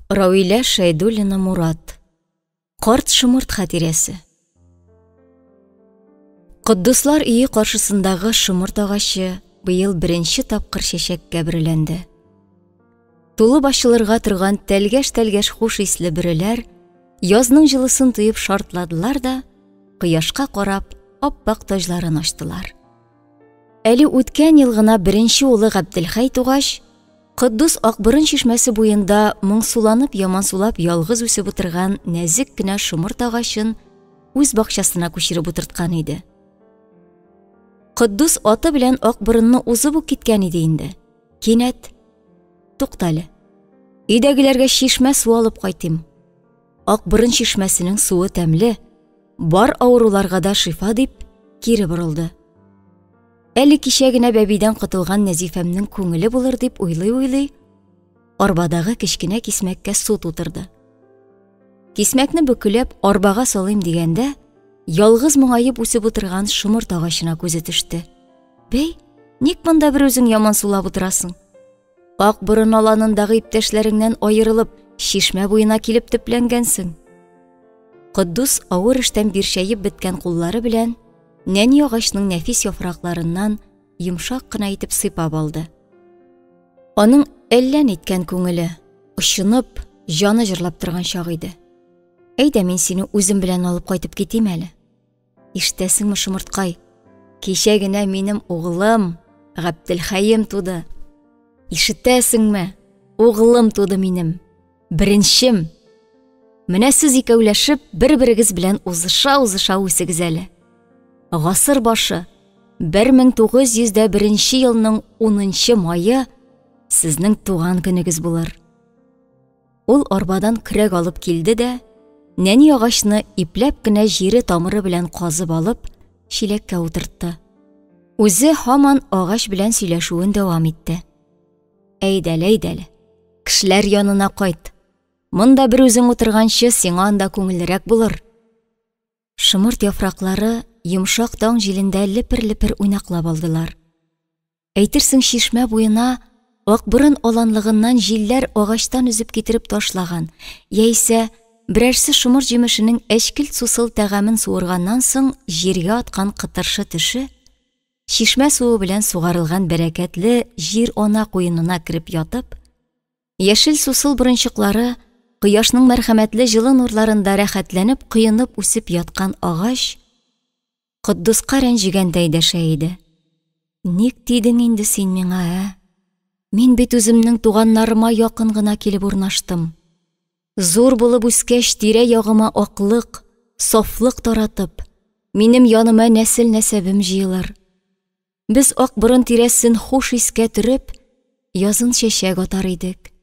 Равилә Шәйдуллина Мурат. Карт шомырт хатирәсе. Котдуслар өе каршысындагы шомырт агачы быел беренче тапкыр чәчәккә бөреләнде. Тулып ачылырга торган тәлгәш-тәлгәш хуш исле бөреләр язның җылысын тоеп шартладылар да, кояшка карап, ап-ак таҗларын ачтылар. Әле үткән ел гына беренче улы Габделхәй тугач, Котдус Акборын чишмәсе буенда моңсуланып ямансулап ялгыз үсеп утырган нәзек кенә шомырт агачын үз бакчасына күчереп утырткан иде. Котдус аты белән Акборынны узып ук киткән иде инде. Кинәт: "Туктале. Өйдәгеләргә чишмә суы алып кайтыйм. Акборын чишмәсенең суы тәмле, бар авыруларга да шифа", дип кире борылды. Әле кичә генә бәбидән котылган Нәзифәмнең күңеле булыр дип уйлый-уйлый, арбадагы кечкенә кисмәккә су тутырды. Кисмәкне бөкеләп арбага салыйм дигәндә, ялгыз моңаеп үсеп утырган шомырт агачына күзе төште. Бәй, ник монда бер үзең яман сулап утырасың? Ак борын аланындагы иптәшләреңнән аерылып, чишмә буена килеп төпләнгәнсең. Котдус авыр эштән бирчәеп беткән куллары белән нәни агачның нәфис яфракларыннан йомшак кына итеп сыйпап алды. Аның әллә ниткән күңеле, очынып, җаны җырлап торган чак иде. Әйдә, мин сине үзем белән алып кайтып китим әле. Ишетәсеңме, шомырткай? Кичә генә минем углым Габделхәем туды. Ишетәсеңме? Углым туды минем. Беренчем. Менә сез икәүләшеп бер-берегез белән узыша-узыша үсегез әле. Гасыр башы 1901 елның 10 мае сезнең туган көнегез булыр. Ул арбадан көрәк алып килде дә, нәни агачны ипләп кенә җире тамыры белән казып алып, чиләккә утыртты. Үзе һаман агач белән сөйләшүен дәвам итте. Әйдәле, әйдәле. Кешеләр янына кайт. Монда бер үзең утырганчы, сиңа анда күңеллерәк булыр. Шомырт яфраклары йомшак таң җилендә лепер-лепер уйнаклап алдылар. Әйтерсең чишмә буена Акборын аланлыгыннан җилләр агачтан өзеп китереп ташлаган, яисә берәрсе шомырт җимешенең әчкелт сусыл тәгамен суырганнан соң җиргә аткан кытыршы төше, чишмә суы белән сугарылган бәрәкәтле җир-ана куенына кереп ятып, яшел сусыл борынчыклары кояшның мәрхәмәтле җылы нурларында рәхәтләнеп коенып үсеп яткан агач Котдуска рәнҗегәндәй дәшә иде. Ник тидең инде син миңа, ә? Мин бит үземнең туганнарыма якын гына килеп урнаштым. Зур булып үскәч, тирә-ягыма аклык, сафлык таратып, минем яныма нәсел-нәсәбем җыелыр. Без ак борын тирәсен хуш искә төреп, язын чәчәк атар идек.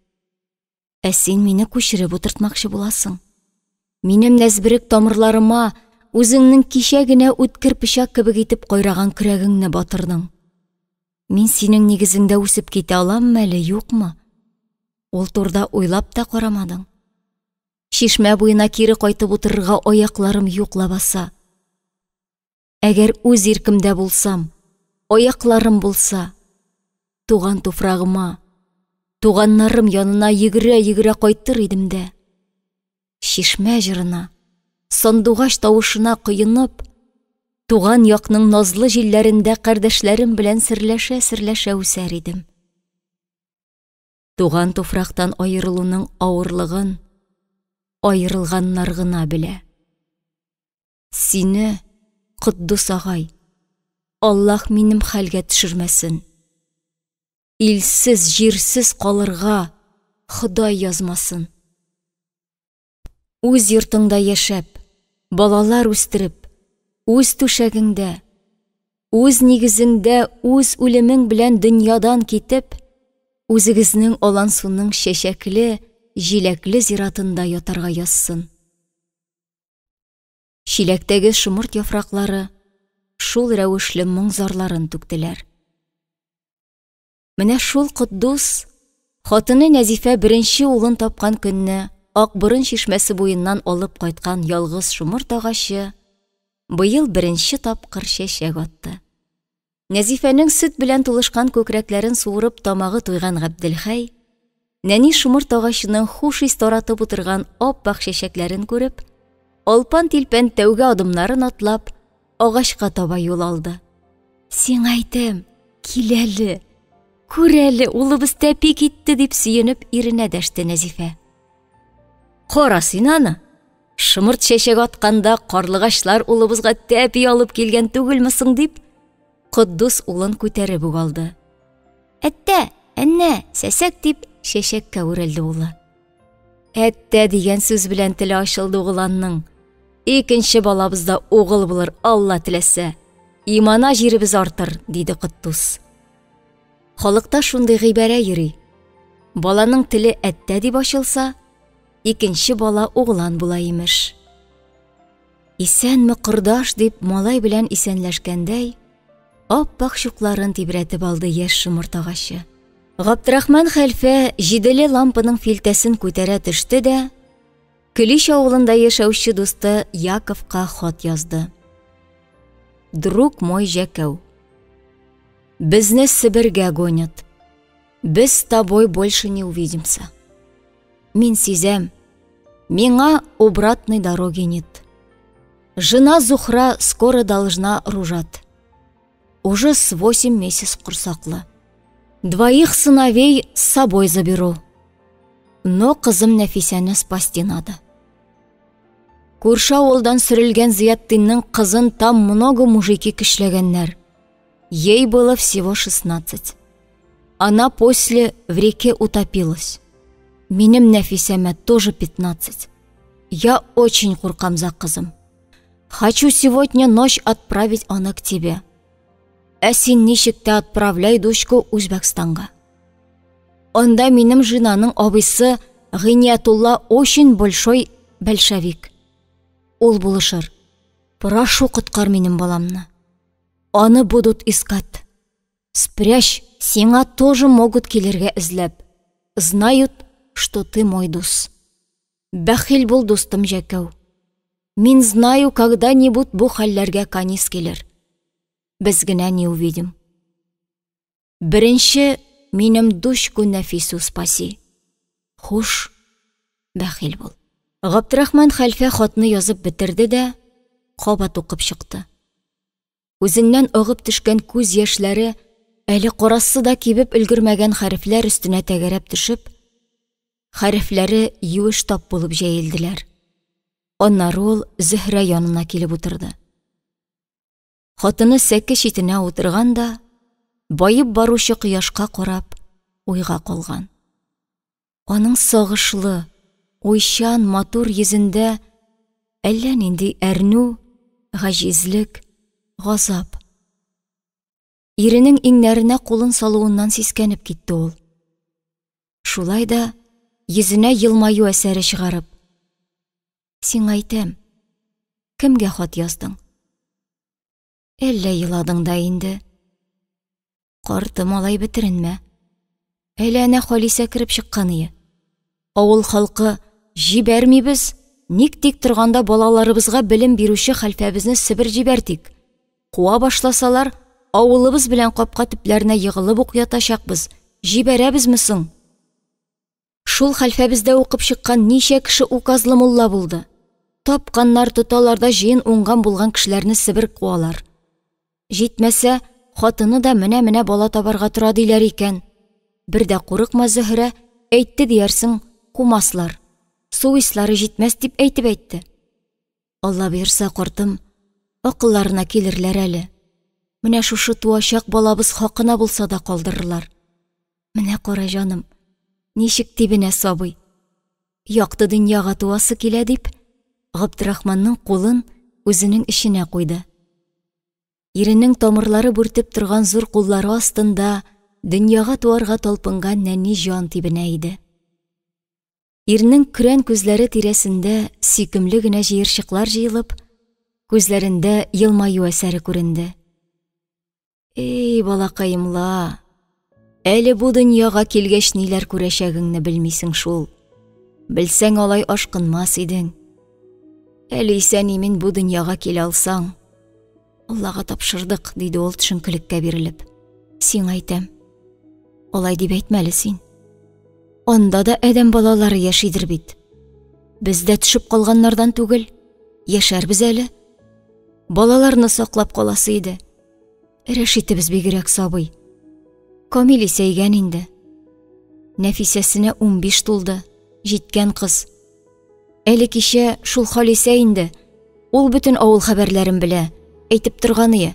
Ә син мине күчереп утыртмакчы буласың. Минем нәзберек тамырларыма үзеңнең кичә генә үткер пычак кебек итеп кайраган көрәгеңне батырдың. Мин синең нигезеңдә үсеп китә аламмы әле, юкмы? Ул турда уйлап та карамадың. Чишмә буена кире кайтып утырырга аякларым юк лабаса. Әгәр үз иркемдә булсам, аякларым булса, туган туфрагыма, туганнарым янына йөгерә-йөгерә кайтыр идем дә. Чишмә җырына, сандугач тавышына коенып, туган якның назлы җилләрендә кардәшләрем белән серләшә-серләшә үсәр идем. Туган туфрактан аерылуның авырлыгын аерылганнар гына белә. Сине, Котдус агай, Аллаһ минем хәлгә төшермәсен. Илсез, җирсез калырга Ходай язмасын. Үз йортыңда яшәп, балалар үстереп, үз түшәгеңдә, үз нигезеңдә үз үлемең белән дөньядан китеп, үзегезнең Алансуның чәчәкле, җиләкле зиратында ятарга язсын. Чиләктәге шомырт яфраклары шул рәвешле моң-зарларын түктеләр. Менә шул Котдус хатыны Нәзифә беренче улын тапкан көнне Акборын чишмәсе буеннан алып кайткан ялгыз шомырт агачы быел беренче тапкыр чәчәк атты. Нәзифәнең сөт белән тулышкан күкрәкләрен суырып тамагы туйган Габделхәй нәни шомырт агачының хуш ис таратып утырган ап-ак чәчәкләрен күреп, алпан-тилпән тәүге адымнарын атлап, агачка таба юл алды. Сиңа әйтәм, кил әле, күр әле, улыбыз тәпи китте, дип сөенеп иренә дәште Нәзифә. Кара син аны! Шомырт чәчәк атканда карлыгачлар улыбызга тәпи алып килгән түгелме соң дип, Котдус улын күтәреп үк алды. Әттә, әннә, сәсәк дип чәчәккә үрелде улы. Әттә дигән сүз белән теле ачылды угланның. Икенче балабыз да угыл булыр, Алла теләсә. Имана җиребез артыр, диде Котдус. Халыкта шундый гыйбарә йөри. Баланың теле әттә дип ачылса, икенче бала углан була имеш. Исәнме, кордаш, дип малай белән исәнләшкәндәй, ап-ак чукларын тибрәтеп алды яшь шомырт агачы. Габдрахман хәлфә җиделе лампаның филтәсен күтәрә төште дә, Көлич авылында яшәүче дусты Яковка хат язды. Друг мой Җәкәү. Безне Себергә гонят. Без с тобой больше не увидимся. Мин сизәм, миңа обратной дороги нет. Жена Зухра скоро должна ружать. Уже с 8 месяц корсаклы. Двоих сыновей с собой заберу. Но кызым Нәфисәне спасти надо. Күрше авылдан сөрелгән Зыяттинның кызын там много мужики көчләгәннәр. Ей было всего 16. Она после в реке утопилась. Минем Нәфисәмә тоже 15. Я очень куркам за кызым. Хочу сегодня ночь отправить аны к тебе. Ә син ничек тә отправляй дочку Үзбәкстанга. Анда минем женаның абыйсы Гыйниятулла очень большой большевик. Ул булышыр. Прошу, коткар минем баламны. Аны будут искать. Спрячь, сиңа тоже могут килергә эзләп. Знают, что ты мой дус. Бәхил бул, дустым Җәкәү. Мин знаю, когда-нибудь бу хәлләргә канис килер. Без генә не увидим. Беренче минем дучку Нәфису спаси. Хуш, бәхил бул. Габдрахман хәлфә хатны язып бетерде дә, кабат укып чыкты. Күзеннән агып төшкән күз яшьләре әле карасы да кибеп өлгермәгән хәрефләр өстенә тәгәрәп төшеп, хәрефләре юеш тап булып җәелделәр. Аннары ул Зөһрә янына килеп утырды. Хатыны сәке читенә утырган да, баеп баручы кояшка карап, уйга калган. Аның сагышлы, уйчан, матур йөзендә әллә нинди әрнү, гаҗизлек, газап. Иренең иңнәренә кулын салуыннан сискәнеп китте ул. Шулай да йөзенә елмаю әсәре чыгарып, Сиңа әйтәм, кемгә хат яздың? Әллә еладың да инде? Картым, алай бетеренмә. Әле әнә Халисә кереп чыккан ие. Авыл халкы җибәрмибез, ник тик торганда балаларыбызга белем бирүче хәлфәбезне Себер җибәртик. Куа башласалар, авылыбыз белән капка төпләренә егылып ук ятачакбыз. Җибәрәбезме соң? Шул хәлфәбездә укып чыккан ничә кеше указлы мулла булды. Тапканнар тоталар да җыен уңган булган кешеләрне Себер куалар. Җитмәсә, хатыны да менә-менә бала табарга тора диләр икән. Бер дә курыкма, Зөһрә, әйтте диярсең, кумаслар. Суислары җитмәс дип әйтеп әйтте. Алла боерса, картым, акылларына килерләр әле. Менә шушы туачак балабыз хакына булса да калдырырлар. Менә кара җаным, ничек тибенә сабый. Якты дөньяга туасы килә дип, Габдрахманның кулын үзенең эченә куйды. Иренең тамырлары бүртеп торган зур куллары астында дөньяга туарга талпынган нәни җан тибенә иде. Ирнең көрән күзләре тирәсендә сөйкемле генә җыерчыклар җыелып, күзләрендә елмаю әсәре күренде. Эй, балакаем ла, әле бу дөньяга килгәч ниләр күрәчәгеңне белмисең шул. Белсәң, алай ашкынмас идең. Әле исән-имин бу дөньяга килә алсаң, Аллага тапшырдык, диде ул төшенкелеккә бирелеп. Сиңа әйтәм. Алай дип әйтмә әле син. Анда да адәм балалары яшидер бит. Без дә төшеп калганнардан түгел, яшәрбез әле. Балаларны саклап каласы иде. Рәшитебез бигрәк сабый. Камил исәйгән инде. Нәфисәсенә 15 тулды, җиткән кыз. Әле кичә шул Халисә инде. Ул бөтен авыл хәбәрләрен белә, әйтеп торганые.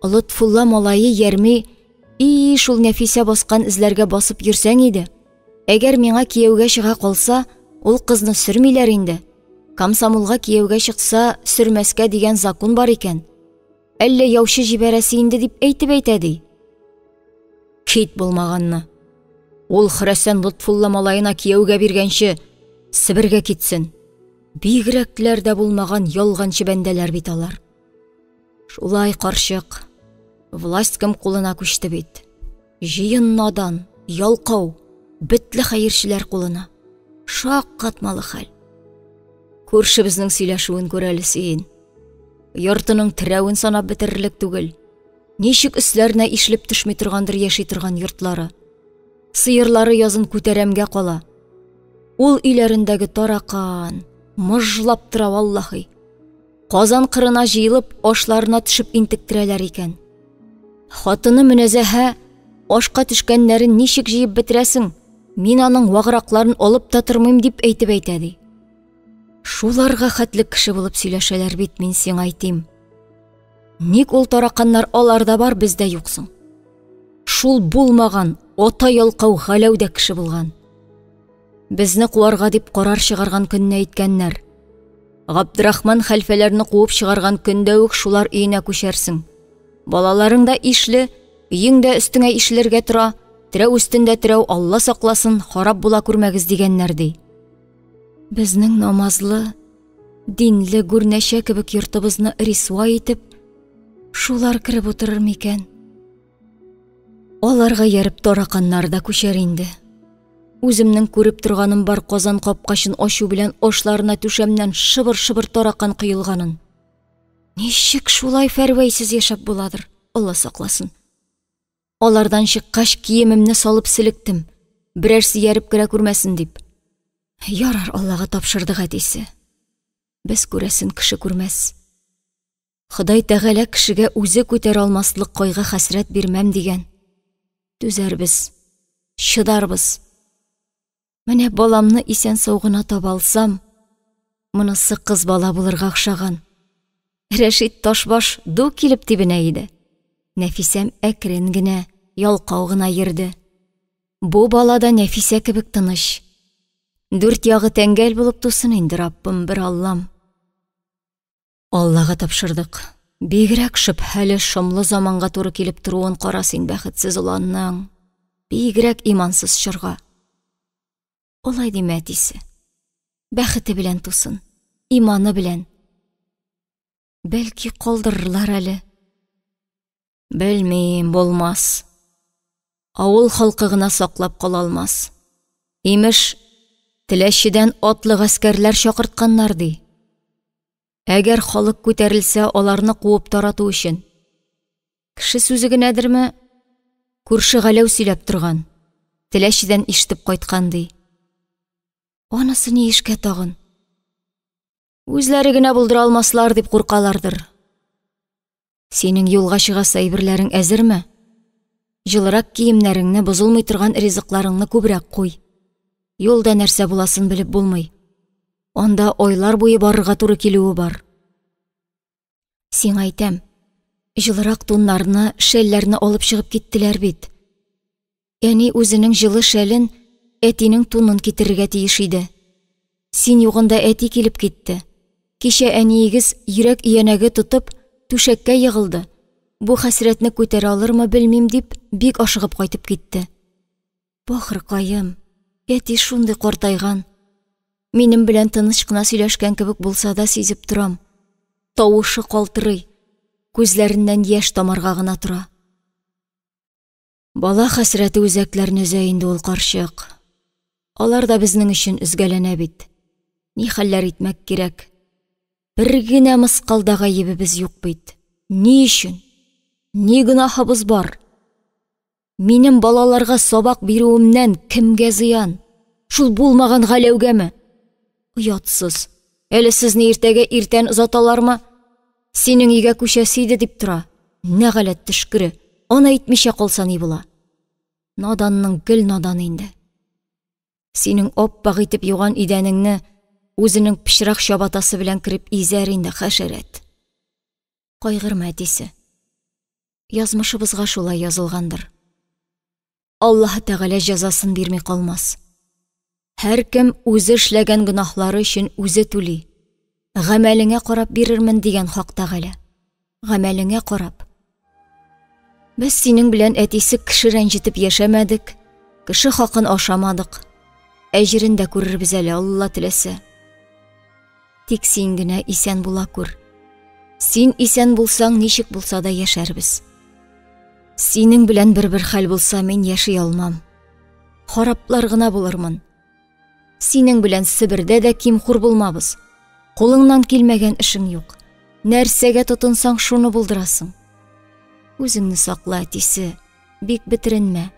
Лотфулла малае Ярми, и шул Нәфисә баскан эзләргә басып йөрсәң иде. Әгәр миңа кияүгә чыга калса, ул кызны сөрмиләр инде. Комсомолга кияүгә чыкса, сөрмәскә дигән закон бар икән. Әллә яучы җибәрәсе инде дип әйтеп әйтә ди. Кит булмаганны. Ул Хөрәсән Лотфулла малаена кияүгә биргәнче, Себергә китсен. Бигрәкләр дә булмаган ялганчы бәндәләр бит алар. Шулай, карчык, власть кем кулына күчте бит. Җыен надан, ялкау, бетле хәерчеләр кулына. Шаккатмалы хәл. Күршебезнең сөйләшүен күр әле син. Йортының терәвен санап бетерерлек түгел. Ничек өсләренә ишелеп төшми торгандыр яши торган йортлары. Сыерлары язын күтәрәмгә кала. Ул өйләрендәге таракан, мыжлап тора валлахи. Казан кырына җыелып, ашларына төшеп интектерәләр икән. Хатыны Мөнәзәһә, ашка төшкәннәрен ничек җыеп бетерәсең? Мин аның вагракларын алып та тормыйм дип әйтеп әйтә ди. Шуларга хәтле кеше булып сөйләшәләр бит, мин сиңа әйтим. Ник ул тараканнар аларда бар, бездә юк соң? Шул булмаган, ата ялкау Галәү дә кеше булган. Безне куарга дип карар чыгарган көнне әйткәннәр. Габдрахман хәлфәләрне куып чыгарган көндә үк шулар өенә күчәрсең. Балаларың да ишле, өең дә өстеңә ишелергә тора, терәү өстендә терәү, Алла сакласын, харап була күрмәгез дигәннәр ди. Безнең намазлы, динле гүрнәчә кебек йортыбызны рисвай итеп, шулар кереп утырыр микән? Аларга ярып тараканнар да күчәр инде. Үземнең күреп торганым бар казан капкачын ачу белән ашларына түшәмнән шыбыр-шыбыр таракан коелганын. Ничек шулай фәрвәйсез яшәп буладыр, Алла сакласын. Алардан чыккач киемемне салып селектем, берәрсе ярып керә күрмәсен дип. Ярар, Аллага тапшырдык әтисе. Без күрәсен кеше күрмәс. Ходай Тәгалә кешегә үзе күтәрә алмаслык кайгы-хәсрәт бирмәм дигән. Түзәрбез, чыдарбыз. Менә баламны исән-сау гына таба алсам, монысы кыз бала булырга охшаган. Рәшит ташбаш ду килеп тибенә иде. Нәфисәм әкрен генә, ялкау гына йөрде. Бу бала да Нәфисә кебек тыныч. Дүрт ягы тәңгәл булып тусын инде, Раббым, бер Аллам. Аллага тапшырдык. Бигрәк шөбһәле, шомлы заманга туры килеп торуын кара син бәхетсез оланның. Бигрәк имансыз чорга. Алай димә, әтисе. Бәхете белән тусын, иманы белән. Бәлки калдырырлар әле. Белмим, булмас. Авыл халкы гына саклап кала алмас. Имеш, Теләчедән атлы гаскәрләр чакыртканнар, ди. Әгәр халык күтәрелсә, аларны куып тарату өчен. Кеше сүзе генәдерме? Күрше Галәү сөйләп торган. Теләчедән ишетеп кайткан, ди. Анысы ни эшкә тагын? Үзләре генә булдыра алмаслар дип куркалардыр. Синең юлга чыгасы әйберләрең әзерме? Җылырак киемнәреңне, бозылмый торган ризыкларыңны күбрәк куй. Юлда нәрсә буласын белеп булмый. Анда айлар буе барырга туры килүе бар. Сиңа әйтәм, җылырак туннарны, шәлләрне алып чыгып киттеләр бит. Әни үзенең җылы шәлен, әтинең тунын китерергә тиеш иде. Син югында әти килеп китте. Кичә әниегез йөрәк өянәге тотып, түшәккә егылды. Бу хәсрәтне күтәрә алырмы, белмим дип, бик ашыгып кайтып китте. Бахыркаем, әти шундый картайган. Минем белән тыныч кына сөйләшкән кебек булса да сизеп торам. Тавышы калтырый, күзләреннән яшь тамарга гына тора. Бала хәсрәте үзәкләрне өзә инде ул карчык. Алар да безнең өчен өзгәләнә бит. Ни хәлләр итмәк кирәк? Бер генә мыскал да гаебебез юк бит. Ни өчен? Ни гөнаһыбыз бар? Минем балаларга сабак бирүемнән кемгә зыян? Шул булмаган Галәүгәме? Оятсыз. Әле сезне иртәгә иртән озаталармы? Синең өйгә күчәсе иде дип тора. Нәгаләт төшкере. Аны әйтмичә калса ни була? Наданның гел надан инде. Синең аппак итеп юган идәнеңне үзенең пычрак чабатасы белән кереп изәр инде, хәшәрәт. Кайгырма, әтисе. Язмышыбызга шулай язылгандыр. Аллаһы Тәгалә җәзасын бирми калмас. Һәркем үзе эшләгән гөнаһлары өчен үзе түли. Гамәлеңә карап бирермен дигән Хак Тәгалә. Гамәлеңә карап. Без синең белән әтисе кеше рәнҗетеп яшәмәдек, кеше хакын ашамадык. Әҗерен дә күрербез әле, Алла теләсә. Тик син генә исән була күр. Син исән булсаң, ничек булса да яшәрбез. Синең белән бер-бер хәл булса, мин яши алмам. Хараплар гына булырмын. Синең белән Себердә дә ким-хур булмабыз. Кулыңнан килмәгән эшең юк. Нәрсәгә тотынсаң, шуны булдырасың. Үзеңне сакла, әтисе, бик бетеренмә.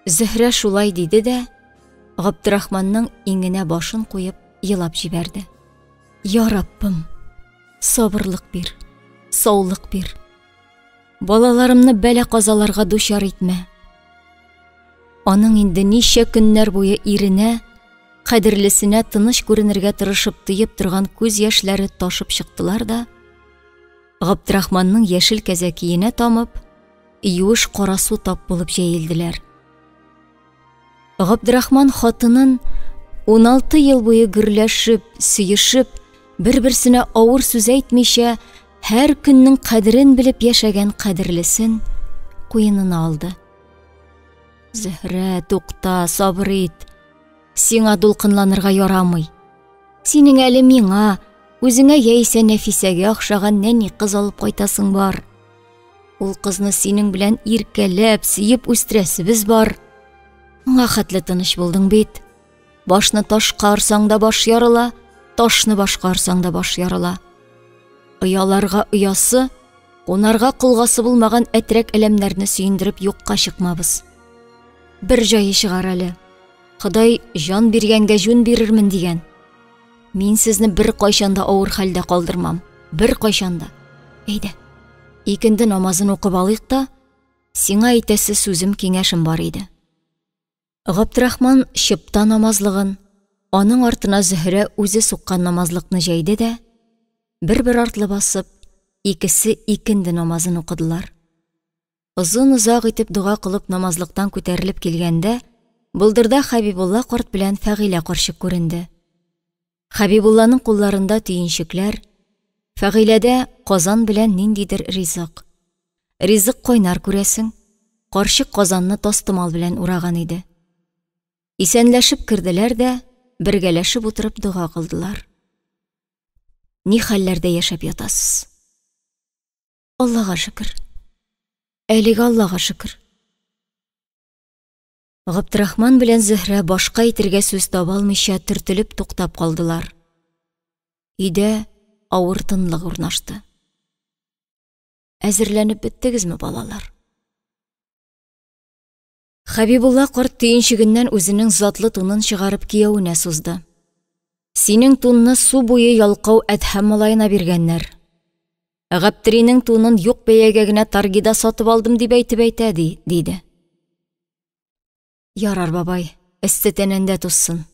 Зөһрә шулай диде дә, Габдрахманның иңенә башын куеп елап җибәрде. Я Раббым, сабырлык бир, саулык бир. Балаларымны бәла-казаларга дучар итмә. Аның инде ничә көннәр буе иренә, кадерлесенә тыныч күренергә тырышып тыеп торган күз яшьләре ташып чыктылар да, Габдрахманның яшел кәзәкиенә тамып, юеш кара су тап булып җәелделәр. Габдрахман хатынын 16 ел буе гөрләшеп, сөешеп, бер-берсенә авыр сүз әйтмичә, һәр көннең кадерен белеп яшәгән кадерлесен куенына алды. Зөһрә, тукта, сабыр ит. Сиңа дулкынланырга ярамый. Синең әле миңа, үзеңә яисә Нәфисәгә охшаган нәни кыз алып кайтасың бар. Ул кызны синең белән иркәләп, сөеп үстерәсебез бар. Моңа хәтле тыныч булдың бит. Башны ташка орсаң да баш ярыла, ташны башка орсаң да баш ярыла. Ояларга оясы, кунарга колгасы булмаган әтрәк әләмнәрне сөендереп юкка чыкмабыз. Бер җае чыгар әле. Ходай җан биргәнгә җүн бирермен дигән. Мин сезне бер кайчан да авыр хәлдә калдырмам. Бер кайчан да. Әйдә. Икенде намазын укып алыйк та, сиңа әйтәсе сүзем, киңәшем бар иде. Габдрахман чыпта намазлыгын, аның артына Зөһрә үзе суккан намазлыкны җәйде дә, бер-бер артлы басып, икесе икенде намазын укыдылар. Озын-озак итеп дога кылып намазлыктан күтәрелеп килгәндә, болдырда Хәбибулла карт белән Фәгыйлә карчык күренде. Хәбибулланың кулларында төенчекләр, Фәгыйләдә казан белән ниндидер ризык. Ризык кайнар күрәсең, карчык казанны тастымал белән ураган иде. Исәнләшеп керделәр дә, бергәләшеп утырып дога кылдылар. Ни хәлләрдә яшәп ятасыз? Аллага шөкер. Әлегә Аллага шөкер. Габдрахман белән Зөһрә башка әйтергә сүз таба алмыйча төртелеп туктап калдылар. Өйдә авыр тынлык урнашты. Әзерләнеп беттегезме, балалар? Хәбибулла карт төенчегеннән үзенең затлы тунын чыгарып кияүенә сузды. Синең тунны су буе ялкау Әдһәм малаена биргәннәр. Гаптеринең тунын юк бәягә генә торгида сатып алдым дип әйтеп әйтә, ди, диде. Ярар, бабай, эссе тәнендә тузсын.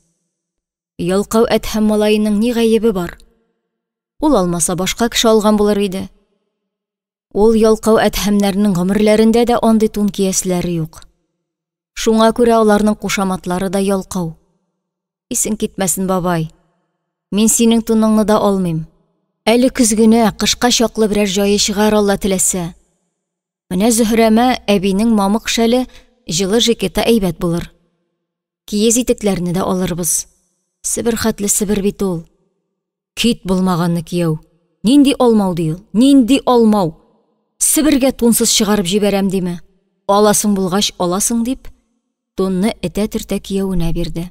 Ялкау Әдһәм малаеның ни гаебе бар? Ул алмаса, башка кеше алган булыр иде. Ул ялкау Әдһәмнәрнең гомерләрендә дә андый тун кияселәре юк. Шуңа күрә аларның кушаматлары да ялкау. Исең китмәсен, бабай. Мин синең туныңны да алмыйм. Әле көз генә, кышка чаклы берәр җае чыгар, Алла теләсә. Менә Зөһрәмә әбинең мамык шәле, җылы жикеты әйбәт булыр. Киез итекләрне дә алырбыз. Себер хәтле Себер бит ул. Кит булмаганны, кияү. Нинди алмау ди ул? Нинди алмау? Себергә тунсыз чыгарып җибәрәм диме? Аласың булгач, аласың дип, тунны этә-төртә кияүенә бирде.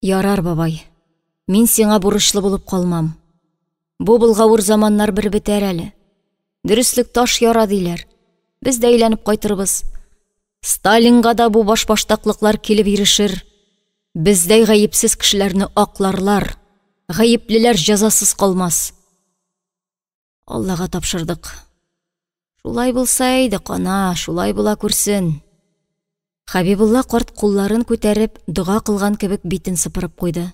Ярар, бабай, мин сиңа бурычлы булып калмам. Бу болгавыр заманнар бер бетәр әле. Дөреслек таш яра диләр. Без дә әйләнеп кайтырбыз. Сталинга да бу башбаштаклыклар килеп ирешер. Бездәй гаепсез кешеләрне акларлар. Гаеплеләр җәзасыз калмас. Аллага тапшырдык. Шулай булса иде, кана, шулай була күрсен. Хәбибулла карт кулларын күтәреп, дога кылган кебек битен сыпырып куйды.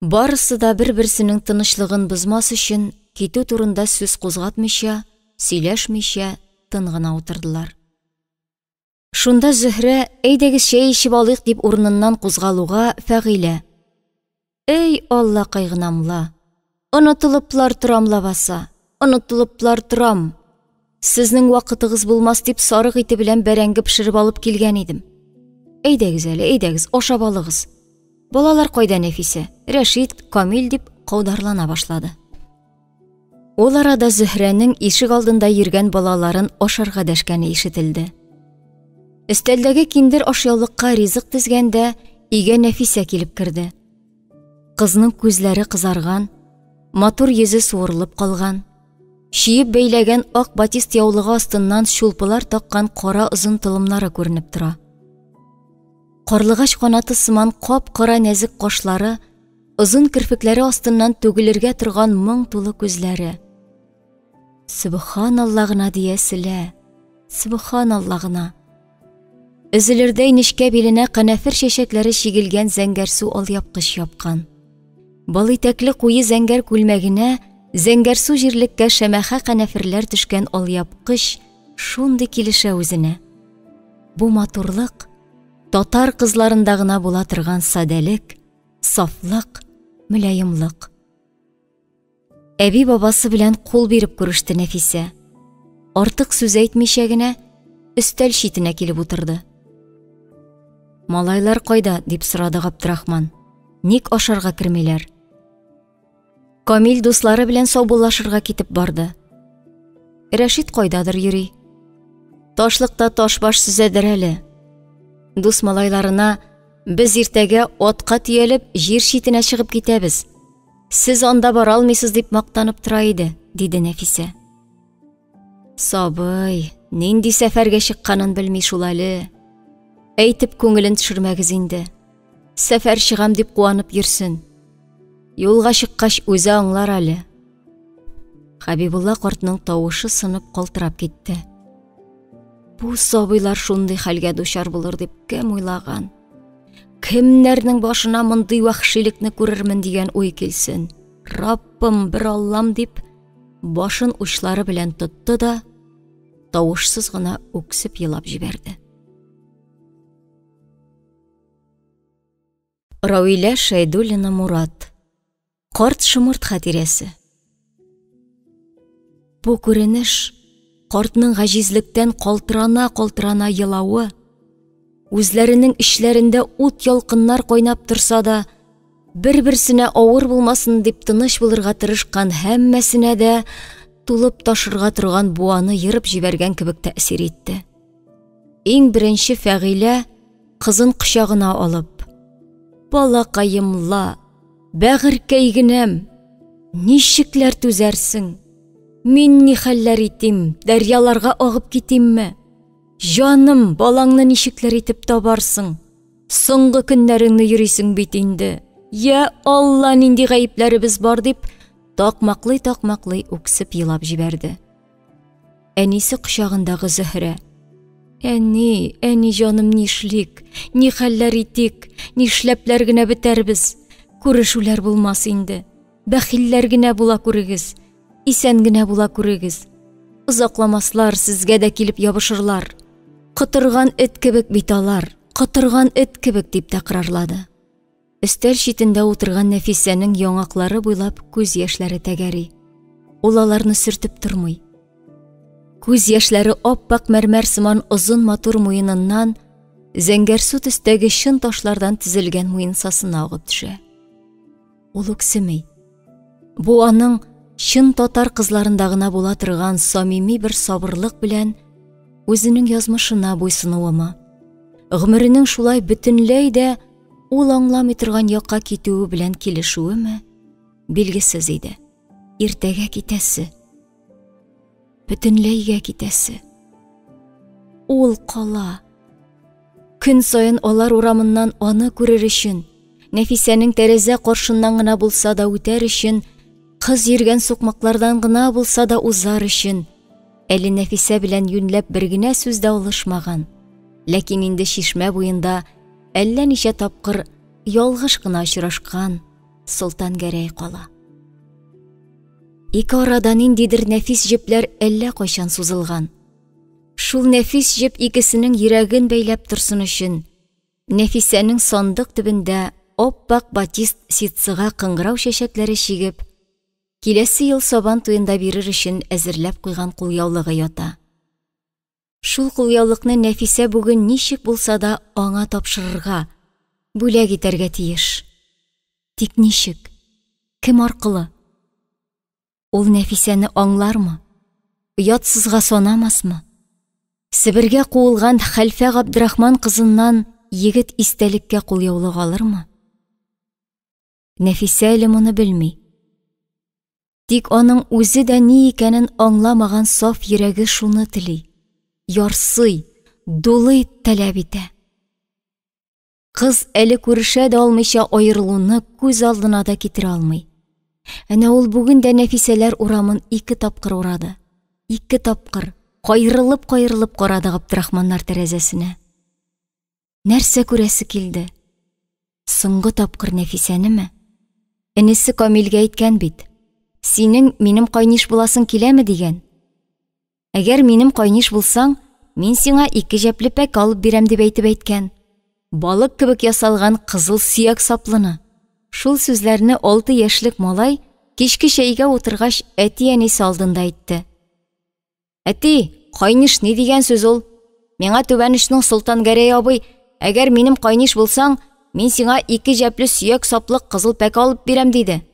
Барысы да бер-берсенең тынычлыгын бозмас өчен китү турында сүз кузгатмыйча, сөйләшмичә тын гына утырдылар. Шунда Зөһрә, әйдәгез чәй эчеп алыйк дип урыныннан кузгалуга, Фәгыйлә: Эй, Аллакай гынам ла, онытылыплар торам лабаса, онытылыплар торам. Сезнең вакытыгыз булмас дип сарык ите белән бәрәңге пешереп алып килгән идем. Әйдәгез әле, әйдәгез, ашап алыгыз. Балалар кайда, Нәфисә? Рәшит, Камил дип каударлана башлады. Ул арада Зөһрәнең ишек алдында йөргән балаларын ашарга дәшкәне ишетелде. Өстәлдәге киндер ашъяулыкка ризык тезгәндә, өйгә Нәфисә килеп керде. Кызның күзләре кызарган, матур йөзе суырылып калган. Чиеп бәйләгән ак батист яулыгы астыннан чулпылар таккан кара озын толымнары күренеп тора. Карлыгач канаты сыман кап-кара нәзек кашлары, озын керфекләре астыннан түгелергә торган моң тулы күзләре. Сөбханалла гына дияселә, сөбханалла гына. Өзелердәй нечкә биленә канәфер чәчәкләре чигелгән зәңгәрсу алъяпкыч япкан. Бал итәкле куе зәңгәр күлмәгенә зәңгәрсу җирлеккә шәмәхә канәферләр төшкән алъяпкыч шундый килешә үзенә. Бу матурлык татар кызларында гына була торган садәлек, сафлык, мөлаемлык. Әби бабасы белән кул биреп күреште Нәфисә. Артык сүз әйтмичә генә өстәл читенә килеп утырды. Малайлар кайда? дип сорады Габдрахман. Ник ашарга кермиләр? Камил дуслары белән саубуллашырга китеп барды. Рәшит кайдадыр йөри. Ташлыкта ташбаш сөзәдер әле. Дус малайларына без иртәгә атка төялеп җир читенә чыгып китәбез. Сез анда бара алмыйсыз дип мактанып тора иде, диде Нәфисә. Сабый, нинди сәфәргә чыкканын белми шул әле. Әйтеп күңелен төшермәгез инде. Сәфәр чыгам дип куанып йөрсен. Юлга чыккач үзе аңлар әле. Хәбибулла картның тавышы сынып калтырап китте. Бу сабыйлар шундый хәлгә дучар булыр дип кем уйлаган? Кемнәрнең башына мондый вәхшилекне күрермен дигән уй килсен? Раббым, бер Аллам дип, башын учлары белән тотты да, тавышсыз гына үксеп елап җибәрде. Равилә Шәйдуллина Мурат. Карт шомырт хатирәсе. Бу күренеш картның гаҗизлектән калтырана-калтырана елавы, үзләренең эчләрендә ут ялкыннар кайнап торса да, бер-берсенә авыр булмасын дип тыныч булырга тырышкан һәммәсенә дә тулып ташырга торган буаны ерып җибәргән кебек тәэсир итте. Иң беренче Фәгыйлә кызын кочагына алып, «Балакаем ла, бәгырькәй генәм, ничекләр түзәрсең? Мин ни хәлләр итим, дәрьяларга агып китимме? Җаным, балаңны ничекләр итеп табарсың? Соңгы көннәреңне йөрисең бит инде. Я Алла, нинди гаепләребез бар дип, такмаклый-такмаклый үксеп елап җибәрде. Әнисе кочагындагы Зөһрә. Әни, әни җаным, нишлик? Ни хәлләр итик? Нишләпләр генә бетәрбез? Күрешүләр булмас инде. Бәхилләр генә була күрегез. Исән генә була күрегез. Озакламаслар, сезгә дә килеп ябышырлар. Котырган эт кебек бит алар, котырган эт кебек дип тәкрарлады. Өстәл читендә утырган Нәфисәнең яңаклары буйлап күз яшьләре тәгәри. Ул аларны сөртеп тормый. Күз яшьләре ап-ак мәрмәр сыман озын матур муеныннан зәңгәрсу төстәге чын ташлардан төзелгән муенсасына агып төшә. Ул үксеми. Бу аның чын татар кызларында гына була торган самими бер сабырлык белән үзенең язмышына буйсынуымы? Гомеренең шулай бөтенләй дә ул аңламый торган якка китүе белән килешүеме, билгесез иде. Иртәгә китәсе. Бөтенләйгә китәсе. Ул кала. Көн саен алар урамыннан аны күрер өчен, Нәфисәнең тәрәзә каршыннан гына булса да үтәр өчен, кыз йөргән сукмаклардан гына булса да узар өчен, әле Нәфисә белән юньләп бер генә сүз дә алышмаган, ләкин инде чишмә буенда әллә ничә тапкыр ялгыш кына очрашкан Солтангәрәй кала. Ике арада ниндидер нәфис җепләр әллә кайчан сузылган. Шул нәфис җеп икесенең йөрәген бәйләп торсын өчен, Нәфисәнең сандык төбендә ап-ак батист ситсыга кыңгырау чәчәкләре чигеп, киләсе ел Сабан туенда бирер өчен әзерләп куйган кулъяулыгы ята. Шул кулъяулыкны Нәфисә бүген ничек булса да аңа тапшырырга, бүләк итәргә тиеш. Тик ничек? Кем аркылы? Ул Нәфисәне аңлармы? Оятсызга санамасмы? Себергә куылган Хәлфә Габдрахман кызыннан егет истәлеккә кулъяулык алырмы? Нәфисә әле моны белми. Тик аның үзе дә ни икәнен аңламаган саф йөрәге шуны тели, ярсый, дулый, таләп итә. Кыз әле күрешә дә алмыйча аерылуны күз алдына да китерә алмый. Әнә ул бүген дә Нәфисәләр урамын ике тапкыр урады. Ике тапкыр каерылып-каерылып карады Габдрахманнар тәрәзәсенә. Нәрсә күрәсе килде? Соңгы тапкыр Нәфисәнеме? Энесе Камилгә әйткән бит. Синең минем кайниш буласың киләме дигән. Әгәр минем кайниш булсаң, мин сиңа ике җәпле пәке алып бирәм дип әйтеп әйткән. Балык кебек ясалган кызыл сөяк саплыны. Шул сүзләрне 6 яшьлек малай кичке чәйгә утыргач әти-әнисе алдында әйтте. Әти, кайниш ни дигән сүз ул? Миңа түбән очның Солтангәрәй абый, әгәр минем кайниш булсаң, мин сиңа ике җәпле сөяк саплы кызыл пәке алып бирәм диде.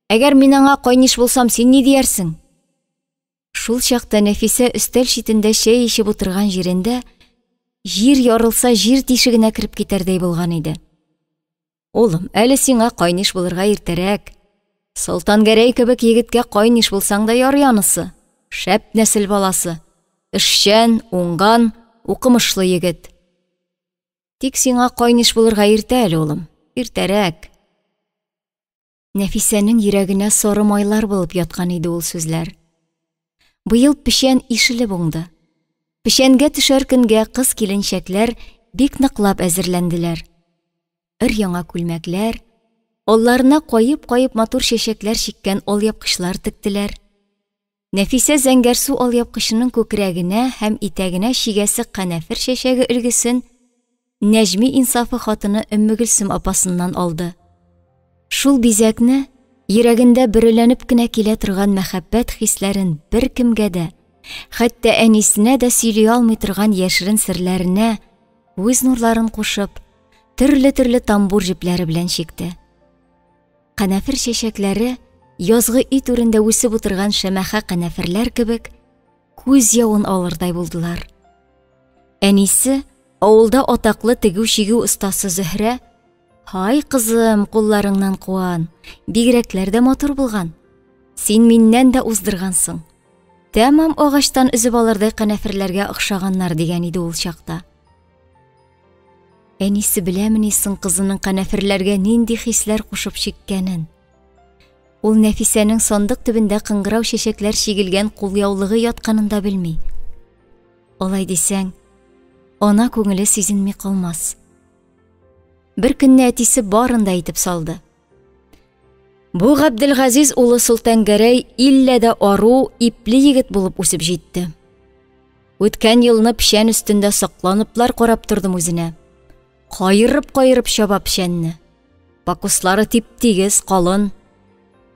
Әгәр мин аңа кайниш булсам, син ни диярсең? Шул чакта Нәфисә өстәл читендә чәй эчеп утырган җирендә җир ярылса җир тишегенә кереп китәрдәй булган иде. Улым, әле сиңа кайниш булырга иртәрәк. Солтангәрәй кебек егеткә кайниш булсаң да ярый анысы. Шәп нәсел баласы. Эшчән, уңган, укымышлы егет. Тик сиңа кайниш булырга иртә әле, улым, иртәрәк. Нәфисәнең йөрәгенә сары майлар булып яткан иде ул сүзләр. Быел печән ишелеп уңды. Печәнгә төшәр көнгә кыз-киленчәкләр бик ныклап әзерләнделәр. Өр-яңа күлмәкләр, алларына каеп-каеп матур чәчәкләр чиккән алъяпкычлар тектеләр. Нәфисә зәңгәрсу алъяпкычының күкрәгенә һәм итәгенә чигәсе канәфер чәчәге өлгесен Нәҗми Инсафы хатыны Өммегөлсем апасыннан алды. Шул бизәкне йөрәгендә бөреләнеп кенә килә торган мәхәббәт хисләрен беркемгә дә, хәтта әнисенә дә сөйли алмый торган яшерен серләренә үз нурларын кушып, төрле-төрле тамбур җепләре белән чикте. Канәфер чәчәкләре язгы өй түрендә үсеп утырган шәмәхә канәферләр кебек күз явын алырдай булдылар. Әнисе, авылда атаклы тегү-чигү остасы Зөһрә, «Һай, кызым, кулларыңнан куан, бигрәкләр дә матур булган. Син миннән дә уздыргансың. Тәмам агачтан өзеп алырдай канәферләргә охшаганнар», дигән иде ул чакта. Әнисе беләмени соң кызының канәферләргә нинди хисләр кушып чиккәнен? Ул Нәфисәнең сандык төбендә кыңгырау чәчәкләр чигелгән кулъяулыгы ятканын да белми. Алай дисәң, ана күңеле сизенми калмас. Бер көнне әтисе барын да әйтеп салды. Бу Габделгазиз улы Солтангәрәй иллә дә ару, ипле егет булып үсеп җитте. Үткән елны печән өстендә сокланыплар карап тордым үзенә. Каерып-каерып чаба печәнне. Пакуслары тип-тигез, калын.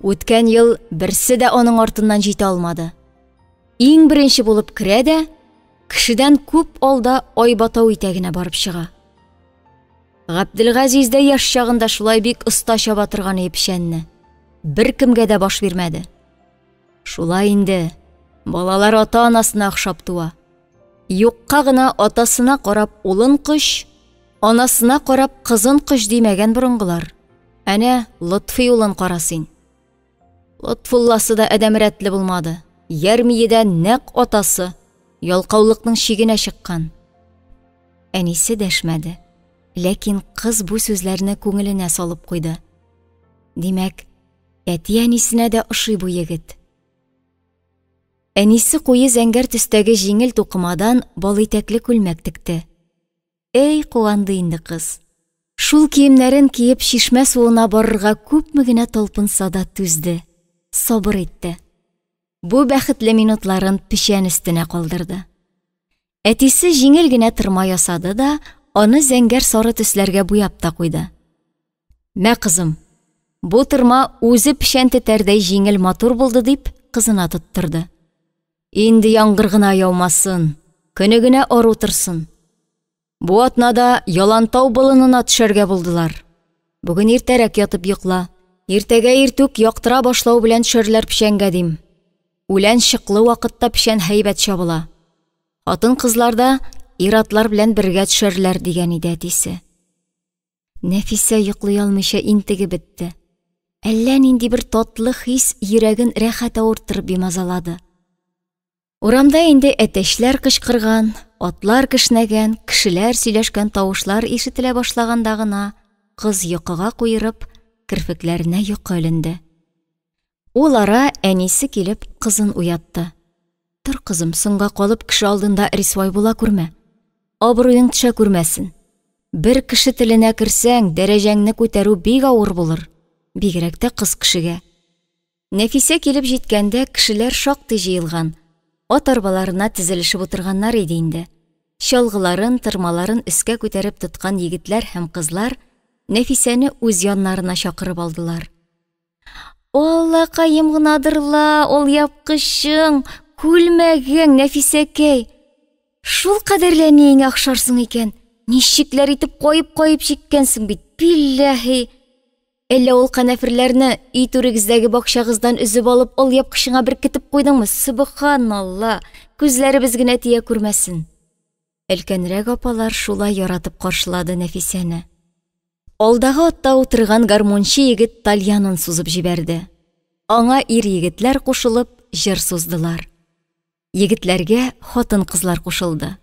Үткән ел берсе дә аның артыннан җитә алмады. Иң беренче булып керә дә, кешедән күп алда Айбатау итәгенә барып чыга. Габделгазиз дә яшь чагында шулай бик оста чаба торган иде печәнне. Беркемгә дә баш бирмәде. Шулай инде, балалар ата-анасына охшап туа. Юкка гына атасына карап улын коч, анасына карап кызын коч димәгән борынгылар. Әнә, Лотфый улын кара син. Лотфулласы да адәм рәтле булмады. Ярмие дә нәкъ атасы. Ялкаулыкның чигенә чыккан. Әнисе дәшмәде. Ләкин кыз бу сүзләрне күңеленә салып куйды. Димәк, әти-әнисенә дә ошый бу егет. Әнисе куе зәңгәр төстәге җиңел тукымадан балитәкле күлмәк текте. Эй, куанды инде кыз. Шул киемнәрен киеп чишмә суына барырга күпме генә талпынса да түзде, сабыр итте. Бу бәхетле минутларын печән өстенә калдырды. Әтисе җиңел генә тырма ясады да, аны зәңгәр сары төсләргә буяп та куйды. Мә, кызым, бу тырма үзе печән тетәрдәй җиңел матур булды, дип кызына тоттырды. Инде яңгыр гына яумасын, көне генә ару торсын. Бу атнада Ялантау болынына төшәргә булдылар. Бүген иртәрәк ятып йокла. Иртәгә иртүк яктыра башлау белән төшәрләр печәнгә дим. Үлән чыклы вакытта печән һәйбәт чабыла. Хатын-кызлар да ир-атлар белән бергә төшәрләр, дигән иде әтисе. Нәфисә йоклый алмыйча интегеп бетте. Әллә нинди бер татлы хис йөрәген рәхәт авырттырып бимазалады. Урамда инде әтәчләр кычкырган, атлар кешнәгән, кешеләр сөйләшкән тавышлар ишетелә башлаганда гына кыз йокыга куерып, керфекләренә йокы эленде. Ул ара әнисе килеп кызын уятты. Тор, кызым, соңга калып кеше алдында рисвай була күрмә. Абруең төшә күрмәсен. Бер кеше теленә керсәң, дәрәҗәңне күтәрү бик авыр булыр. Бигрәк тә кыз кешегә. Нәфисә килеп җиткәндә кешеләр шактый җыелган, ат арбаларына тезелешеп утырганнар иде инде. Чалгыларын, тырмаларын өскә күтәреп тоткан егетләр һәм кызлар Нәфисәне үз яннарына чакырып алдылар. Аллакаем гынадыр ла, ул япкычың, күлмәгең, Нәфисәкәй. Шул кадәрле әниеңә охшарсың икән. Ничекләр итеп каеп-каеп чиккәнсең бит, билләһи. Әллә ул канәферләрне өй түрегездәге бакчагыздан өзеп алып, алъяпкычыңа беркетеп куйдыңмы? Сөбханалла, күзләребез генә тия күрмәсен. Өлкәнрәк апалар шулай яратып каршылады Нәфисәне. Алдагы атта утырган гармунчы егет тальянын сузып җибәрде. Аңа ир-егетләр кушылып, җыр суздылар. Егетләргә хатын-кызлар кушылды.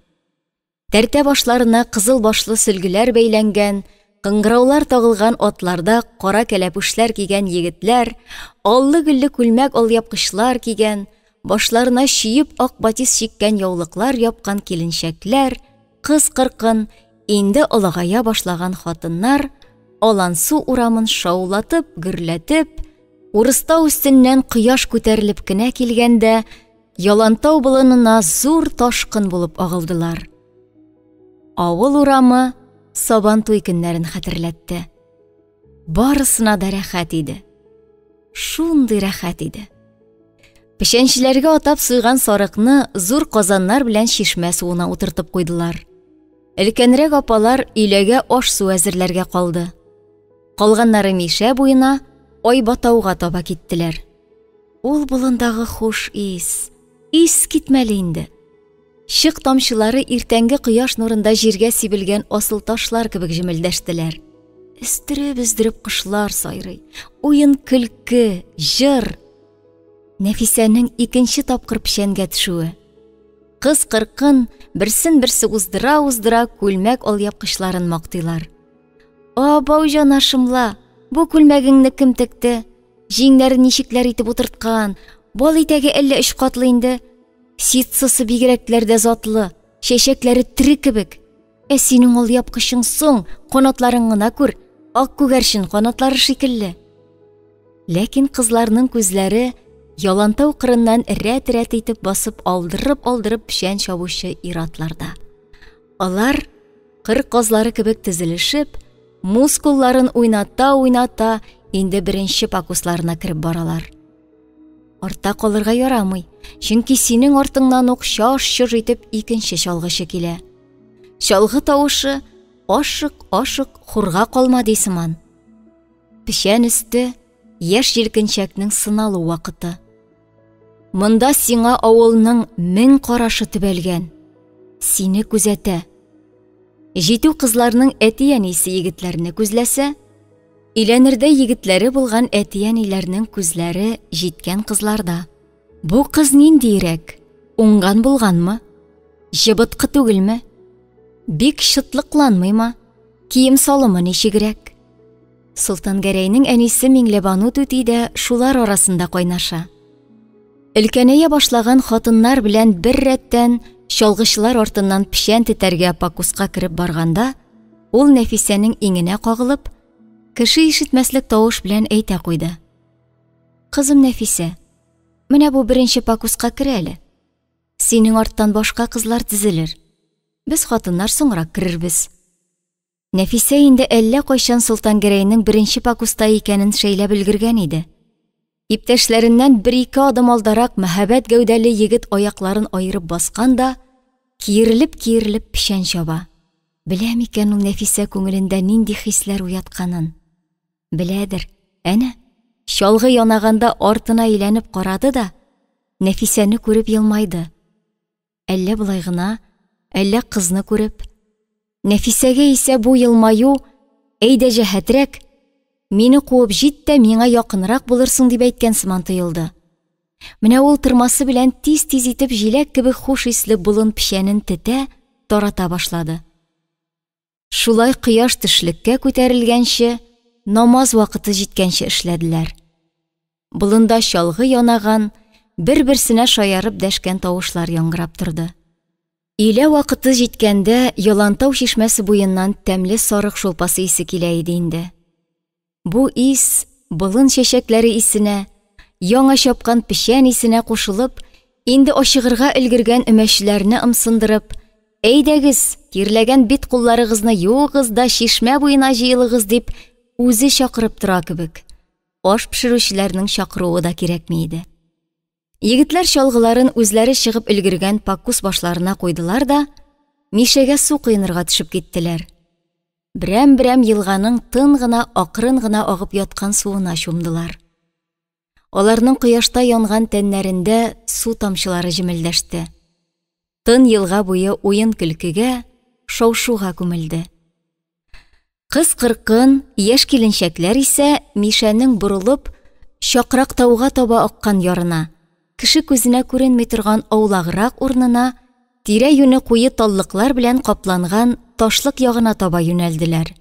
Тәртә башларына кызыл башлы сөлгеләр бәйләнгән, кыңгыраулар тагылган атларда кара кәләпүшләр кигән егетләр, аллы-гөлле күлмәк алъяпкычлар кигән, башларына чөеп ак батист чиккән яулыклар япкан киленчәкләр, кыз-кыркын, инде олыгая башлаган хатыннар Алансу урамын шаулатып, гөрләтеп, Урыстау өстеннән кояш күтәрелеп кенә килгәндә, Ялантау болынына зур ташкын булып агылдылар. Авыл урамы Сабантуй көннәрен хәтерләтте. Барысына да рәхәт иде. Шундый рәхәт иде. Печәнчеләргә атап суйган сарыкны зур казаннар белән чишмә суына утыртып куйдылар. Өлкәнрәк апалар өйләгә аш-су әзерләргә калды. Калганнары Мишә буена, Айбатауга таба киттеләр. Ул болындагы хуш ис, ис китмәле инде. Чык тамчылары иртәнге кояш нурында җиргә сибелгән асыл ташлар кебек җемелдәштеләр. Өстереп-өздереп кошлар сайрый, уен-көлке, җыр. Нәфисәнең икенче тапкыр печәнгә төшүе. Кыз-кыркын берсен-берсе уздыра-уздыра күлмәк алъяпкычларын мактыйлар. Абау җанашым ла, бу күлмәгеңне кем текте? Җиңнәрен ничекләр итеп утырткан? Бал итәге әллә өч катлы инде? Ситсысы бигрәкләр дә затлы, чәчәкләре тере кебек. Ә синең алъяпкычың соң, канатларын гына күр, ак күгәрчен канатлары шикелле. Ләкин кызларның күзләре Ялантау кырыннан рәт-рәт итеп басып алдырып-алдырып печән чабучы ир-атларда. Алар кыр казлары кебек тезелешеп, мускулларын уйната-уйната инде беренче пакусларына кереп баралар. Артта калырга ярамый, чөнки синең артыңнан ук чаш-чож итеп икенче чалгычы килә. Чалгы тавышы ашык-ашык хурга калма ди сыман. Печән өсте яшь җилкенчәкнең сыналу вакыты. Монда сиңа авылның мең карашы төбәлгән. Сине күзәтә. Җитү кызларның әти-әнисе егетләрне күзләсә, өйләнердәй егетләре булган әти-әниләрнең күзләре җиткән кызларда. Бу кыз ниндиерәк? Уңган булганмы? Җыбыткы түгелме? Бик чытлыкланмыймы? Кием-салымы ничегрәк? Солтангәрәйнең әнисе Миңлебану түти дә шулар арасында кайнаша. Өлкәнәя башлаган хатыннар белән бер рәттән чалгычылар артыннан печән тетәргә пакуска кереп барганда, ул Нәфисәнең иңенә кагылып, кеше ишетмәслек тавыш белән әйтә куйды. Кызым Нәфисә, менә бу беренче пакуска кер әле. Синең арттан башка кызлар тезелер. Без хатыннар соңрак керербез. Нәфисә инде әллә кайчан Солтангәрәйнең беренче пакуста икәнен шәйләп өлгергән иде. Иптәшләреннән бер-ике адым алдарак мәһабәт гәүдәле егет аякларын аерып баскан да, киерелеп-киерелеп печән чаба. Белә микән ул Нәфисә күңелендә нинди хисләр уятканын? Беләдер. Әнә, чалгы янаганда артына әйләнеп карады да, Нәфисәне күреп елмайды. Әллә болай гына, әллә кызны күреп. Нәфисәгә исә бу елмаю, әйдә җәһәтрәк, мине куып җит тә миңа якынрак булырсың дип әйткән сыман тоелды. Менә ул тырмасы белән тиз-тиз итеп җиләк кебек хуш исле болын печәнен тетә, тарата башлады. Шулай кояш төшлеккә күтәрелгәнче, намаз вакыты җиткәнче эшләделәр. Болында чалгы янаган, бер-берсенә шаярып дәшкән тавышлар яңгырап торды. Өйлә вакыты җиткәндә Ялантау чишмәсе буеннан тәмле сарык шулпасы исе килә иде инде. Бу ис болын чәчәкләре исенә, яңа чапкан печән исенә кушылып, инде ачыгырга өлгергән өмәчеләрне ымсындырып, Әйдәгез, тирләгән бит-кулларыгызны юыгыз да чишмә буена җыелыгыз дип, үзе чакырып тора кебек. Аш пешерүчеләрнең чакыруы да кирәкми иде. Егетләр чалгыларын үзләре чыгып өлгергән пакус башларына куйдылар да, Мишәгә су коенырга төшеп киттеләр. Берәм-берәм елганың тын гына, акрын гына агып яткан суына чумдылар. Аларның кояшта янган тәннәрендә су тамчылары җемелдәште. Тын елга буе уен-көлкегә, шау-шуга күмелде. Кыз-кыркын, яшь киленчәкләр исә Мишәнең борылып, Чакрак тауга таба аккан ярына, кеше күзенә күренми торган аулаграк урынына, тирә-юне куе таллыклар белән капланган ташлык ягына таба юнәлделәр.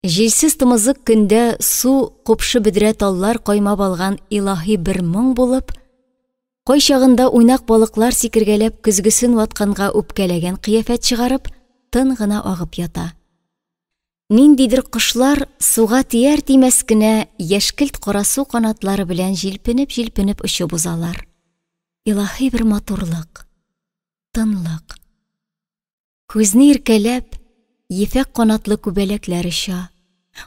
Җилсез тымызык көндә су купшы бөдрә таллар каймап алган илаһи бер моң булып, кайчагында уйнак балыклар сикергәләп көзгесен ватканга үпкәләгән кыяфәт чыгарып, тын гына агып ята. Ниндидер кошлар суга тияр-тимәс кенә яшькелт карасу канатлары белән җилпенеп-җилпенеп очып узалар. Илаһи бер матурлык, тынлык. Күзне иркәләп, ефәк канатлы күбәләкләр оча.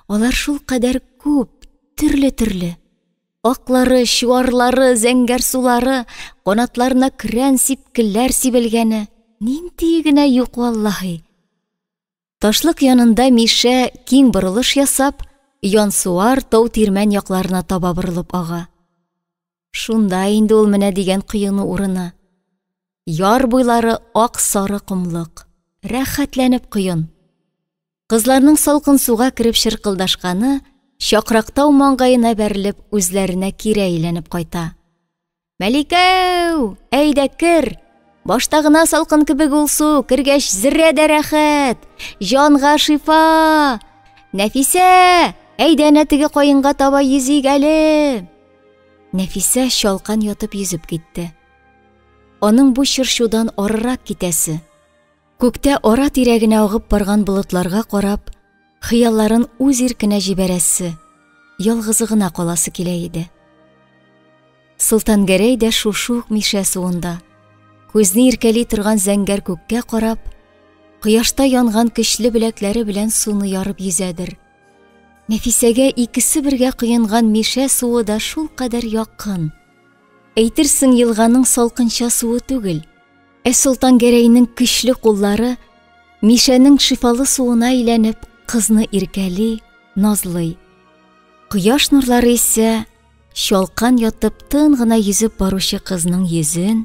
Алар шулкадәр күп, төрле-төрле. Аклары, чуарлары, зәңгәрсулары, канатларына көрән сипкелләр сибелгәне. Ниндие генә юк валлаһи. Ташлык янында Мишә киң борылыш ясап, Янсуар тау тирмән якларына таба борылып ага. Шунда инде ул менә дигән коену урыны. Яр буйлары ак сары комлык. Рәхәтләнеп коен. Кызларның салкын суга кереп чыркылдашканы Чакрактау маңгаена бәрелеп үзләренә кире әйләнеп кайта. Мәликәү, әйдә кер! Башта гына салкын кебек ул су, кергәч зерә дә рәхәт, җанга шифа! Нәфисә, әйдә әнә теге каенга таба йөзик әле! Нәфисә чалкан ятып йөзеп китте. Аның бу чырчудан арырак китәсе, күктә ара-тирә генә агып барган болытларга карап, хыялларын үз иркенә җибәрәсе, ялгызы гына каласы килә иде. Солтангәрәй дә шушы ук Мишә суында, күзне иркәли торган зәңгәр күккә карап, кояшта янган көчле беләкләре белән суны ярып йөзәдер. Нәфисәгә икесе бергә коенган Мишә суы да шулкадәр якын. Әйтерсең, елганың салкынча суы түгел, ә Солтангәрәйнең көчле куллары Мишәнең шифалы суына әйләнеп, кызны иркәли, назлый. Кояш нурлары исә чалкан ятып тын гына йөзеп баручы кызның йөзен,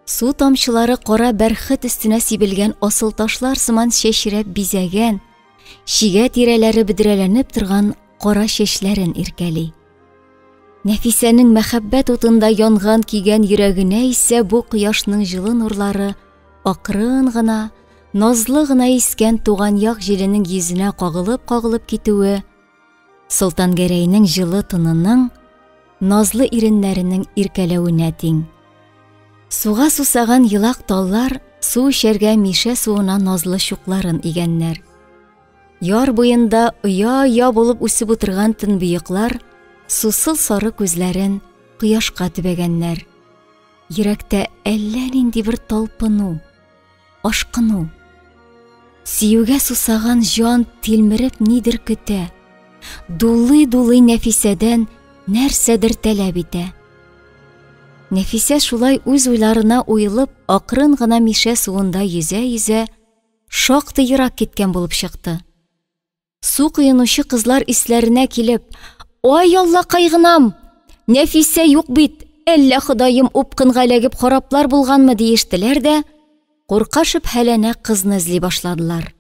су тамчылары кара бәрхет өстенә сибелгән асыл ташлар сыман чәчрәп бизәгән, чигә тирәләре бөдрәләнеп торган кара чәчләрен иркәли. Нәфисәнең мәхәббәт утында янган-көйгән йөрәгенә исә бу кояшның җылы нурлары Акрын гына, назлы гына искән туган як җиленең йөзенә кагылып-кагылып китүе Солтангәрәйнең җылы тынының, назлы иреннәренең иркәләвенә тиң. Суга сусаган елак таллар су эчәргә мишә суына назлы чукларын игәннәр. Яр буенда оя-оя булып үсеп утырган төнбоеклар сусыл сары күзләрен кояшка төбәгәннәр. Йөрәктә әллә нинди бер талпыну, ашкыну. Сөюгә сусаган җан тилмереп нидер көтә. Дулый-дулый Нәфисәдән нәрсәдер таләп итә. Нәфисә шулай үз уйларына уелып, акрын гына Мишә суында йөзә-йөзә, шактый ерак киткән булып чыкты. Су коенучы кызлар исләренә килеп, «Ай, Аллакай гынам! Нәфисә юк бит, әллә Ходаем упкынга эләгеп хараплар булганмы?» диештеләр дә, курка шөбһәләнә кызны эзли башладылар.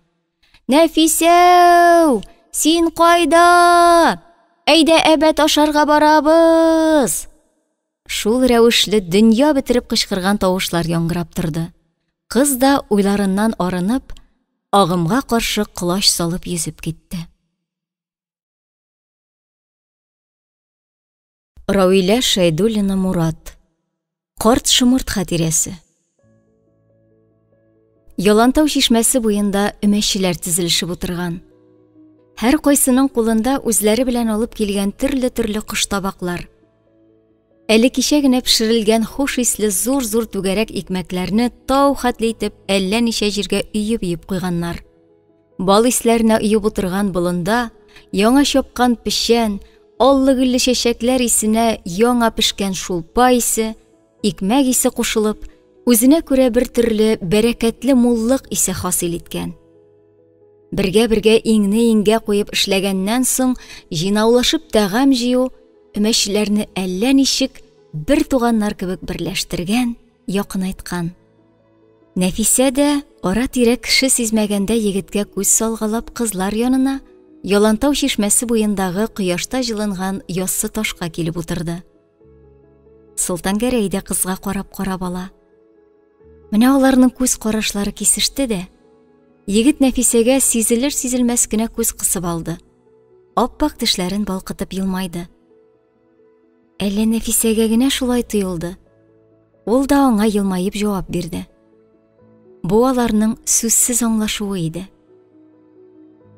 Нәфисәү, син кайда? Әйдә әбәт ашарга барабыз! Шул рәвешле дөнья бетереп кычкырган тавышлар яңгырап торды. Кыз да уйларыннан арынып, агымга каршы колач салып йөзеп китте. Рауилә Шәйдуллина Мурат. Карт шомырт хатирәсе. Ялантау чишмәсе буенда өмәчеләр тезелешеп утырган. Һәр кайсының кулында үзләре белән алып килгән төрле-төрле коштабаклар. Әле кичә генә пешерелгән хуш исле зур-зур түгәрәк икмәкләрне тау хәтле итеп әллә ничә җиргә өеп-өеп куйганнар. Бал исләренә оеп утырган болында яңа чапкан печән, аллы-гөлле чәчәкләр исенә яңа пешкән шулпа исе, икмәк исе кушылып, үзенә күрә бер төрле бәрәкәтле муллык исе хасил иткән. Бергә-бергә иңне иңгә куеп эшләгәннән соң җыйнаулашып тәгам җыю өмәчеләрне әллә ничек бер туганнар кебек берләштергән, якынайткан. Нәфисә дә ара-тирә кеше сизмәгәндә егеткә күз салгалап кызлар янына Ялантау чишмәсе буендагы кояшта җылынган яссы ташка килеп утырды. Солтангәрәй дә кызга карап-карап ала. Менә аларның күз карашлары кисеште дә, егет Нәфисәгә сизелер-сизелмәс кенә күз кысып алды. Аппак тешләрен балкытып елмайды. Әллә Нәфисәгә генә шулай тоелды. Ул да аңа елмаеп җавап бирде. Бу аларның сүзсез аңлашуы иде.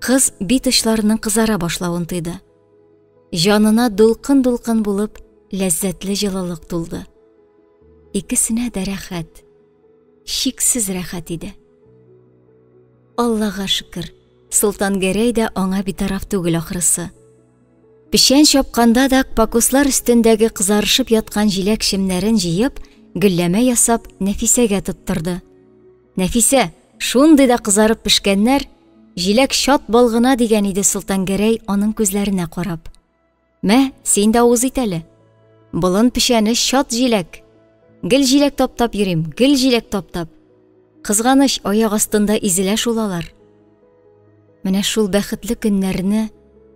Кыз бит очларының кызара башлавын тойды. Җанына дулкын-дулкын булып ләззәтле җылылык тулды. Икесенә дә рәхәт, чиксез рәхәт иде. Аллага шөкер, Солтангәрәй дә аңа битараф түгел ахрысы. Печән чапканда да пакуслар өстендәге кызарышып яткан җиләк чемнәрен җыеп, гөлләмә ясап, Нәфисәгә тоттырды. Нәфисә, шундый да кызарып пешкәннәр, җиләк чат бал гына дигән иде Солтангәрәй аның күзләренә карап. Мә, син дә авыз ит әле. Болын печәне чат җиләк. Гел җиләк таптап йөрим, гел җиләк таптап. Кызганыч, аяк астында изелә шул алар. Менә шул бәхетле көннәрне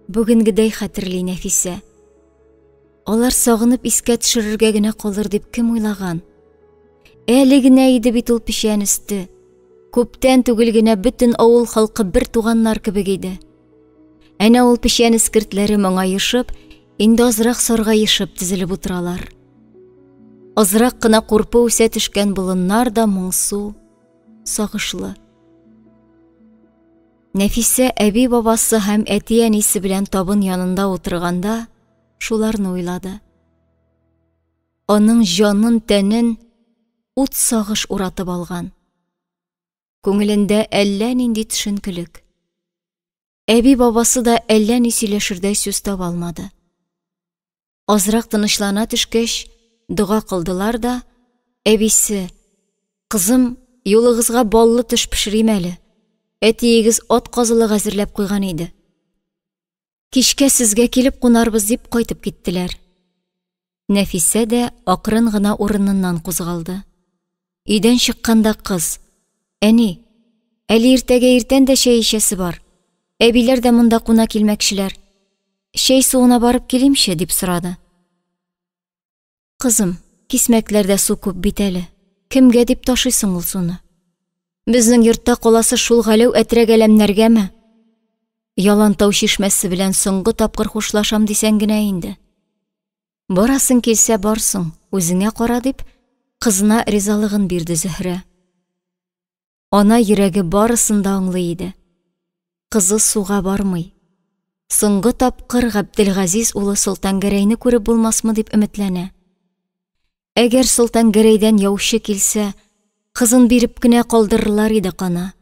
бүгенгедәй хәтерли Нәфисә. Алар сагынып искә төшерергә генә калыр дип кем уйлаган? Әле генә иде бит ул печән өсте. Күптән түгел генә бөтен авыл халкы бер туганнар кебек иде. Әнә ул печән эскертләре моңаешып, инде азрак саргаешып тезелеп утыралар. Азрак кына курпы үсә төшкән болыннар да моңсу, сагышлы. Нәфисә әби-бабасы һәм әти-әнисе белән табын янында утырганда шуларны уйлады. Аның җанын, тәнен ут сагыш уратып алган. Күңелендә әллә нинди төшенкелек. Әби-бабасы да әллә ни сөйләшердәй сүз таба алмады. Азрак тынычлана төшкәч, дога кылдылар да, әбисе, «Кызым, юлыгызга баллы төш пешерим әле. Әтиегез ат казылыгы әзерләп куйган иде. Кичкә сезгә килеп кунарбыз», дип кайтып киттеләр. Нәфисә дә акрын гына урыныннан кузгалды. Өйдән чыкканда кыз: "Әни, әле иртәгә иртән дә чәй эчәсе бар. Әбиләр дә монда куна килмәкчеләр. Чәй суына барып килимче?" дип сорады. Кызым, кисмәкләрдә су күп бит әле. Кемгә дип ташыйсың ул суны? Безнең йортта каласы шул Галәү әтрәк-әләмнәргәме? Ялантау чишмәсе белән соңгы тапкыр хушлашам дисәң генә инде. Барасың килсә барсың, үзеңә кара дип, кызына ризалыгын бирде Зөһрә. Ана йөрәге барысын да аңлый иде. Кызы суга бармый. Соңгы тапкыр Габделгазиз улы Солтангәрәйне күреп булмасмы дип өметләнә. Әгәр Солтангәрәйдән яучы килсә, кызын биреп кенә калдырырлар иде кана.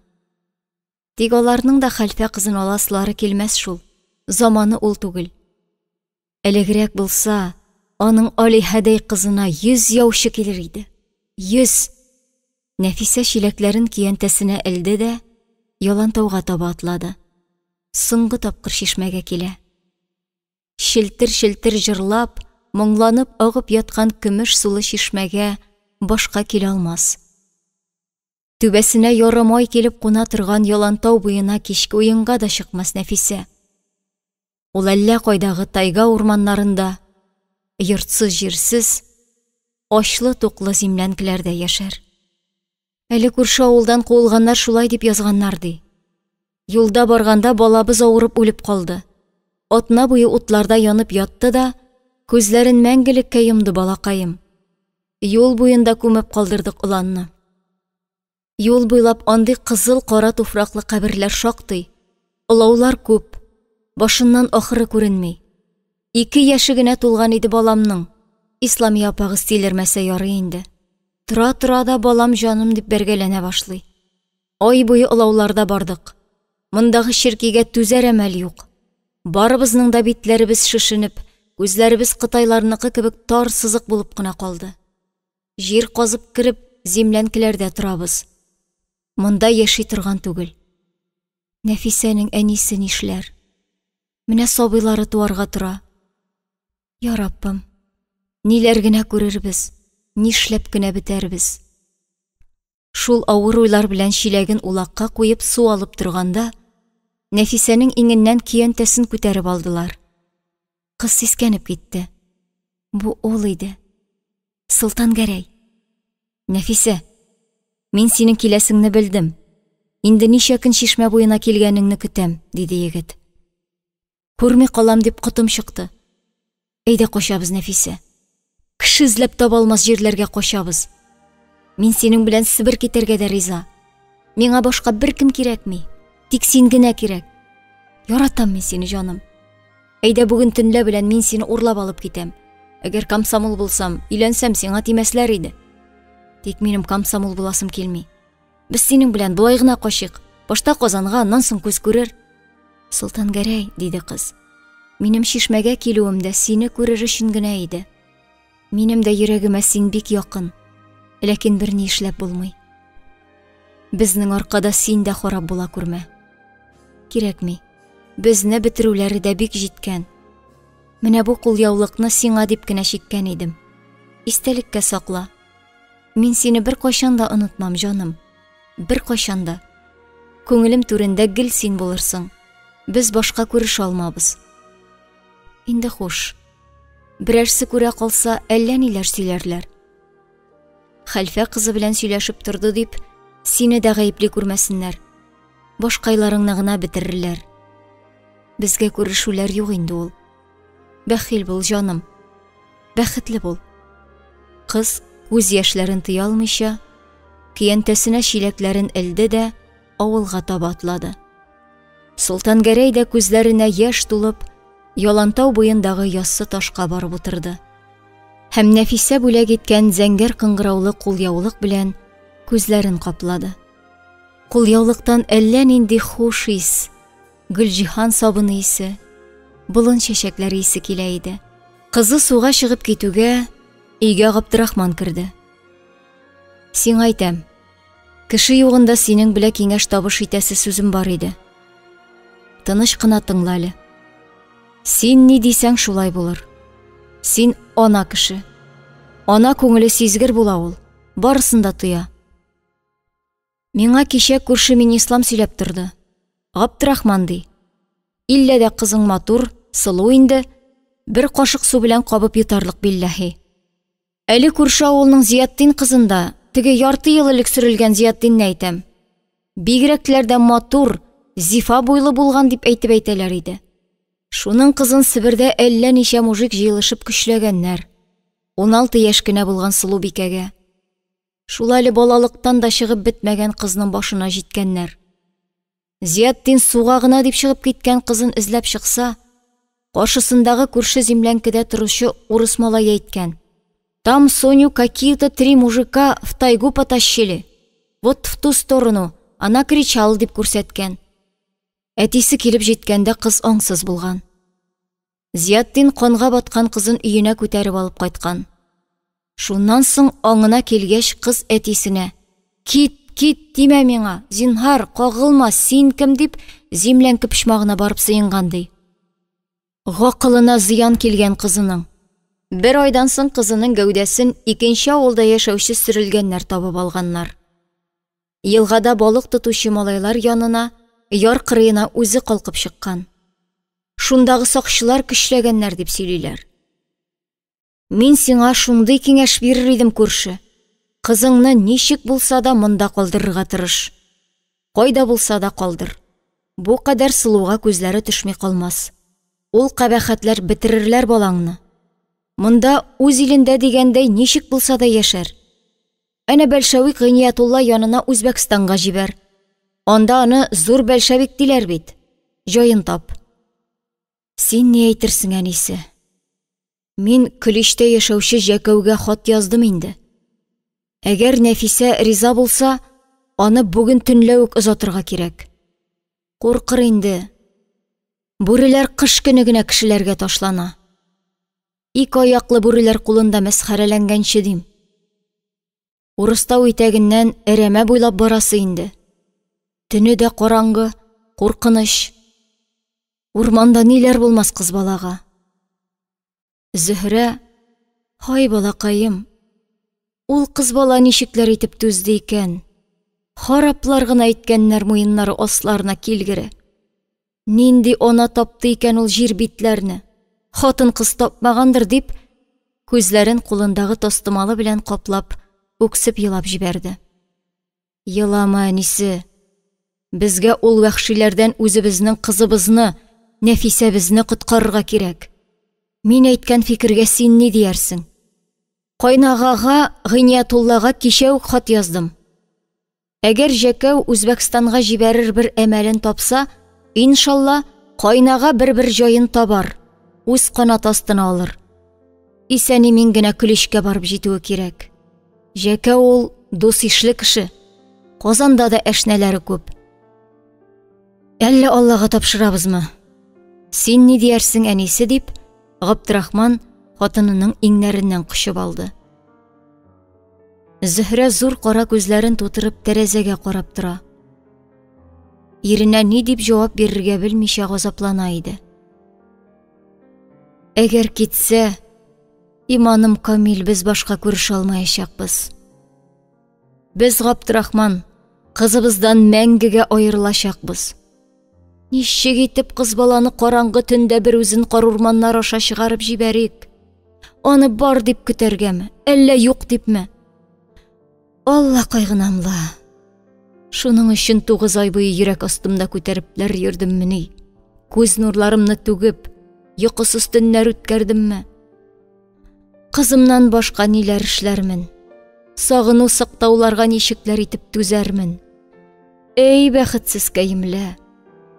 Тик аларның да хәлфә кызын аласылары килмәс шул, заманы ул түгел. Элегрәк булса, аның алиһәдәй кызына 100 яучы килер иде. 100! Нәфисә чиләкләрен көянтәсенә элде дә, Ялантауга таба атлады. Соңгы тапкыр чишмәгә килә. Челтер-челтер җырлап, моңланып агып яткан көмеш сулы чишмәгә башка килә алмас. Түбәсенә ярым ай килеп куна торган Ялантау буена кичке уенга да чыкмас Нәфисә. Ул әллә кайдагы тайга урманнарында, йортсыз-җирсез, ачлы-туклы зимләнкеләрдә яшәр. Әле күрше авылдан куылганнар шулай дип язганнар, ди. Юлда барганда балабыз авырып үлеп калды. Атна буе утларда янып ятты да, күзләрен мәңгелеккә йомды балакаем. Юл буенда күмеп калдырдык оланны. Юл буйлап андый кызыл-кара туфраклы каберләр шактый. Олаулар күп. Башыннан ахыры күренми. Ике яше генә тулган иде баламның. Исламия апагыз тилермәсә ярый инде. Тора-тора да балам җаным дип бәргәләнә башлый. Ай буе олауларда бардык. Мондагы черкигә түзәр әмәл юк. Барыбызның да битләребез шешенеп, күзләребез кытайларныкы кебек тар сызык булып кына калды. Җир казып кереп, зимләнкеләрдә торабыз. Монда яши торган түгел. Нәфисәнең әнисе нишләр? Менә сабыйлары туарга тора. Я Раббым, ниләр генә күрербез, нишләп кенә бетәрбез? Шул авыр уйлар белән чиләген улакка куеп су алып торганда, Нәфисәнең иңеннән көянтәсен күтәреп алдылар. Кыз сискәнеп китте. Бу ул иде. Солтангәрәй. Нәфисә, мин синең киләсеңне белдем. Инде ничә көн чишмә буена килгәнеңне көтәм, диде егет. Күрми калам дип котым чыкты. Әйдә качабыз, Нәфисә. Кеше эзләп таба алмас җирләргә качабыз. Мин синең белән Себер китәргә дә риза. Миңа башка беркем кирәкми. Тик син генә кирәк. Яратам мин сине, җаным. Әйдә бүген төнлә белән мин сине урлап алып китәм. Әгәр комсомол булсам, өйләнсәм, сиңа тимәсләр иде. Тик минем комсомол буласым килми. Без синең белән болай гына качыйк. Башта Казанга, аннан соң күз күрер. Солтангәрәй, диде кыз. Минем чишмәгә килүем дә сине күрер өчен генә иде. Минем дә йөрәгемә син бик якын. Ләкин берни эшләп булмый. Безнең аркада син дә харап була күрмә. Кирәкми. Безне бетерүләре дә бик җиткән. Менә бу кулъяулыкны сиңа дип кенә чиккән идем. Истәлеккә сакла. Мин сине беркайчан да онытмам, җаным. Беркайчан да. Күңелем түрендә гел син булырсың. Без башка күрешә алмабыз. Инде хуш. Берәрсе күрә калса, әллә ниләр сөйләрләр. Хәлфә кызы белән сөйләшеп торды дип, сине дә гаепли күрмәсеннәр. Башкайларыңны гына бетерерләр. Безгә күрешүләр юк инде ул. Бәхил бул, җаным. Бәхетле бул. Кыз күз яшьләрен тыя алмыйча, көянтәсенә чиләкләрен элде дә авылга таба атлады. Солтангәрәй дә күзләренә яшь тулып, Ялантау буендагы яссы ташка барып утырды. Һәм Нәфисә бүләк иткән зәңгәр кыңгыраулы кулъяулык белән күзләрен каплады. Кулъяулыктан әллә нинди хуш ис, Гөлҗиһан сабыны исе, болын чәчәкләре исе килә иде. Кызы суга чыгып китүгә, өйгә Габдрахман керде. Сиңа әйтәм, кеше югында синең белән киңәш табыш итәсе сүзем бар иде. Тыныч кына тыңла әле. Син ни дисәң шулай булыр. Син ана кеше. Ана күңеле сизгер була ул, барысын да тоя. Миңа кичә күрше Минислам сөйләп торды. Габдрахман ди. Иллә дә кызың матур, сылу инде, бер кашык су белән кабып йотарлык билләһи. Әле күрше авылның Зиятдин кызын да, теге ярты ел элек сөрелгән Зиятдинне әйтәм. Бигрәкләр дә матур, зифа буйлы булган дип әйтеп әйтәләр иде. Шуның кызын Себердә әллә ничә мужик җыелышып көчләгәннәр. 16 яшь кенә булган сылу бикәгә. Шул әле балалыктан да чыгып бетмәгән кызның башына җиткәннәр. Зиятдин суга гына дип чыгып киткән кызын эзләп чыкса, каршысындагы күрше зимләнкедә торучы урыс малае әйткән: "Там Соню какие-то три мужика в тайгу потащили. Вот в ту сторону, она кричала", дип күрсәткән. Әтисе килеп җиткәндә кыз аңсыз булган. Зиятдин канга баткан кызын өенә күтәреп алып кайткан. Шуннан соң аңына килгәч, кыз әтисенә: "Кит, кит, тимә миңа, зинһар, кагылма, син кем?" дип, зимләнке почмагына барып сыенган ди. Гакылына зыян килгән кызының. Бер айдан соң кызының гәүдәсен икенче авылда яшәүче сөрелгәннәр табып алганнар. Елгада балык тотучы малайлар янына, яр кырыена үзе калкып чыккан. Шундагы сакчылар көчләгәннәр дип сөйлиләр. Мин сиңа шундый киңәш бирер идем, күрше. Кызыңны ничек булса да монда калдырырга тырыш. Кайда булса да калдыр. Бу кадәр сылуга күзләре төшми калмас. Ул кабахәтләр бетерерләр балаңны. Монда үз илендә дигәндәй ничек булса да яшәр. Әнә бәлшәвик Гыйниятулла янына Үзбәкстанга җибәр. Анда аны зур бәлшәвик диләр бит. Җаен тап. Син ни әйтерсең, әнисе? Мин Көличтә яшәүче Җәкәүгә хат яздым инде. Әгәр Нәфисә риза булса, аны бүген төнлә үк озатырга кирәк. Куркыр инде. Бүреләр кыш көне генә кешеләргә ташлана. Ике аяклы бүреләр кулында мәсхәрәләнгәнче дим. Урыстау итәгеннән әрәмә буйлап барасы инде. Төне дә караңгы, куркыныч. Урманда ниләр булмас кыз балага. Зөһрә, һай балакаем, ул кыз бала ничекләр итеп түзде икән? Хараплар гына әйткәннәр муеннары асларына килгере. Нинди ана тапты икән ул җир битләрне? Хатын-кыз тапмагандыр дип, күзләрен кулындагы тастымалы белән каплап, үксеп елап җибәрде. Елама, әнисе. Безгә ул вәхшиләрдән үзебезнең кызыбызны, Нәфисәбезне коткарырга кирәк. Мин әйткән фикергә син ни диярсең? Кайнагага Гыйниятуллага кичә үк хат яздым. Әгәр Җәкәү Үзбәкстанга җибәрер бер әмәлен тапса, иншалла, кайнага бер-бер җаен табар, үз канат астына алыр. Исән-имин генә Көличкә барып җитүе кирәк. Җәкәү ул дус-ишле кеше. Казанда да әшнәләре күп. Әллә Аллага тапшырабызмы? Син ни диярсең, әнисе, дип, Габдрахман хатынының иңнәреннән кочып алды. Зөһрә зур кара күзләрен тутырып тәрәзәгә карап тора. Иренә ни дип җавап бирергә белмичә газаплана иде. Әгәр китсә, иманым камил, без башка күрешә алмаячакбыз. Без Габдрахман, кызыбыздан мәңгегә аерылачакбыз. Ничек итеп кыз баланы караңгы төндә бер үзен карурманнар аша чыгарып җибәрик? Аны бар дип көтәргәме, әллә юк дипме? Алла кайгынамла. Шуның өчен 9 ай буе йөрәк астымда күтәрепләр йөрдеммени? Күз нурларымны түгеп, йокысыз төннәр үткәрдемме? Кызымнан башка ниләр эшләрмен? Сагыну сыктауларга ничекләр итеп түзәрмен? Эй, бәхетсезкәем лә!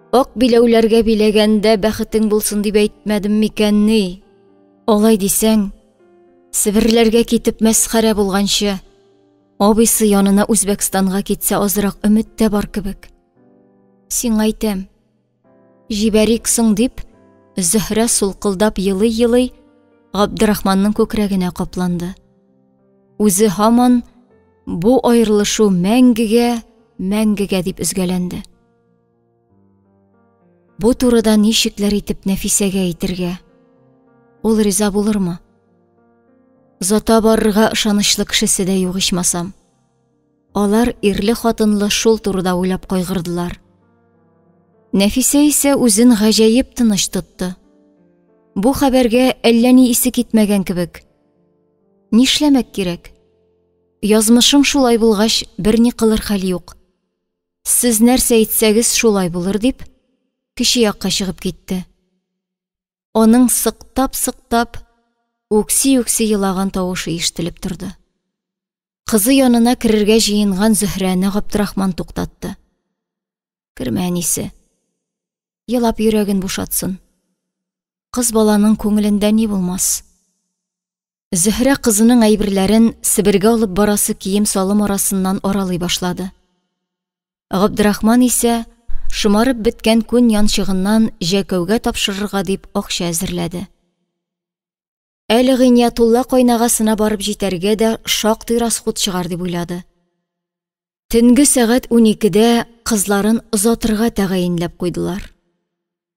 Ак биләүләргә биләгәндә бәхетең булсын дип әйтмәдем микәнни? Алай дисәң, Себерләргә китеп мәсхәрә булганчы, абыйсы янына Үзбәкстанга китсә азрак өмет тә бар кебек. Сиңа әйтәм, җибәрик соң дип, Зөһрә сулкылдап елый-елый Габдрахманның күкрәгенә капланды. Үзе һаман бу аерылышу мәңгегә, мәңгегә дип өзгәләнде. Бу турыда ничекләр итеп Нәфисәгә әйтергә? Ул риза булырмы? Зата барырга ышанычлы кешесе дә юк ичмасам. Алар ирле-хатынлы шул турыда уйлап кайгырдылар. Нәфисә исә үзен гаҗәеп тыныч тотты. Бу хәбәргә әллә ни исе китмәгән кебек. Нишләмәк кирәк? Язмышың шулай булгач, берни кылыр хәл юк. Сез нәрсә әйтсәгез, шулай булыр, дип, кече якка чыгып китте. Аның сыктап-сыктап, үкси-үкси елаган тавышы ишетелеп торды. Кызы янына керергә җыенган Зөһрәне Габдрахман туктатты. Кермә, әнисе. Елап йөрәген бушатсын. Кыз баланың күңелендә ни булмас. Зөһрә кызының әйберләрен Себергә алып барасы кием-салым арасыннан аралый башлады. Габдрахман исә шомарып беткән күн янчыгыннан Җәкәүгә тапшырырга дип акча әзерләде. Әле Гыйниятулла кайнагасына барып җитәргә дә шактый расход чыгар дип уйлады. Төнге сәгать уникедә кызларын озатырга тәгаенләп куйдылар.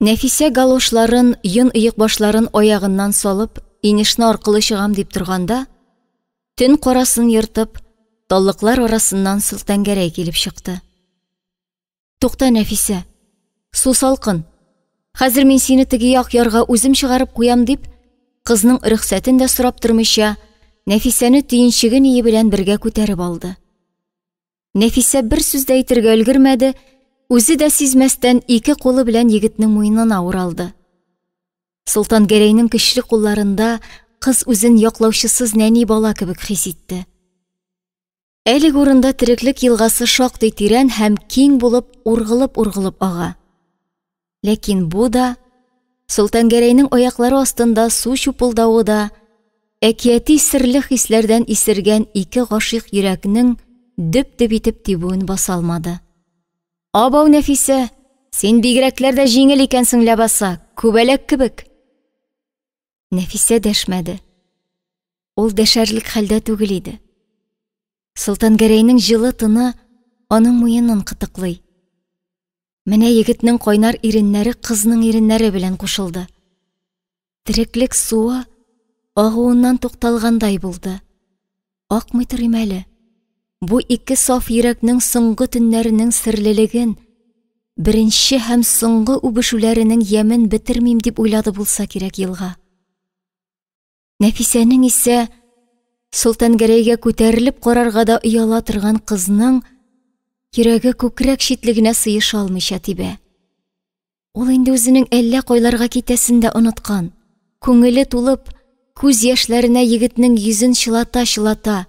Нәфисә галошларын, йон оекбашларын аягыннан салып, инешне аркылы чыгам дип торганда, төн карасын ертып, таллыклар арасыннан Солтангәрәй килеп чыкты. Тукта, Нәфисә, су салкын. Хәзер мин сине теге як ярга үзем чыгарып куям, дип, кызның рөхсәтен дә сорап тормыйча, Нәфисәне төенчеге ние белән бергә күтәреп алды. Нәфисә бер сүз дә әйтергә өлгермәде, үзе дә сизмәстән ике кулы белән егетнең муенына уралды. Солтан Гәрәйнең көчле кулларында кыз үзен яклаучысыз нәни бала кебек хис итте. Әлеге урында тереклек елгасы шактый тирән һәм киң булып ургылып-ургылып ага. Ләкин бу да, Солтангәрәйнең аяклары астында су чупылдавы да, әкияти серле хисләрдән исергән ике гашыйк йөрәкнең дөп-дөп итеп тибүен баса алмады. Абау, Нәфисә, син бигрәкләр дә җиңел икәнсең ләбаса, күбәләк кебек. Нәфисә дәшмәде. Ул дәшәрлек хәлдә түгел иде. Солтангәрәйнең җылы тыны аның муенын кытыклый. Менә егетнең кайнар иреннәре кызның иреннәре белән кушылды. Тереклек суы агуыннан тукталгандай булды. Акмый торыйм әле. Бу ике саф йөрәкнең соңгы төннәренең серлелеген, беренче һәм соңгы үбешүләренең ямен бетермим дип уйлады булса кирәк елга. Нәфисәнең исә Солтангәрәйгә күтәрелеп карарга да ояла торган кызның йөрәге күкрәк читлегенә сыеша алмыйча тибә. Ул инде үзенең әллә кайларга китәсен дә оныткан. Күңеле тулып, күз яшьләренә егетнең йөзен чылата-чылата.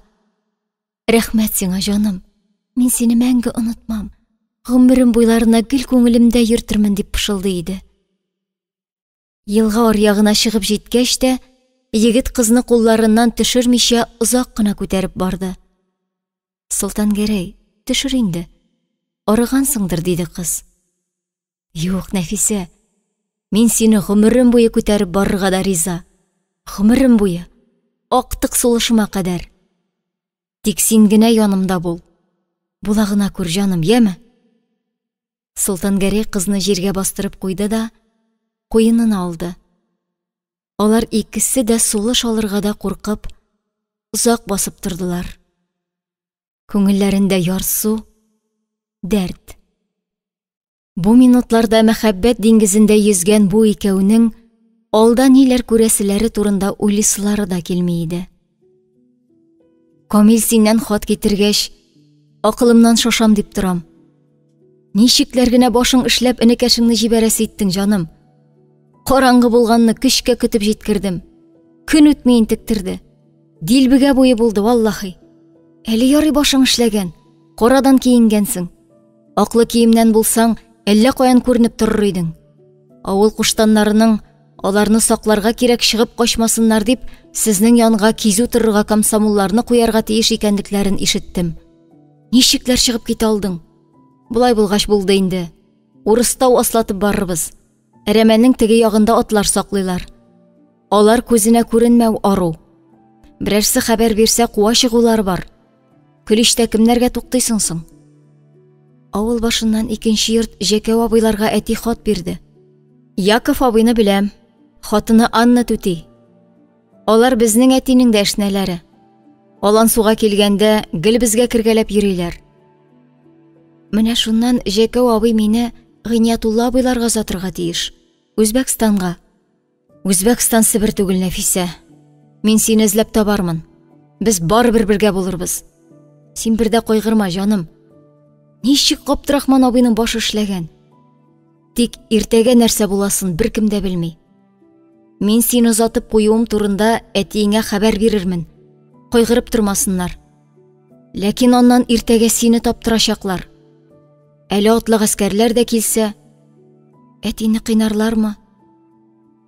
Рәхмәт сиңа, җаным. Мин сине мәңге онытмам. Гомерем буйларына гел күңелемдә йөртермен, дип пышылдый иде. Елга аръягына чыгып җиткәч тә, егет кызны кулларыннан төшермичә озак кына күтәреп барды. Солтангәрәй, төшер инде. Арыгансыңдыр, диде кыз. Юк, Нәфисә, мин сине гомерем буе күтәреп барырга да риза. Гомерем буе, актык сулышыма кадәр. Тик син генә янымда бул. Була гына күр, җаным, яме? Солтангәрәй кызны җиргә бастырып куйды да, куенына алды. Алар икесе дә сулыш алырга да куркып, озак басып тордылар. Күңелләрендә ярсу, дәрт. Бу минутларда мәхәббәт диңгезендә йөзгән бу икәүнең алда ниләр күрәселәре турында уйлыйсылары да килми иде. Камил синнән хат китергәч, акылымнан шашам дип торам. Ничекләр генә башың эшләп энекәшеңне җибәрәсе иттең, җаным. Караңгы булганны көчкә көтеп җиткердем. Көн үтми интектерде. Дилбегә буе булды, валлахи. Әле ярый башың эшләгән, карадан киенгәнсең. Аклы киемнән булсаң, әллә каян күренеп торыр идең. Авыл куштаннарының аларны сакларга кирәк чыгып качмасыннар дип, сезнең янга кизү торырга комсомолларны куярга тиеш икәнлекләрен ишеттем. Ничекләр чыгып китә алдың? Болай булгач булды инде. Урыстау аслатып барырбыз. Әрәмәнең теге ягында атлар саклыйлар. Алар күзенә күренмәү ару. Берәрсе хәбәр бирсә, куа чыгулары бар. Көличтә кемнәргә туктыйсың соң? Авыл башыннан икенче йорт Җәкәү абыйларга әти хат бирде. Яков абыйны беләм. Хатыны Анна түти. Алар безнең әтинең дә әшнәләре. Алан суга килгәндә гел безгә кергәләп йөриләр. Менә шуннан Җәкәү абый мине Гыйниятулла абыйларга озатырга тиеш. Үзбәкстанга. Үзбәкстан Себер түгел, Нәфисә. Мин сине эзләп табармын. Без барыбер бергә булырбыз. Син бер дә кайгырма, җаным. Ничек Габдрахман абыйның башы эшләгән? Тик иртәгә нәрсә буласын беркем дә белми. Мин сине озатып куюым турында әтиеңә хәбәр бирермен. Кайгырып тормасыннар. Ләкин аннан иртәгә сине таптырачаклар. Әле атлы гаскәрләр дә килсә, әтине кыйнарлармы?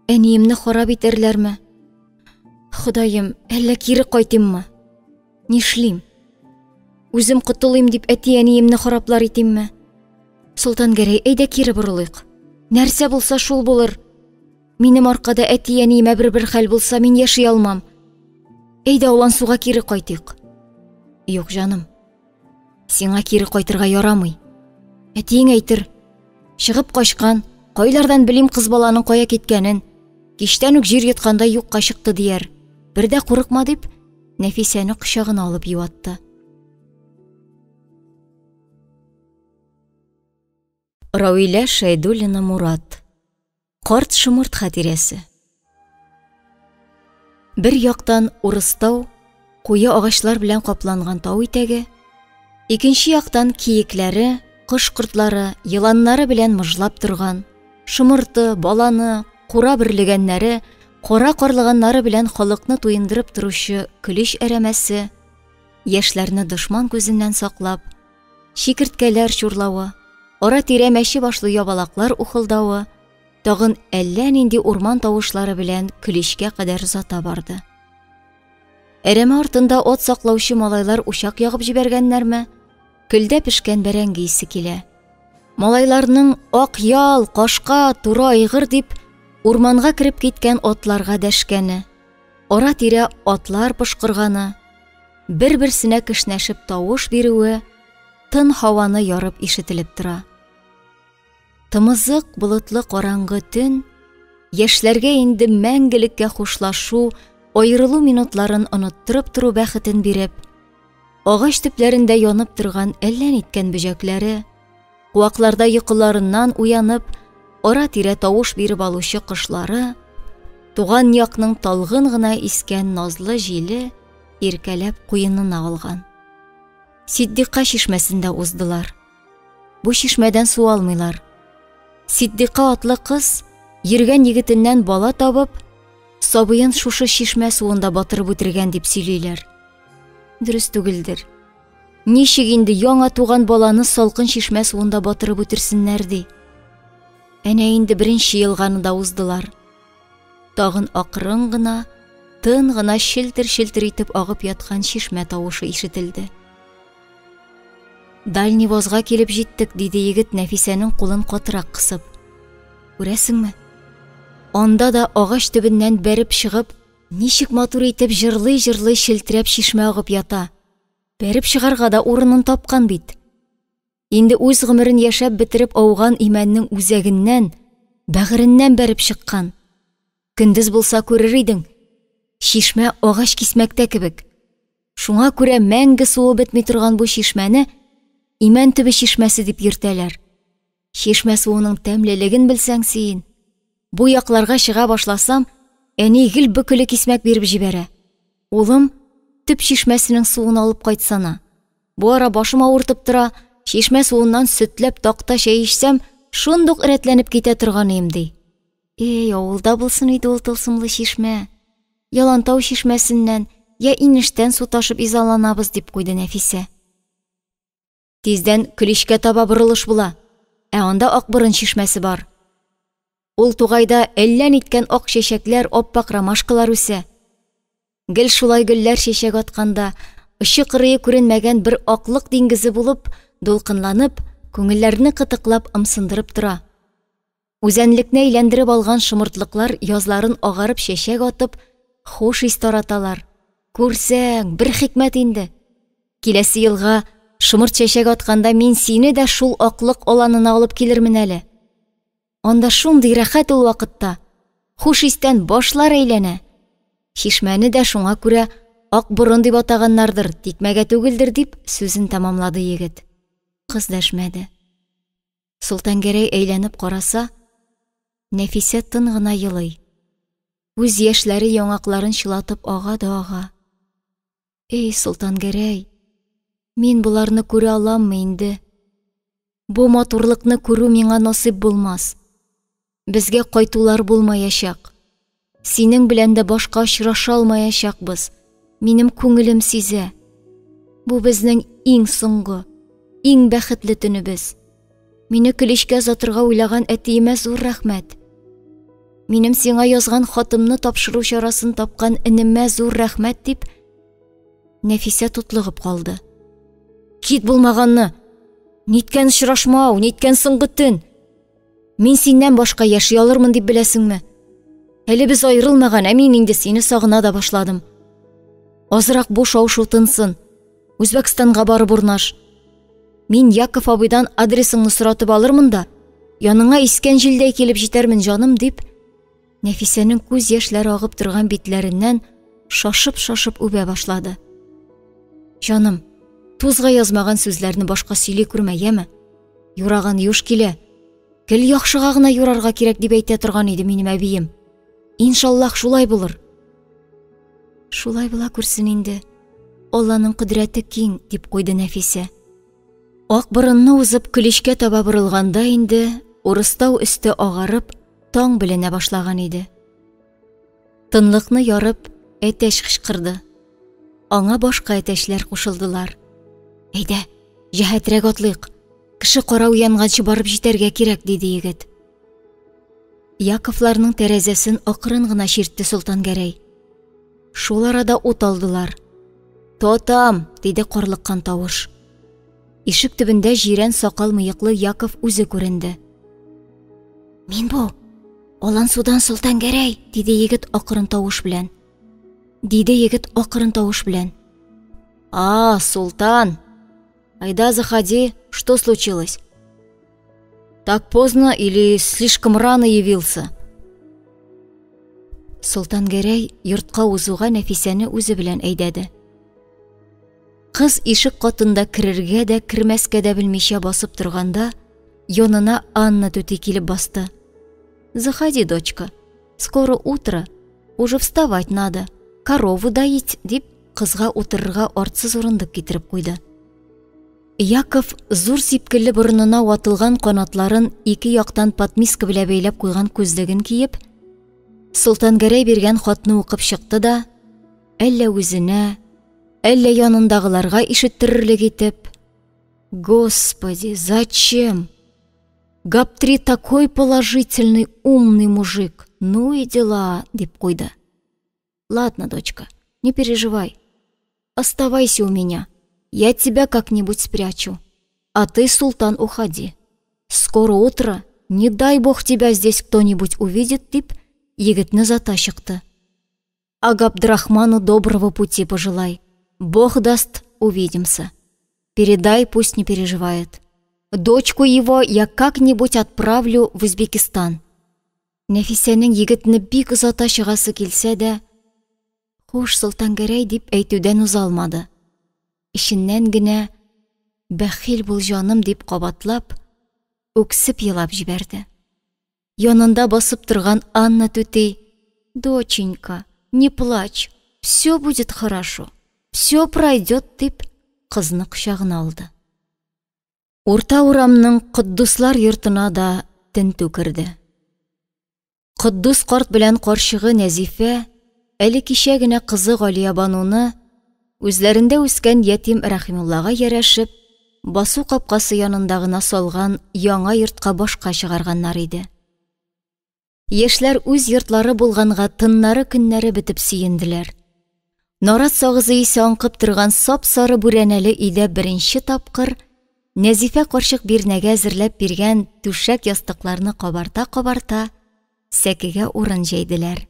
Әниемне харап итәрләрме? Ходаем, әллә кире кайтыйммы? Нишлим? Үзем котылыйм дип әти-әниемне хараплар итимме? Солтангәрәй, әйдә кире борылыйк. Нәрсә булса шул булыр. Минем аркада әти-әниемә бер-бер хәл булса, мин яши алмам. Әйдә Олансуга кире кайтыйк. Юк, җаным. Сиңа кире кайтырга ярамый. Әтиең әйтер. Чыгып качкан, кайлардан белим кыз баланың кая киткәнен. Кичтән үк җир йоткандай юкка чыкты дияр. Бер дә курыкма дип, Нәфисәне кочагына алып юатты. Равилә Шәйдуллина Мурат. Карт шомырт хатирәсе. Бер яктан Урыстау, куе агачлар белән капланган тау итәге, икенче яктан киекләре, кош-кортлары, еланнары белән мыжлап торган, шомырты, баланы, кура бөрлегәннәре, кара карлыганнары белән халыкны туендырып торучы Көлич әрәмәсе, яшьләрне дошман күзеннән саклап, чикерткәләр чурлавы, ара-тирә мәче башлы ябалаклар ухылдавы, тагын әллә нинди урман тавышлары белән Көличкә кадәр озата барды. Әрәмә артында ат саклаучы малайлар учак ягып җибәргәннәрме? Көлдә пешкән бәрәңге исе килә. Малайларның ак ял, кашка, туры айгыр дип урманга кереп киткән атларга дәшкәне, ара-тирә атлар пошкырганы, бер-берсенә кешнәшеп тавыш бирүе тын һаваны ярып ишетелеп тора. Тымызык болытлы караңгы төн яшьләргә инде мәңгелеккә хушлашу, аерылу минутларын оныттырып тору бәхетен биреп, агач төпләрендә янып торган әллә ниткән бөҗәкләре, Куакларда йокыларыннан уянып, ара-тирә тавыш биреп алучы кошлары, туган якның талгын гына искән назлы җиле иркәләп куенына алган. Сиддика чишмәсендә уздылар. Бу чишмәдән су алмыйлар. Сиддика атлы кыз йөргән егетеннән бала табып, сабыен шушы чишмә суында батырып үтергән дип сөйлиләр. Дөрес түгелдер. Ничек инде яңа туган баланы салкын чишмә суында батырып үтерсеннәр ди. Әнә инде беренче елганы да уздылар. Тагын акрын гына, тын гына челтер-челтер итеп агып яткан чишмә тавышы ишетелде. Дальний возга килеп җиттек, диде егет Нәфисәнең кулын катырак кысып. Күрәсеңме? Анда да агач төбеннән бәреп чыгып, ничек матур итеп җырлый-җырлый челтерәп чишмә агып ята. Бәреп чыгарга да урынын тапкан бит. Инде үз гомерен яшәп бетереп ауган имәннең үзәгеннән, бәгыреннән бәреп чыккан. Көндез булса күрер идең. Чишмә агач кисмәктә кебек. Шуңа күрә мәңге суы бетми торган бу чишмәне Имән төбе чишмәсе дип йөртәләр. Чишмә суының тәмлелеген белсәң син. Бу якларга чыга башласам, әни гел бөкеле кисмәк биреп җибәрә. Улым, төп чишмәсенең суын алып кайтсана. Бу ара башым авыртып тора, чишмә суыннан сөтләп такта чәй эчсәм, шундук рәтләнеп китә торган идем, ди. Эй, авылда булсын иде ул тылсымлы чишмә. Ялантау чишмәсеннән я инештән су ташып изаланабыз, дип куйды Нәфисә. Тиздән Көличкә таба борылыш була, ә анда Акборын чишмәсе бар. Ул тугайда әллә ниткән ак чәчәкләр, аппак ромашкалар үсә. Гел шулай гөлләр чәчәк атканда, очы-кырые күренмәгән бер аклык диңгезе булып, дулкынланып, күңелләрне кытыклап ымсындырып тора. Үзәнлекне әйләндереп алган шомыртлыклар язларын агарып чәчәк атып, хуш ис тараталар. Күрсәң, бер хикмәт инде. Киләсе елга шомырт чәчәк атканда мин сине дә шул аклык аланына алып килермен әле. Анда шундый рәхәт ул вакытта. Хуш истән башлар әйләнә. Чишмәне дә шуңа күрә Ак борын дип атаганнардыр, тикмәгә түгелдер, дип сүзен тәмамлады егет. Кыз дәшмәде. Солтангәрәй әйләнеп караса, Нәфисә тын гына елый. Күз яшьләре яңакларын чылатып ага да ага. Эй, Солтангәрәй, мин боларны күрә аламмы инде? Бу матурлыкны күрү миңа насыйп булмас. Безгә кайтулар булмаячак. Синең белән дә башка очраша алмаячакбыз. Минем күңелем сизә. Бу безнең иң соңгы, иң бәхетле төнебез. Мине көличкә озатырга уйлаган әтиемә зур рәхмәт. Минем сиңа язган хатымны тапшыру чарасын тапкан энемә зур рәхмәт дип, Нәфисә тотлыгып калды. Кит булмаганны! Ниткән очрашмау, ниткән соңгы төн? Мин синнән башка яши алырмын дип беләсеңме? Әле без аерылмаган, ә мин инде сине сагына да башладым. Азрак бу шау-шу тынсын. Үзбәкстанга барып урнаш. Мин Яков абыйдан адресыңны соратып алырмын да, яныңа искән җилдәй килеп җитәрмен, җаным, дип, Нәфисәнең күз яшьләре агып торган битләреннән шашып-шашып үбә башлады. Җаным, тузга язмаган сүзләрне башка сөйли күрмә, яме? Юраган юш килә. Гел яхшыга гына юрарга кирәк дип әйтә торган иде минем әбием. Иншаллаһ шулай булыр. Шулай була күрсен инде. Алланың кодрәте киң, дип куйды Нәфисә. Ак борынны узып Көличкә таба борылганда инде Урыстау өсте агарып, таң беленә башлаган иде. Тынлыкны ярып, әтәч кычкырды. Аңа башка әтәчләр кушылдылар. Әйдә, җәһәтрәк атлыйк. Кеше кара уянганчы барып җитәргә кирәк, диде егет. Яковларның тәрәзәсен акрын гына чиртте Солтангәрәй. Шул арада ут алдылар. Тотам, диде карлыккан тавыш. Ишек төбендә җирән сакал-мыеклы Яков үзе күренде. Мин бу, Алансудан Солтангәрәй, диде егет акрын тавыш белән. Диде егет акрын тавыш белән. А, Султан! Айда заходи, что случилось? Так поздно или слишком рано явился? Солтангәрәй йортка узуга Нәфисәне үзе белән әйдәде. Кыз ишек катында керергә дә, кермәскә дә белмичә басып торганда, янына Анна түти килеп басты. Заходи, дочка. Скоро утро. Уже вставать надо. Корову доить, дип, кызга утырырга артсыз урындык китереп куйды. Яков зур сипкелле борынына ватылган канатларын ике яктан подмиска белән бәйләп куйган күзлеген киеп, Солтангәрәй биргән хатны укып чыкты да, әллә үзенә, әллә янындагыларга ишеттерерлек итеп, «Господи, зачем? Гаптри такой положительный, умный мужик. Ну и дела», – дип куйды. «Ладно, дочка, не переживай. Оставайся у меня. Я тебя как-нибудь спрячу. А ты, султан, уходи. Скоро утро, не дай бог тебя здесь кто-нибудь увидит, дип, егетне озата чыкты. А Габдрахману доброго пути пожелай. Бог даст, увидимся. Передай, пусть не переживает. Дочку его я как-нибудь отправлю в Узбекистан. Нәфисәнең егетне бик озата чыгасы килсә дә, Хуш, Солтангәрәй дип әйтүдән уза алмады. Эченнән генә Бәхил бул, җаным дип кабатлап, үксеп елап җибәрде. Янында басып торган Анна түти, Доченька, не плачь, все будет хорошо, все пройдет дип, кызны кочагына алды. Урта урамның Котдуслар йортына да тентү керде. Котдус карт белән карчыгы Нәзифә әле кичә генә кызы Галиябануны үзләрендә үскән ятим Рәхимуллага ярәшеп, басу капкасы янында гына салган яңа йортка башка чыгарганнар иде. Яшьләр үз йортлары булганга тыннары-көннәре бетеп сөенделәр. Нарат сагызы исе аңкып торган сап-сары бүрәнәле өйдә беренче тапкыр Нәзифә карчык бирнәгә әзерләп биргән түшәк-ястыкларны кабарта-кабарта сәкегә урын җәйделәр.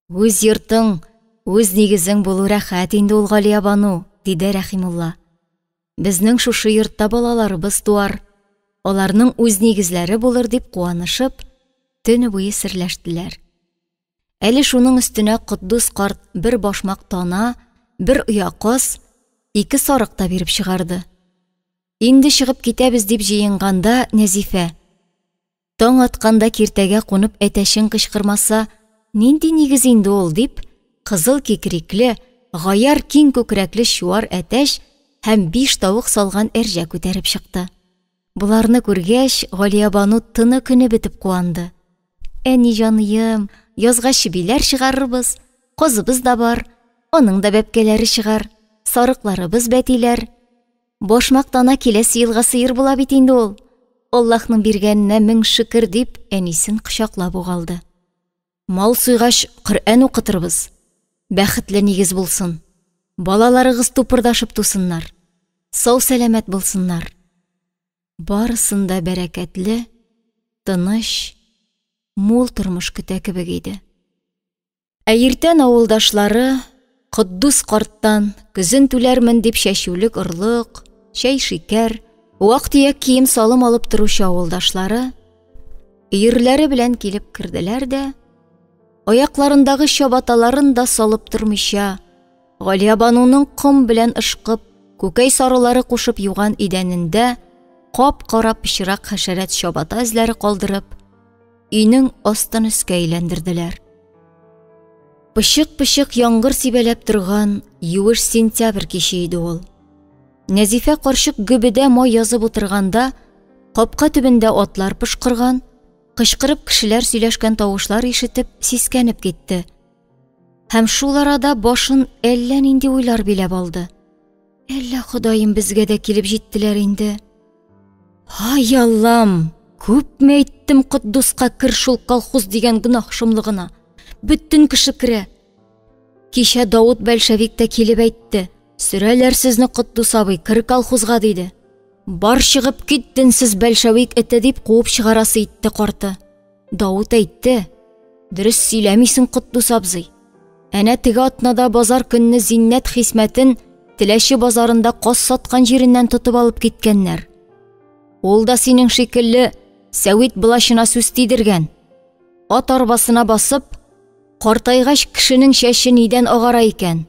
Үз йортың, үз нигезең булу рәхәт инде ул, Галиябану, диде Рәхимулла. Безнең шушы йортта балаларыбыз туар, аларның үз нигезләре булыр дип куанышып, төне буе серләштеләр. Әле шуның өстенә Котдус карт бер башмак тана, бер оя каз, ике сарык та биреп чыгарды. Инде чыгып китәбез дип җыенганда Нәзифә, Таң атканда киртәгә кунып әтәчең кычкырмаса, нинди нигез инде ул, дип, кызыл кикрикле, гаярь киң күкрәкле чуар әтәч һәм биш тавык салган әрҗә күтәреп чыкты. Боларны күргәч, Галиябану тыны көне бетеп куанды. Әни җаныем, язга чебиләр чыгарырбыз, казыбыз да бар, аның да бәбкәләре чыгар, сарыкларыбыз бәтиләр. Башмак тана киләсе елга сыер була бит инде ул. Аллаһның биргәненә мең шөкер дип, әнисен кочаклап ук алды. Мал суйгач, Коръән укытырбыз. Бәхетле нигез булсын. Балаларыгыз тупырдашып тусыннар. Сау-сәламәт булсыннар. Барысын да бәрәкәтле, тыныч, мул тормыш көтә кебек иде. Ә иртән авылдашлары Котдус карттан көзен түләрмен дип чәчүлек орлык, чәй-шикәр, вак-төяк кием-салым алып торучы авылдашлары өерләре белән килеп керделәр дә, аякларындагы чабаталарын да салып тормыйча, Галиябануның ком белән ышкып, күкәй сарылары кушып юган идәнендә кап-кара пычрак хәшәрәт чабата эзләре калдырып, өйнең астын өскә әйләндерделәр. Пычык-пычык яңгыр сибәләп торган юеш сентябрь киче иде ул. Нәзифә карчык гөбедә май язып утырганда, капка төбендә атлар пошкырган, кычкырып кешеләр сөйләшкән тавышлар ишетеп, сискәнеп китте. Һәм шул арада башын әллә нинди уйлар биләп алды. Әллә Ходаем безгә дә килеп җиттеләр инде. Һай Аллам, күпме әйттем Котдуска кер шул колхоз дигән гөнаһ шомлыгына. Бөтен кеше керә. Кичә Давыт бәлшәвик тә килеп әйтте. Сөрәләр сезне Котдус абый, кер колхозга диде. Бар чыгып кит, денсез бәлшәвик эте дип куып чыгарасы итте карты. Давыт әйтте, дөрес сөйләмисең, Котдус абзый. Әнә теге атнада базар көнне Зиннәт Хисмәтен Теләче базарында каз саткан җиреннән тотып алып киткәннәр. Ул да синең шикелле сәвит былачына сүз тидергән. Ат арбасына басып, картайгач кешенең чәче нидән агара икән?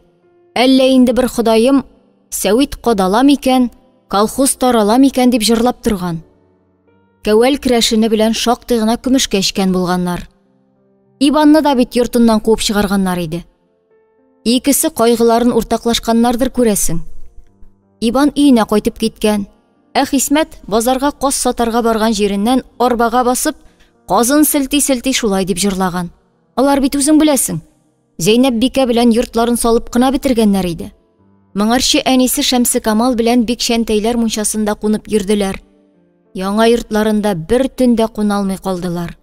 Әллә инде бер ходаем сәвит кадала микән, колхоз тарала микән дип җырлап торган. Кәвәл керәшене белән шактый гына көмешкә эчкән булганнар. Иванны да бит йортыннан куып чыгарганнар иде. Икесе кайгыларын уртаклашканнардыр күрәсең. Иван өенә кайтып киткән. Ә Хисмәт базарга каз сатарга барган җиреннән арбага басып, казын селти-селти шулай дип җырлаган. Алар бит үзең беләсең. Зәйнәп бикә белән йортларын салып кына бетергәннәр иде. Моңарчы әнисе Шәмсекамал белән Бикчәнтәйләр мунчасында кунып йөрделәр. Яңа йортларында бер төн дә куна алмый калдылар.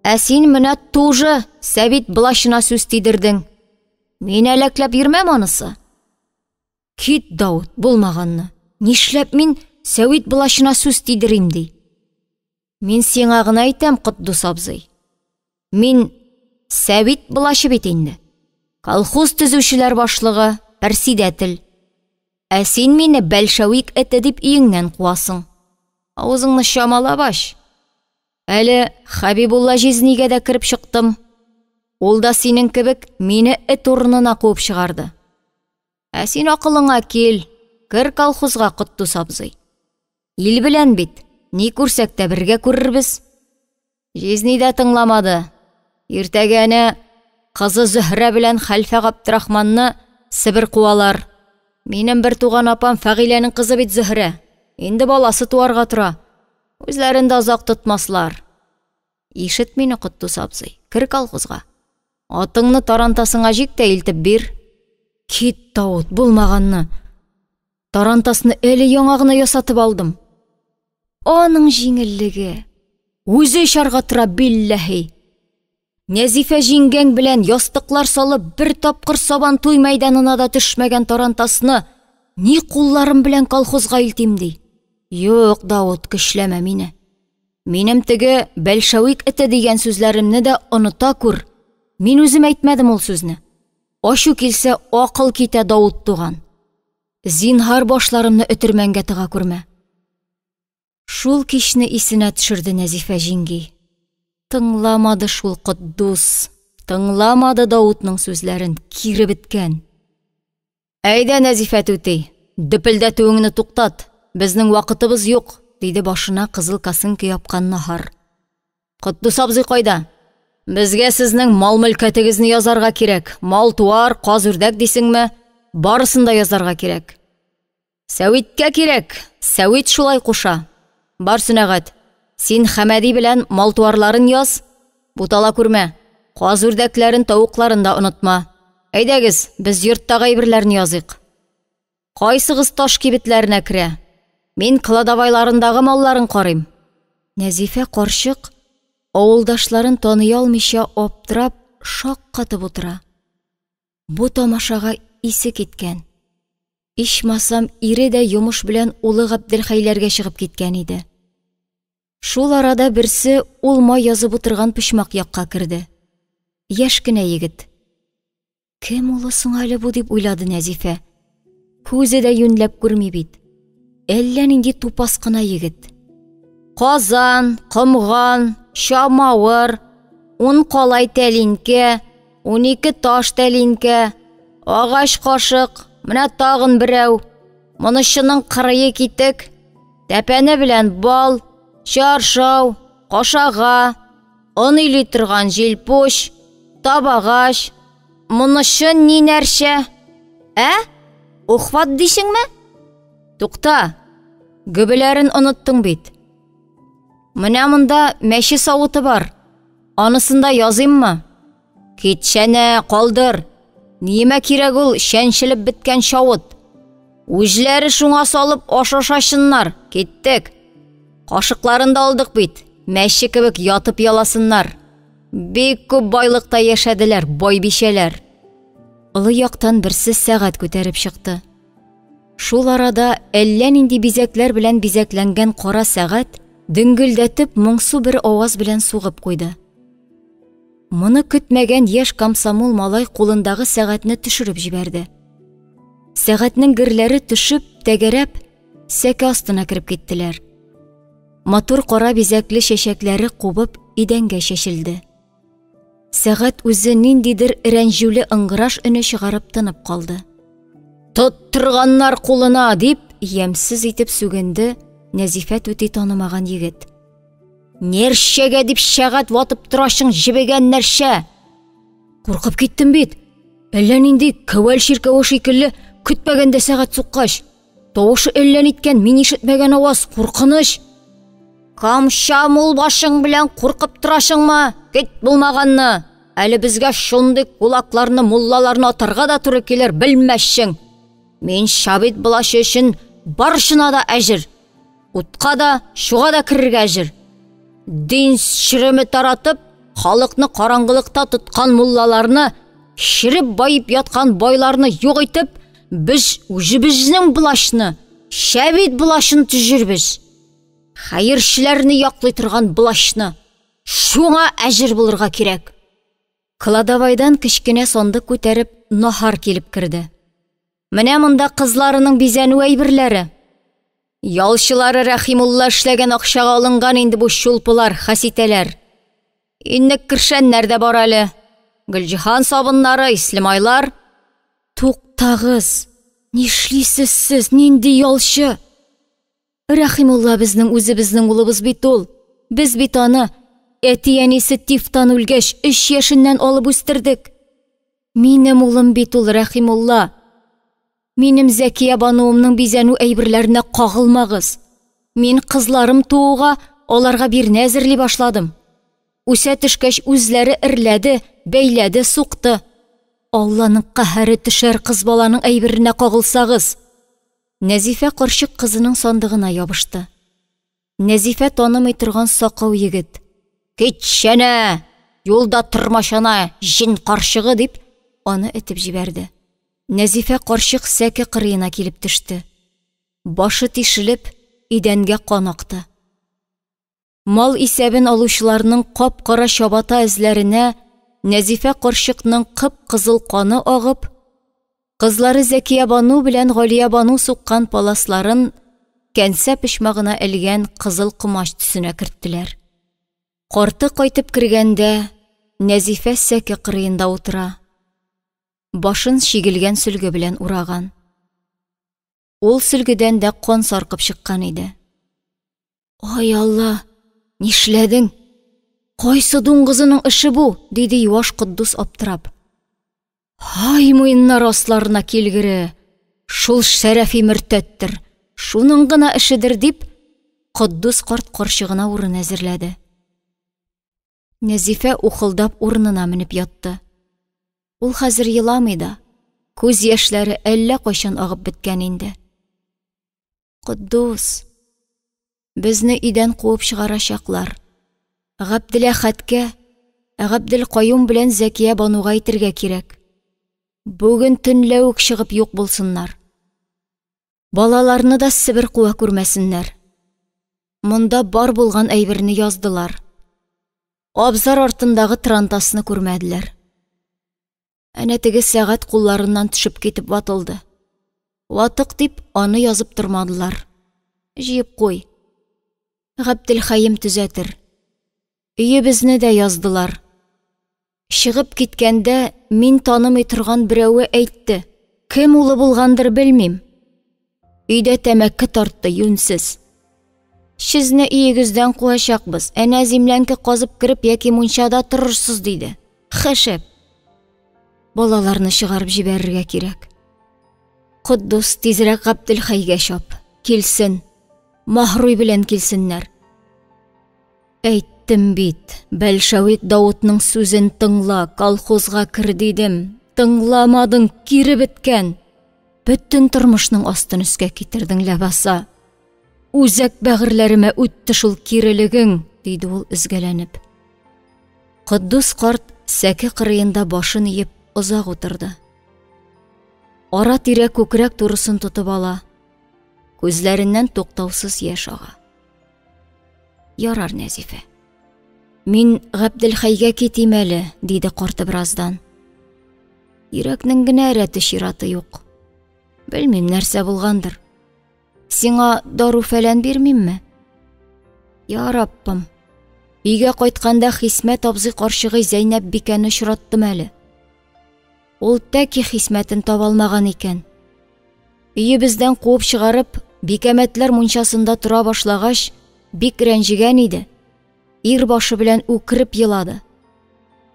Ә син менә тужы Сәбит блачына сүз тидердең. Мин әләкләп йөрмәм анысы. Кит, Даут, булмаганны. Нишләп мин Сәвит блачына сүз тидерим ди? Мин сиңа гына әйтәм, Котдус абзый. Мин Сәвит блачы бит инде. Колхоз төзүчеләр башлыгы, персидәтел. Ә син мине бәлшәвик эте дип өеңнән куасың. Авызыңны чамалап ач. Әле Хәбибулла җизнигә дә кереп чыктым. Ул да синең кебек мине эт урынына куып чыгарды. Ә син акылыңа кил, кер колхозга, Котдус абзый. Ил белән бит, ни күрсәк тә бергә күрербез. Җизни дә тыңламады. Иртәгә әнә кызы Зөһрә белән хәлфә Габдрахманны Себер куалар. Минем бер туган апам Фәгыйләнең кызы бит Зөһрә. Инде баласы туарга тора. Үзләрен дә озак тотмаслар. Ишет мине, Котдус абзый, кер колхозга. Атыңны тарантасыңа җик тә илтеп бир. Кит, Давыт, булмаганны. Тарантасны әле яңа гына ясатып алдым. Аның җиңеллеге. Үзе очарга тора, билләһи. Нәзифә җиңгәң белән ястыклар салып бер тапкыр сабан туй мәйданына да төшмәгән тарантасны ни кулларым белән колхозга илтим ди. Юк, Давыт, көчләмә мине. Минем теге бәлшәвик эте дигән сүзләремне дә оныта күр. Мин үзем әйтмәдем ул сүзне. Ачу килсә, акыл китә, Давыт туган. Зинһар башларымны өтермәнгә тыга күрмә. Шул кичне исенә төшерде Нәзифә җиңги. Тыңламады шул Котдус, тыңламады Даутның сүзләрен, кире беткән. Әйдә, Нәзифә түти, дөпелдәтүеңне туктат, безнең вакытыбыз юк, диде башына кызыл косынка япкан Наһар. Котдус абзый кайда? Безгә сезнең мал-мөлкәтегезне язарга кирәк. Мал-туар, каз-үрдәк дисеңме? Барысын да язарга кирәк. Сәвиткә кирәк, сәвит шулай куша. Бар, Сөнәгать, син Хәмәди белән мал-туарларын яз, бутала күрмә. Каз-үрдәкләрен, тавыкларын да онытма. Әйдәгез, без йорттагы әйберләрне языйк. Кайсыгыз таш кибетләренә керә? Мин кладовайларындагы малларын карыйм. Нәзифә карчык авылдашларын таный алмыйча аптырап, шаккатып утыра. Бу тамашага исе киткән. Ичмасам, ире дә йомыш белән улы Габделхәйләргә чыгып киткән иде. Шул арада берсе ул май язып утырган почмак якка керде. Яшь кенә егет. Кем улы соң әле бу дип уйлады Нәзифә. Күзе дә юньләп күрми бит. Әллә нинди тупас кына егет. Казан, комган, чамавыр, ун калай тәлинкә, 12 таш тәлинкә, агач кашык, менә тагын берәү. Монычының кырые китек, тәпәне белән бал, чаршау, кашага, он или торган җилпуч, табагач, монычы ни нәрсә? Ә? Ухват дисеңме? Тукта, гөбеләрен оныттың бит. Менә монда мәче савыты бар. Анысын да языйммы? Китшәнә, калдыр. Ниемә кирәк ул чәнчелеп беткән чавыт? Үзләре шуңа салып ашашачыннар. Киттек. Кашыкларын да алдык бит. Мәче кебек ятып яласыннар. Бик күп байлыкта яшәделәр, байбичәләр. Олы яктан берсе сәгать күтәреп чыкты. Шул арада әллә нинди бизәкләр белән бизәкләнгән кара сәгать дөңгелдәтеп моңсу бер аваз белән сугып куйды. Моны көтмәгән яшь комсомол малай кулындагы сәгатьне төшереп җибәрде. Сәгатьнең герләре төшеп, тәгәрәп, сәке астына кереп киттеләр. Матур кара бизәкле чәчәкләре кубып идәнгә чәчелде. Сәгать үзе ниндидер рәнҗүле ыңгыраш өне чыгарып тынып калды. Тоттырганнар кулына, дип ямьсез итеп сүгенде Нәзифә түти танымаган егет. Нершәгә дип шәгать ватып торашың җебегән нәршә. Куркып киттем бит. Әллә нинди кәвәл чиркәве шикелле көтмәгәндә сәгать суккач. Тавышы әллә ниткән, мин ишетмәгән аваз, куркыныч. Камча мул башың белән куркып торашыңмы? Кит булмаганны. Әле безгә шундый кулакларны, муллаларны атарга да туры килер, белмәссең. Мин шабит булашы өчен барышына да әҗер. Утка да, шуга да керергә әзер. Дин шереме таратып, халыкны караңгылыкта тоткан муллаларны, шереп баеп яткан байларны юк итеп, без үзебезнең булашны, шәбит булашын төзербез. Хәерчеләрне яклый торган булашны. Шуңа әзер булырга кирәк. Кладовайдан кечкенә сандык күтәреп, Наһар килеп керде. Менә монда кызларының бизәнү әйберләре. Ялчылары Рәхимулла эшләгән акчага алынган инде бу чулпылар, хәситәләр. Иннек кершәннәр дә бар әле. Гөлҗиһан сабыннары, ислемайлар. Туктагыз! Нишлисез сез, нинди ялчы? Рәхимулла безнең үзебезнең улыбыз бит ул. Без бит аны әти-әнисе тифтан үлгәч, өч яшеннән алып үстердек. Минем улым бит ул Рәхимулла. Минем Зәкия бануымның бизәнү әйберләренә кагылмагыз. Мин кызларым тууга аларга бирнә әзерли башладым. Үсә төшкәч үзләре эрләде, бәйләде, сукты. Алланың каһәре төшәр кыз баланың әйберенә кагылсагыз. Нәзифә карчык кызының сандыгына ябышты. Нәзифә танымый торган сакау егет. Китчәнә! Юлда тормачана, җен карчыгы, дип, аны этеп җибәрде. Нәзифә карчык сәке кырыена килеп төште. Башы тишелеп, идәнгә кан акты. Мал исәбен алучыларның кап-кара чабата эзләренә Нәзифә карчыкның кып-кызыл каны агып, кызлары Зәкиябану белән Галиябану суккан паласларын кәнсә почмагына элгән кызыл комач төсенә керттеләр. Карты кайтып кергәндә, Нәзифә сәке кырыенда утыра. Башын чигелгән сөлге белән ураган. Ул сөлгедән дә кан саркып чыккан иде. Ай Алла, нишләдең? Кайсы дуңгызының эше бу? диде юаш Котдус аптырап. Һай, муеннар асларына килгере! Шул Шәрәфи мөртәттер, шуның гына эшедер дип, Котдус карт карчыгына урын әзерләде. Нәзифә ухылдап урынына менеп ятты. Ул хәзер еламый да, күз яшьләре әллә кайчан агып беткән инде. Котдус, безне өйдән куып чыгарачаклар. Габделәхәткә, Габделкаюм белән Зәкия Бануга әйтергә кирәк. Бүген төнлә үк чыгып юк булсыннар. Балаларны да Себер куа күрмәсеннәр. Монда бар булган әйберне яздылар. Абзар артындагы трантасны күрмәделәр. Әнә теге сәгать кулларыннан төшеп китеп ватылды. Ватык дип, аны язып тормадылар. Җыеп куй. Габделхәем төзәтер. Өебезне дә яздылар. Чыгып киткәндә мин танымый торган берәве әйтте. Кем улы булгандыр белмим. Өйдә тәмәке тартты, юньсез. Сезне өегездән куачакбыз, әнә зимләнке казып кереп яки мунчада торырсыз, диде. Хәшәп. Балаларны чыгарып җибәрергә кирәк. Котдус, тизрәк Габделхәйгә чап. Килсен. Маһруй белән килсеннәр. Әйттем бит, бәлшәвик Давытның сүзен тыңла, колхозга кер дидем. Тыңламадың, кире беткән. Бөтен тормышның астын өскә китердең ләбаса. Үзәк бәгырьләремә үтте шул кирелегең, диде ул өзгәләнеп. Котдус карт сәке кырыенда башын иеп озак утырды. Ара-тирә күкрәк турысын тотып ала. Күзләреннән туктаусыз яшь ага. Ярар, Нәзифә. Мин Габделхәйгә китим әле, диде карты бераздан. Йөрәкнең генә рәте чираты юк. Белмим, нәрсә булгандыр. Сиңа дару фәлән бирмимме? Я Раббым. Өйгә кайтканда Хисмәт абзый карчыгы Зәйнәп бикәне очраттым әле. Ул тәки Хисмәтен таба алмаган икән. Өебездән куып чыгарып, Бикәмәтләр мунчасында тора башлагач, бик рәнҗегән иде. Ир башы белән үкереп елады.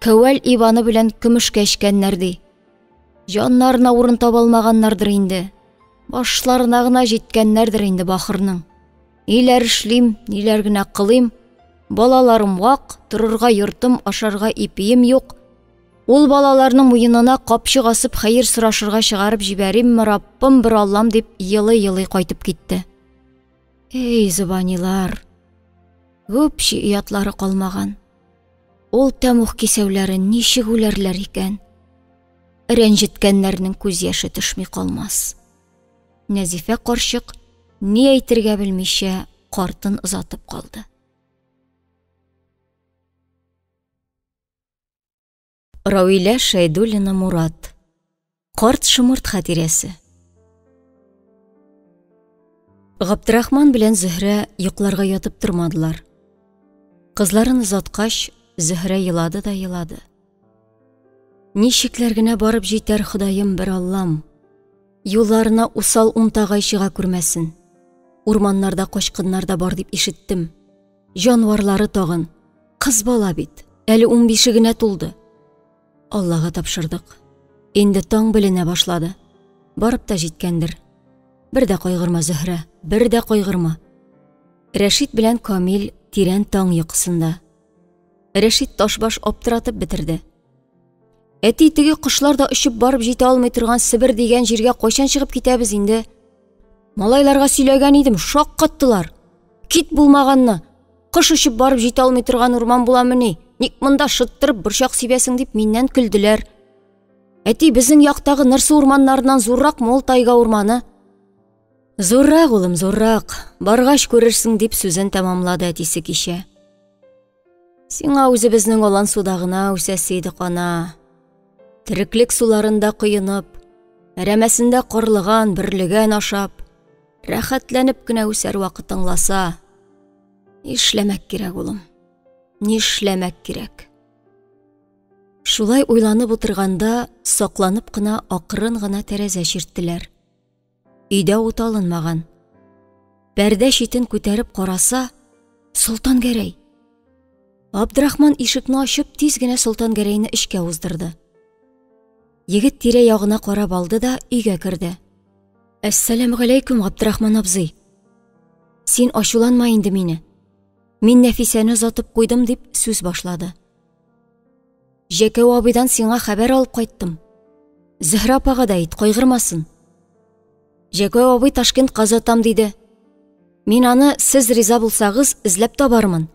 Кәвәл Иваны белән көмешкә эчкәннәр ди. Җаннарына урын таба алмаганнардыр инде. Башларына гына җиткәннәрдер инде бахырның. Ниләр эшлим, ниләр генә кылыйм. Балаларым вак, торырга йортым, ашарга ипием юк. Ул балаларның муенына капчык асып хәер сорашырга чыгарып җибәримме, Раббым, бер Аллам дип елый-елый кайтып китте. Эй, зобанилар! Гүпчи оятлары калмаган. Ул тәмух кисәүләре ничек үләрләр икән? Рәнҗеткәннәрнең күз яше төшми калмас. Нәзифә карчык ни әйтергә белмичә картын озатып калды. Равилә Шәйдуллина Мурат. Карт шомырт хатирәсе. Габдрахман белән Зөһрә йокларга ятып тормадылар. Кызларын озаткач, Зөһрә елады да елады. Ничекләр генә барып җитәр Ходаем бер Аллам. Юлларына усал унтагай чыга күрмәсен. Урманнарда качкыннар да бар дип ишеттем. Җанварлары тагын. Кыз бала бит, әле унбише генә тулды. Аллага тапшырдык. Инде таң беленә башлады. Барып та җиткәндер. Бер дә кайгырма, Зөһрә, бер дә кайгырма. Рәшит белән Камил тирән таң йокысында. Рәшит ташбаш аптыратып бетерде. Әти, теге кошлар да очып барып җитә алмый торган Себер дигән җиргә кайчан чыгып китәбез инде? Малайларга сөйләгән идем, шаккаттылар. Кит булмаганны. Кош очып барып җитә алмый торган урман буламыни? Ник монда шыттырып борчак сибәсең дип миннән көлделәр. Әти, безнең яктагы Нырсы урманнарыннан зуррак мол тайга урманы. Зуррак, улым, зуррак. Баргач күрерсең, дип сүзен тәмамлады әтисе кичә. Сиңа үзебезнең алан суда гына үсәсе иде кана. Тереклек суларында коенып, әрәмәсендә карлыган, бөрлегән ашап, рәхәтләнеп кенә үсәр вакытыңласа. Нишләмәк кирәк, улым? Нишләмәк кирәк? Шулай уйланып утырганда, сакланып кына акрын гына тәрәзә чирттеләр. Өйдә ут алынмаган. Пәрдә читен күтәреп караса, Солтан Гәрәй. Абдрахман ишекне ачып, тиз генә Солтан Гәрәйне эчкә уздырды. Егет тирә-ягына карап алды да өйгә керде. Әссәламегаләйкүм, Габдрахман абзый. Син ачуланма инде мине. Мин Нәфисәне озатып куйдым, дип сүз башлады. Җәкәү абыйдан сиңа хәбәр алып кайттым. Зөһрә апага да әйт, кайгырмасын. Җәкәү абый Ташкентка озатам диде. Мин аны, сез риза булсагыз, эзләп табармын.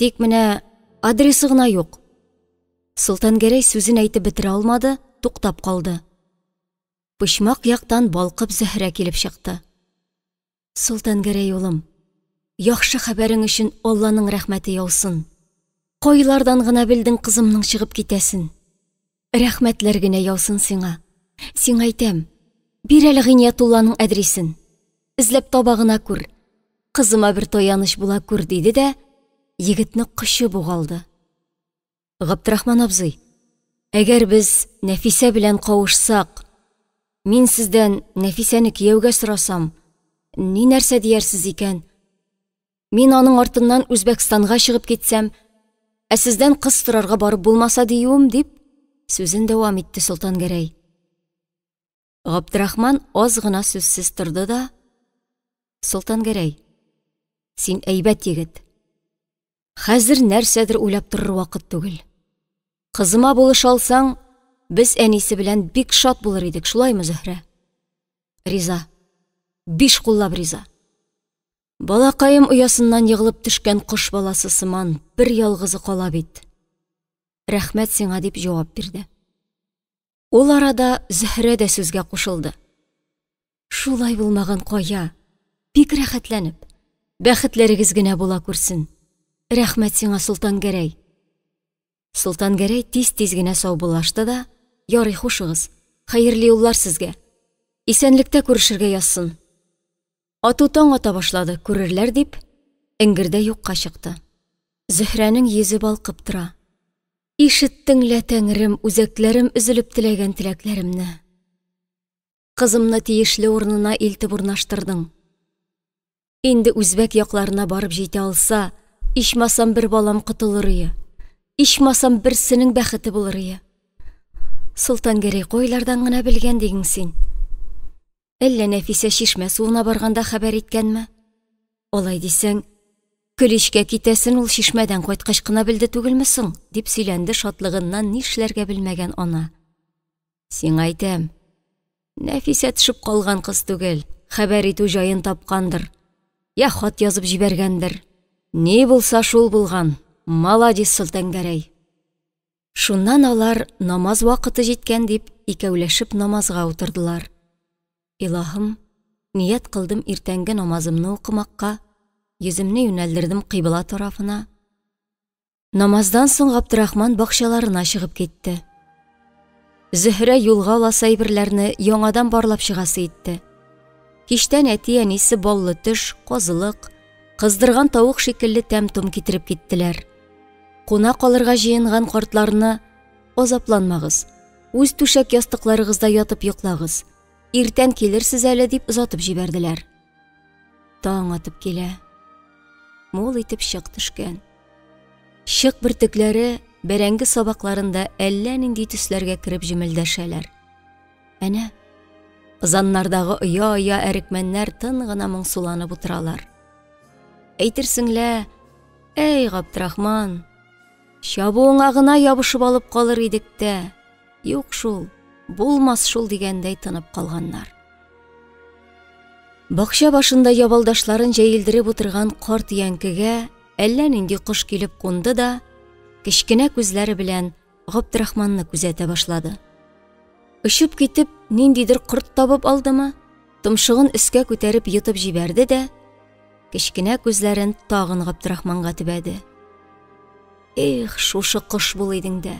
Тик менә адресы гына юк. Солтангәрәй сүзен әйтеп бетерә алмады, туктап калды. Почмак яктан балкып Зөһрә килеп чыкты. Солтангәрәй улым, яхшы хәбәрең өчен Алланың рәхмәте яусын. Кайлардан гына белдең кызымның чыгып китәсен? Рәхмәтләр генә яусын сиңа. Сиңа әйтәм, бир әле Гыйниятулланың әдрисен. Эзләп таба гына күр. Кызыма бер таяныч була күр, диде дә, егетне кочып ук алды. Габдрахман абзый, әгәр без Нәфисә белән кавышсак, мин сездән Нәфисәне кияүгә сорасам, ни нәрсә диярсез икән? Мин аның артыннан Үзбәкстанга чыгып китсәм, ә сездән кыз сорарга барып булмаса диюем, дип, сүзен дәвам итте Солтангәрәй. Габдрахман аз гына сүзсез торды да, Солтангәрәй, син әйбәт егет. Хәзер нәрсәдер уйлап торыр вакыт түгел. Кызыма булыша алсаң, без әнисе белән бик шат булыр идек, шулаймы, Зөһрә? Риза. Биш куллап риза. Балакаем оясыннан егылып төшкән кош баласы сыман бер ялгызы кала бит. Рәхмәт сиңа, дип җавап бирде. Ул арада Зөһрә дә сүзгә кушылды. Шулай булмаган кая? Бик рәхәтләнеп. Бәхетләрегез генә була күрсен. Рәхмәт сиңа, Солтангәрәй. Солтангәрәй тиз-тиз генә саубуллашты да, ярый хушыгыз, хәерле юллар сезгә. Исәнлектә күрешергә язсын. Ату таң ата башлады, күрерләр дип, эңгердә юкка чыкты. Зөһрәнең йөзе балкып тора. Ишеттең лә, Тәңрем, үзәкләрем өзелеп теләгән теләкләремне. Кызымны тиешле урынына илтеп урнаштырдың. Инде үзбәк якларына барып җитә алса, ичмасам бер балам котылырые. Ичмасам берсенең бәхете булырые. Солтангәрәй кайлардан гына белгән диген син? Әллә Нәфисә чишмә суына барганда хәбәр иткәнме? Алай дисәң, Көличкә китәсен ул чишмәдән кайткач кына белде түгелме соң? дип сөйләнде шатлыгыннан нишләргә белмәгән ана. Сиңа әйтәм, Нәфисә төшеп калган кыз түгел, хәбәр итү җаен тапкандыр. Я хат язып җибәргәндер. Ни булса шул булган. Маладис, Солтангәрәй. Шуннан алар намаз вакыты җиткән дип, икәүләшеп намазга утырдылар. Илаһым, ният кылдым иртәнге намазымны укымакка, йөземне юнәлдердем кыйбла тарафына. Намаздан соң Габдрахман бакчаларына чыгып китте. Зөһрә юлга аласы әйберләрне яңадан барлап чыгасы итте. Кичтән әти-әнисе баллы төш, казылык, кыздырган тавык шикелле тәм-том китереп киттеләр. Куна калырга җыенган картларны азапланмагыз, үз түшәк-ястыкларыгызда ятып йоклагыз, Иртән килерсез әле дип озатып җибәрделәр. Таң атып килә. Мул итеп чык төшкән. Чык бөртекләре бәрәңге сабакларында әллә нинди төсләргә кереп җемелдәшәләр. Әнә, ызаннардагы оя-оя әрекмәннәр тын гына моңсуланып утыралар. Әйтерсең лә, әй, Габдрахман, чабуыңа гына ябышып алып калыр идек тә, Юк шул, булмас шул дигәндәй тынып калганнар. Бакча башында ябалдашларын җәелдереп утырган карт өянкегә әллә нинди кош килеп кунды да, кечкенә күзләре белән Габдрахманны күзәтә башлады. Очып китеп, ниндидер корт табып алдымы, томшыгын өскә күтәреп йотып җибәрде дә, кечкенә күзләрен тагын Габдрахманга төбәде. Эх, шушы кош бул идең дә.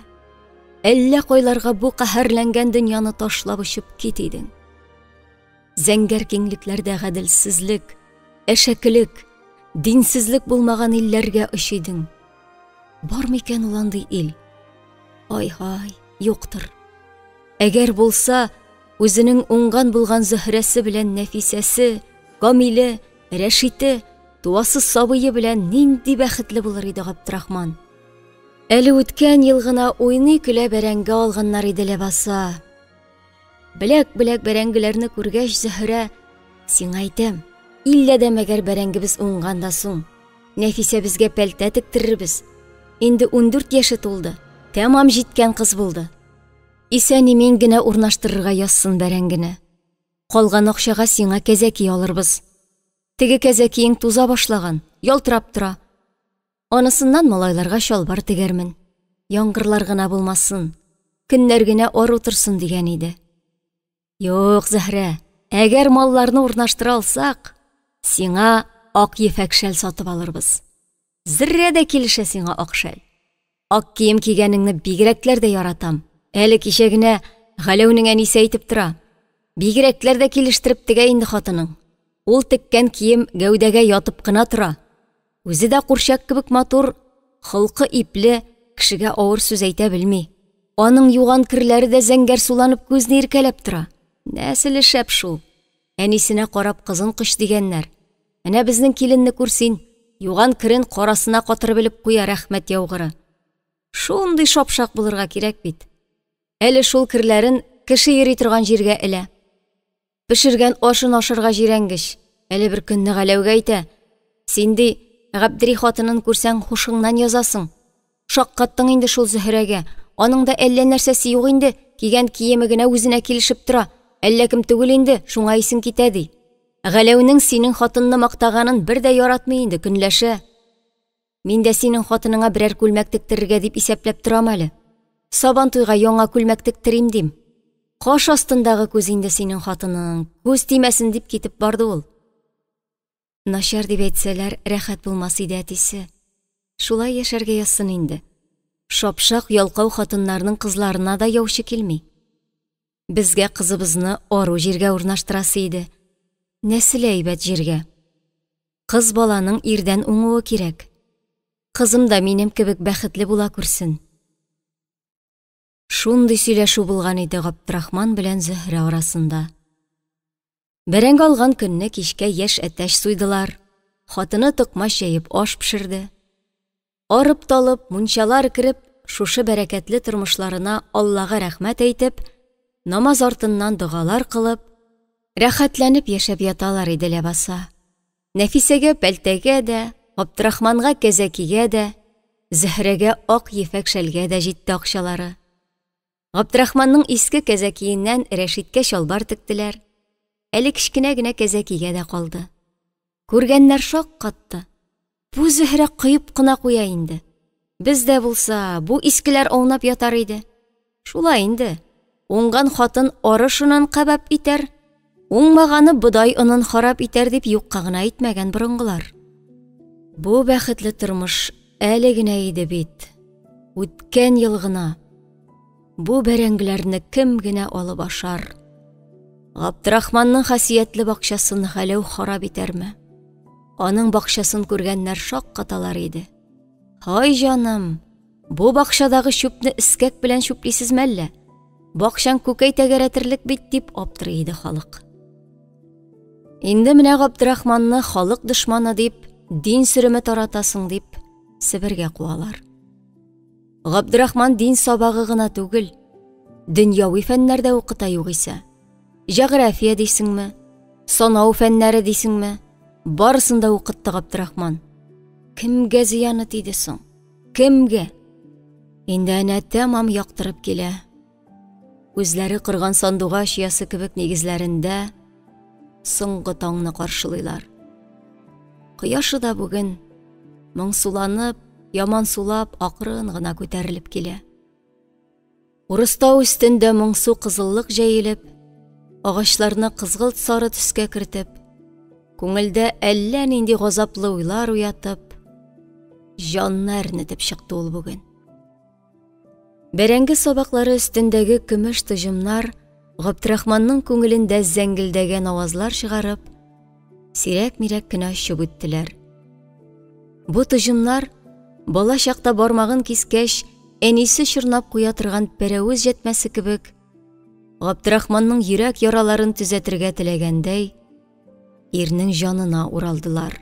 Әллә кайларга бу каһәрләнгән дөньяны ташлап очып кит идең. Зәңгәр киңлекләрдә гаделсезлек, әшәкелек, динсезлек булмаган илләргә оч идең. Бар микән ул андый ил? Ай-һай, юктыр. Әгәр булса, үзенең уңган булган Зөһрәсе белән Нәфисәсе, Камиле, Рәшите, туасы сабые белән нинди бәхетле булыр иде Габдрахман. Әле үткән ел гына уйный-көлә бәрәңге алганнар иде ләбаса. Беләк-беләк бәрәңгеләрне күргәч, Зөһрә, сиңа әйтәм, Иллә дә мәгәр бәрәңгебез уңган да соң. Нәфисәбезгә пәлтә тектерербез. Инде 14 яше тулды. Тәмам җиткән кыз булды. Исән-имин генә урнаштырырга язсын бәрәңгене. Калган акчага сиңа кәзәки алырбыз. Теге кәзәкиең туза башлаган, ялтырап тора. Анысыннан малайларга чалбар тегәрмен. Яңгырлар гына булмасын, көннәр генә ару торсын дигән иде. Юк, Зөһрә, әгәр малларны урнаштыра алсак, сиңа ак ефәк шәл сатып алырбыз. Зеррә дә килешә сиңа ак шәл. Ак кием кигәнеңне бигрәкләр дә яратам. Әле кичә генә Галәүнең әнисе әйтеп тора. Бигрәкләр дә килештереп тегә инде хатының. Ул теккән кием гәүдәгә ятып кына тора. Үзе дә курчак кебек матур, холкы ипле, кешегә авыр сүз әйтә белми. Аның юган керләре дә зәңгәр суланып күзне иркәләп тора. Нәселе шәп шул. Әнисенә карап кызын коч дигәннәр. Әнә безнең киленне күр син, юган керен карасына катырып элеп куя, рәхмәт яугыры. Шундый шапшак булырга кирәк бит. Әле шул керләрен кеше йөри торган җиргә элә. Пешергән ашын ашарга җирәнгеч. Әле бер көнне Галәүгә әйтә: "Син ди, Габдери хатынын күрсәң, һушыңнан язасың. Шаккаттың инде шул Зөһрәгә. Аның да әллә нәрсәсе юк инде, кигән киеме генә үзенә килешеп тора. Әллә кем түгел инде, шуңа исең китә ди. Галәүнең синең хатынны мактаганын бер дә яратмый инде, көнләшә. Мин дә синең хатыныңа берәр күлмәк тектерергә дип исәпләп торам әле. Сабан туйга яңа күлмәк тектерим дим. Каш астындагы күз инде синең хатының, күз тимәсен дип китеп барды ул. Начар дип әйтсәләр, рәхәт булмас иде әтисе. Шулай яшәргә язсын инде. Шапшак ялкау хатыннарның кызларына да яучы килми. Безгә кызыбызны ару җиргә урнаштырасы иде. Нәселе әйбәт җиргә. Кыз баланың ирдән уңуы кирәк. Кызым да минем кебек бәхетле була күрсен. Шундый сөйләшү булган иде Габдрахман белән Зөһрә арасында. Бәрәңге алган көнне кичкә яшь әтәч суйдылар. Хатыны токмач җәеп аш пешерде. Арып-талып, мунчалар кереп, шушы бәрәкәтле тормышларына Аллага рәхмәт әйтеп, намаз артыннан догалар кылып, рәхәтләнеп яшәп яталар иде ләбаса. Нәфисәгә пәлтәгә дә, Габдрахманга кәзәкигә дә, Зөһрәгә ак ефәк шәлгә дә җитте акчалары. Габдрахманның иске кәзәкиеннән Рәшиткә чалбар тектеләр. Әле кечкенә генә кәзәкигә дә калды. Күргәннәр шаккатты. Бу Зөһрә коеп кына куя инде. Без дә булса, бу искеләр аунап ятар иде. Шулай инде. Уңган хатын арыш онын кәбаб итәр, уңмаганы бодай онын харап итәр дип юкка гына әйтмәгән борынгылар. Бу бәхетле тормыш әле генә иде бит. Үткән ел гына. Бу бәрәңгеләрне кем генә алып ашар? Габдрахманның хасиятле бакчасын Галәү харап итәрме? Аның бакчасын күргәннәр шаккаталар иде. Һай җаным, бу бакчадагы чүпне эскәк белән чүплисезме әллә? Бакчаң күкәй тәгәрәтерлек бит дип аптырый иде халык. Инде менә Габдрахманны халык дошманы дип, дин сөреме таратасың дип, Себергә куалар. Габдрахман дин сабагы гына түгел, дөньяви фәннәр дә укыта югыйсә. Җәгърафия дисеңме, санау фәннәре дисеңме, барысын да укытты Габдрахман. Кемгә зыяны тиде соң? Кемгә? Инде әнә тәмам яктырып килә. Үзләре корган сандугач оясы кебек нигезләрендә соңгы таңны каршылыйлар. Кояшы да бүген моңсуланып, ямансулап, акрын гына күтәрелеп килә. Урыстау өстендә моңсу кызыллык җәелеп, агачларны кызгылт сары төскә кертеп, күңелдә әллә нинди газаплы уйлар уятып, җанны әрнетеп чыкты ул бүген. Бәрәңге сабаклары өстендәге көмеш тоҗымнар Габдрахманның күңелендә зәңгелдәгән авазлар чыгарып, сирәк-мирәк кенә очып үттеләр. Бу тоҗымнар бала чакта бармагын кискәч, әнисе чорнап куя торган пәрәвез җәтмәсе кебек, Габдрахманның йөрәк яраларын төзәтергә теләгәндәй, ирнең җанына уралдылар.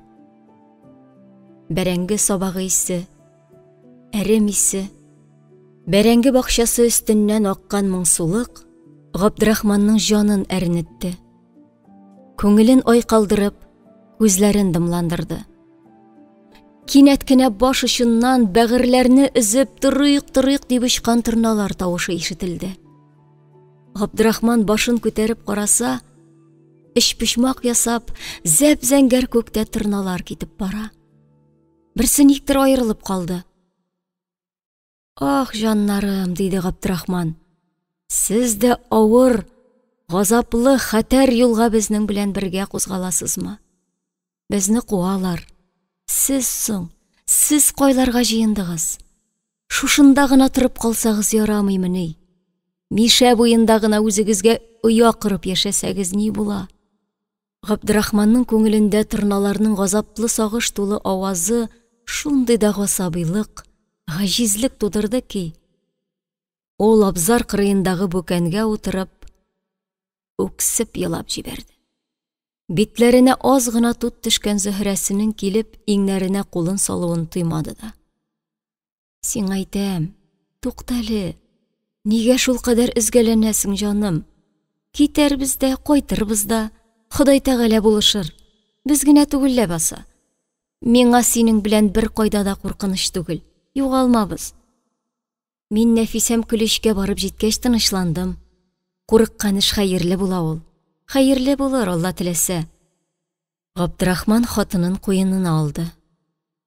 Бәрәңге сабагы исе, әрем исе, бәрәңге бакчасы өстеннән аккан моңсулык Габдрахманның җанын әрнетте. Күңелен айкалдырып, күзләрен дымландырды. Кинәт кенә баш очыннан бәгырьләрне өзеп торыйк, торыйк дип очкан торналар тавышы ишетелде. Габдрахман башын күтәреп караса, өчпочмак ясап, зәп-зәңгәр күктә торналар китеп бара. Берсе никтер аерылып калды. Ах, җаннарым, диде Габдрахман. Сез дә авыр, газаплы, хәтәр юлга безнең белән бергә кузгаласызмы? Безне куалар. Сез соң, сез кайларга җыендыгыз? Шушында гына торып калсагыз ярамыймыни? Мишә буенда гына үзегезгә оя корып яшәсәгез ни була? Габдрахманның күңелендә торналарның газаплы сагыш тулы авазы шундый да гасабилык, гаҗизлек тудырды ки, ул абзар кырыендагы бүкәнгә утырып, үксеп елап җибәрде. Битләренә аз гына тут төшкән Зөһрәсенең килеп иңнәренә кулын салуын тоймады да. Сиңа әйтәм, туктале. Нигә шулкадәр өзгәләнәсең, җаным? Китәрбез дә, кайтырбыз да. Ходай Тәгалә булышыр. Без генә түгел ләбаса. Миңа синең белән бер кайда да куркыныч түгел. Югалмабыз. Мин Нәфисәм Көлечкә барып җиткәч тынычландым. Курыккан эш хәерле була ул. Хәерле булыр, Алла теләсә. Габдрахман хатынын куенына алды.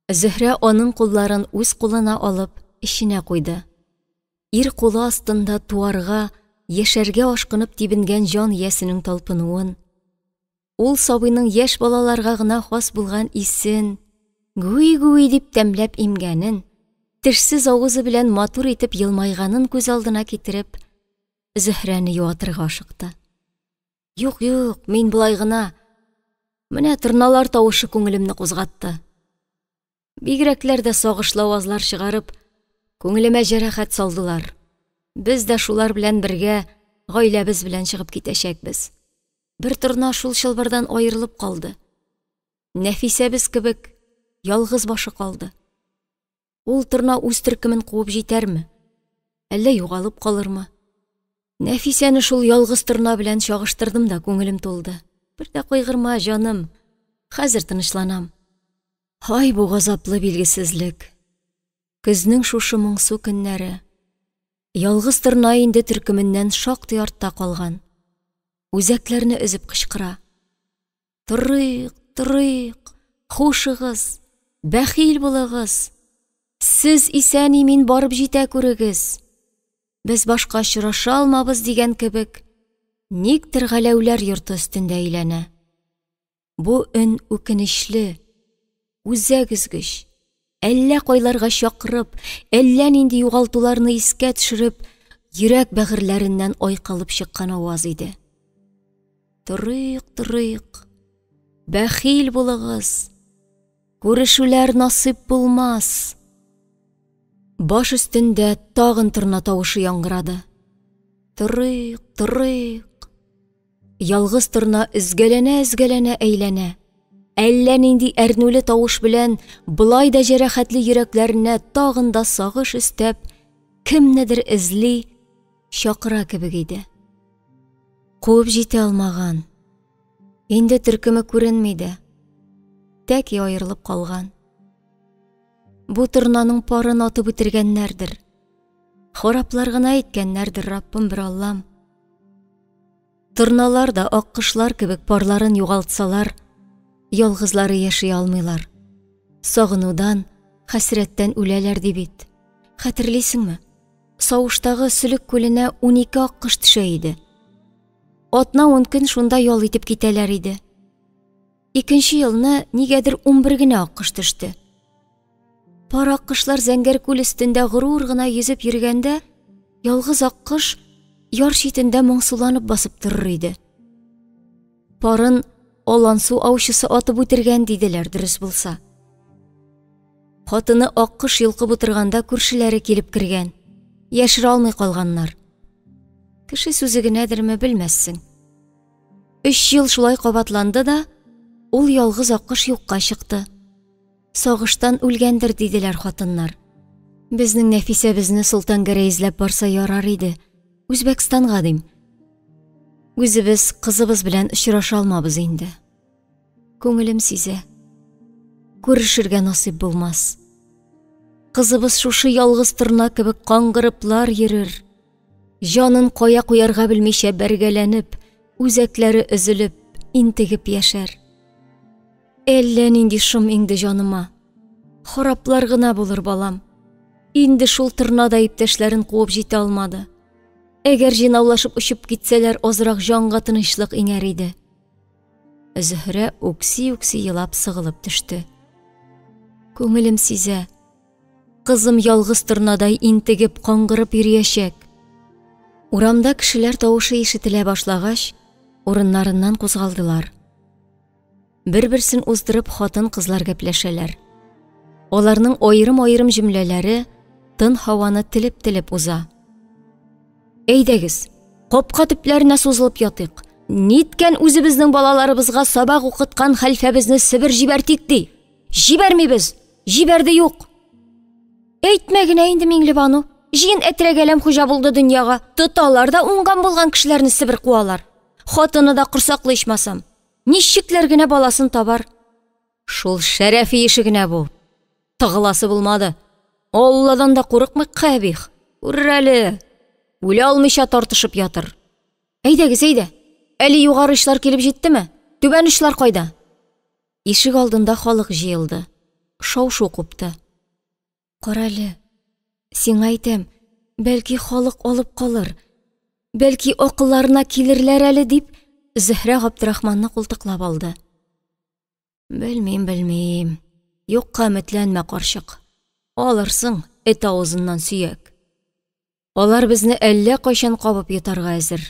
Зөһрә аның кулларын үз кулына алып, эченә куйды. Ир кулы астында туарга, яшәргә ашкынып тибенгән җан иясенең талпынуын, ул сабыйның яшь балаларга гына хас булган исен, гүи-гүи дип тәмләп имгәнен, тешсез авызы белән матур итеп елмайганын күз алдына китереп, Зөһрәне юатырга ашыкты. Юк, юк, мин болай гына. Менә торналар тавышы күңелемне кузгатты. Бигрәкләр дә сагышлы авазлар чыгарып, күңелемә җәрәхәт салдылар. Без дә шулар белән бергә гаиләбез белән чыгып китәчәкбез. Бер торна шул чылбырдан аерылып калды. Нәфисәбез кебек ялгыз башы калды. Ул торна үз төркемен куып җитәрме? Әллә югалып калырмы? Нәфисәне шул ялгыз торна белән чагыштырдым да күңелем тулды. Бер дә кайгырма, җаным. Хәзер тынычланам. Һай, бу газаплы билгесезлек. Көзнең шушы моңсу көннәре. Ялгыз торна инде төркеменнән шактый артта калган. Үзәкләрне өзеп кычкыра. Торыйк, торыйк, хушыгыз, бәхил булыгыз. Сез исән-имин барып җитә күрегез. Без башка очраша алмабыз дигән кебек, никтер Галәүләр йорты өстендә әйләнә. Бу өн үкенечле, үзәк өзгеч, әллә кайларга чакырып, әллә нинди югалтуларны искә төшереп, йөрәк бәгырьләреннән айкалып чыккан аваз иде. Торыйк, торыйк, бәхил булыгыз. Күрешүләр насыйп булмас. Баш өстендә тагын торна тавышы яңгырады. Торыйк, торыйк. Ялгыз торна өзгәләнә-өзгәләнә әйләнә. Әллә нинди әрнүле тавыш белән болай да җәрәхәтле йөрәкләренә тагын да сагыш өстәп, кемнедер эзли, чакыра кебек иде. Куып җитә алмаган. Инде төркеме күренми дә. Тәки аерылып калган. Бу торнаның парын атып үтергәннәрдер. Хараплар гына әйткәннәрдер, Раббым бер Аллам. Торналар да аккошлар кебек парларын югалтсалар, ялгызлары яши алмыйлар. Сагынудан, хәсрәттән үләләр ди бит. Хәтерлисеңме? Савыштагы Сөлек күленә 12 аккош төшә иде. Атна-ун көн шунда ял итеп китәләр иде. Икенче елны нигәдер 11 генә аккош төште. Пар аккошлар зәңгәр күл өстендә горур гына йөзеп йөргәндә, ялгыз аккош яр читендә моңсуланып басып торыр иде. Парын Алансу аучысы атып үтергән диделәр, дөрес булса. Хатыны аккош йолкып утырганда күршеләре килеп кергән. Яшерә алмый калганнар. Кеше сүзе генәдерме белмәссең. Өч ел шулай кабатланды да, ул ялгыз аккош юкка чыкты. Сагыштан үлгәндер, диделәр хатыннар. Безнең Нәфисәбезне Солтангәрәй эзләп барса ярар иде. Үзбәкстанга дим. Үзебез кызыбыз белән очраша алмабыз инде. Күңелем сизә. Күрешергә насыйп булмас. Кызыбыз шушы ялгыз торна кебек каңгырыплар йөрер. Җанын кая куярга белмичә бәргәләнеп, үзәкләре өзелеп, интегеп яшәр. Әллә нинди шом иңде җаныма. Хараплар гына булыр балам. Инде шул торна да иптәшләрен куып җитә алмады. Әгәр җыйнаулашып очып китсәләр, азрак җанга тынычлык иңәр иде. Зөһрә үкси-үкси елап сыгылып төште. Күңелем сизә. Кызым ялгыз торнадай интегеп, каңгырып йөриячәк. Урамда кешеләр тавышы ишетелә башлагач, урыннарыннан кузгалдылар. Бер-берсен уздырып хатын-кызлар гәпләшәләр. Аларның аерым-аерым җөмләләре тын һаваны телеп-телеп уза. Әйдәгез, капка төпләренә сузылып ятыйк. Ниткән үзебезнең балаларыбызга сабак укыткан хәлфәбезне Себер җибәртик ди. Җибәрмибез! Җибәрде юк. Әйтмә генә инде, Миңлебану. Җыен әтрәгәләм хуҗа булды дөньяга. Тоталар да уңган булган кешеләрне Себер куалар. Хатыны да корсаклы ичмасам. Ничекләр генә баласын табар. Шул Шәрәфи эше генә бу. Тыгыласы булмады. Алладан да курыкмый кабих. Күрер әле. Үлә алмыйча тартышып ятыр. Әйдәгез, әйдә. Әле югары очлар килеп җиттеме? Түбән очлар кайда? Ишек алдында халык җыелды. Шау-шу купты. Карале, сиңа әйтәм, бәлки халык алып калыр, бәлки акылларына килерләр әле, дип, Зөһрә Габдрахманны култыклап алды. Белмим, белмим. Юкка өметләнмә, карчык. Алырсың эт авызыннан сөяк. Алар безне әллә кайчан кабып йотарга әзер.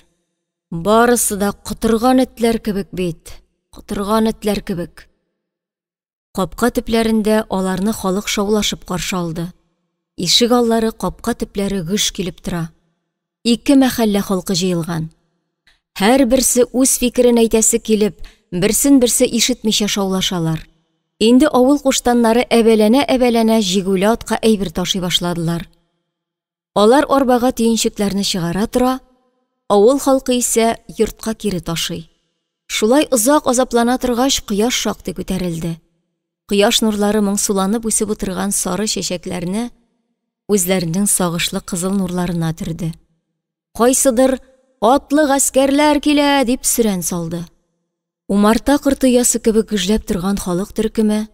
Барысы да котырган этләр кебек бит, котырган этләр кебек. Капка төпләрендә аларны халык шаулашып каршы алды. Ишек аллары, капка төпләре гөж килеп тора. Ике мәхәллә халкы җыелган. Һәрберсе үз фикерен әйтәсе килеп, берсен-берсе ишетмичә шаулашалар. Инде авыл куштаннары әбәләнә-әбәләнә җигүле атка әйбер ташый башладылар. Алар арбага төенчекләрне чыгара тора, авыл халкы исә йортка кире ташый. Шулай озак азаплана торгач, кояш шактый күтәрелде. Кояш нурлары моңсуланып үсеп утырган сары чәчәкләрне үзләренең сагышлы кызыл нурларына төрде. Кайсыдыр «Атлы гаскәрләр килә!» дип сөрән салды. Умарта корты оясы кебек гөжләп торган халык төркеме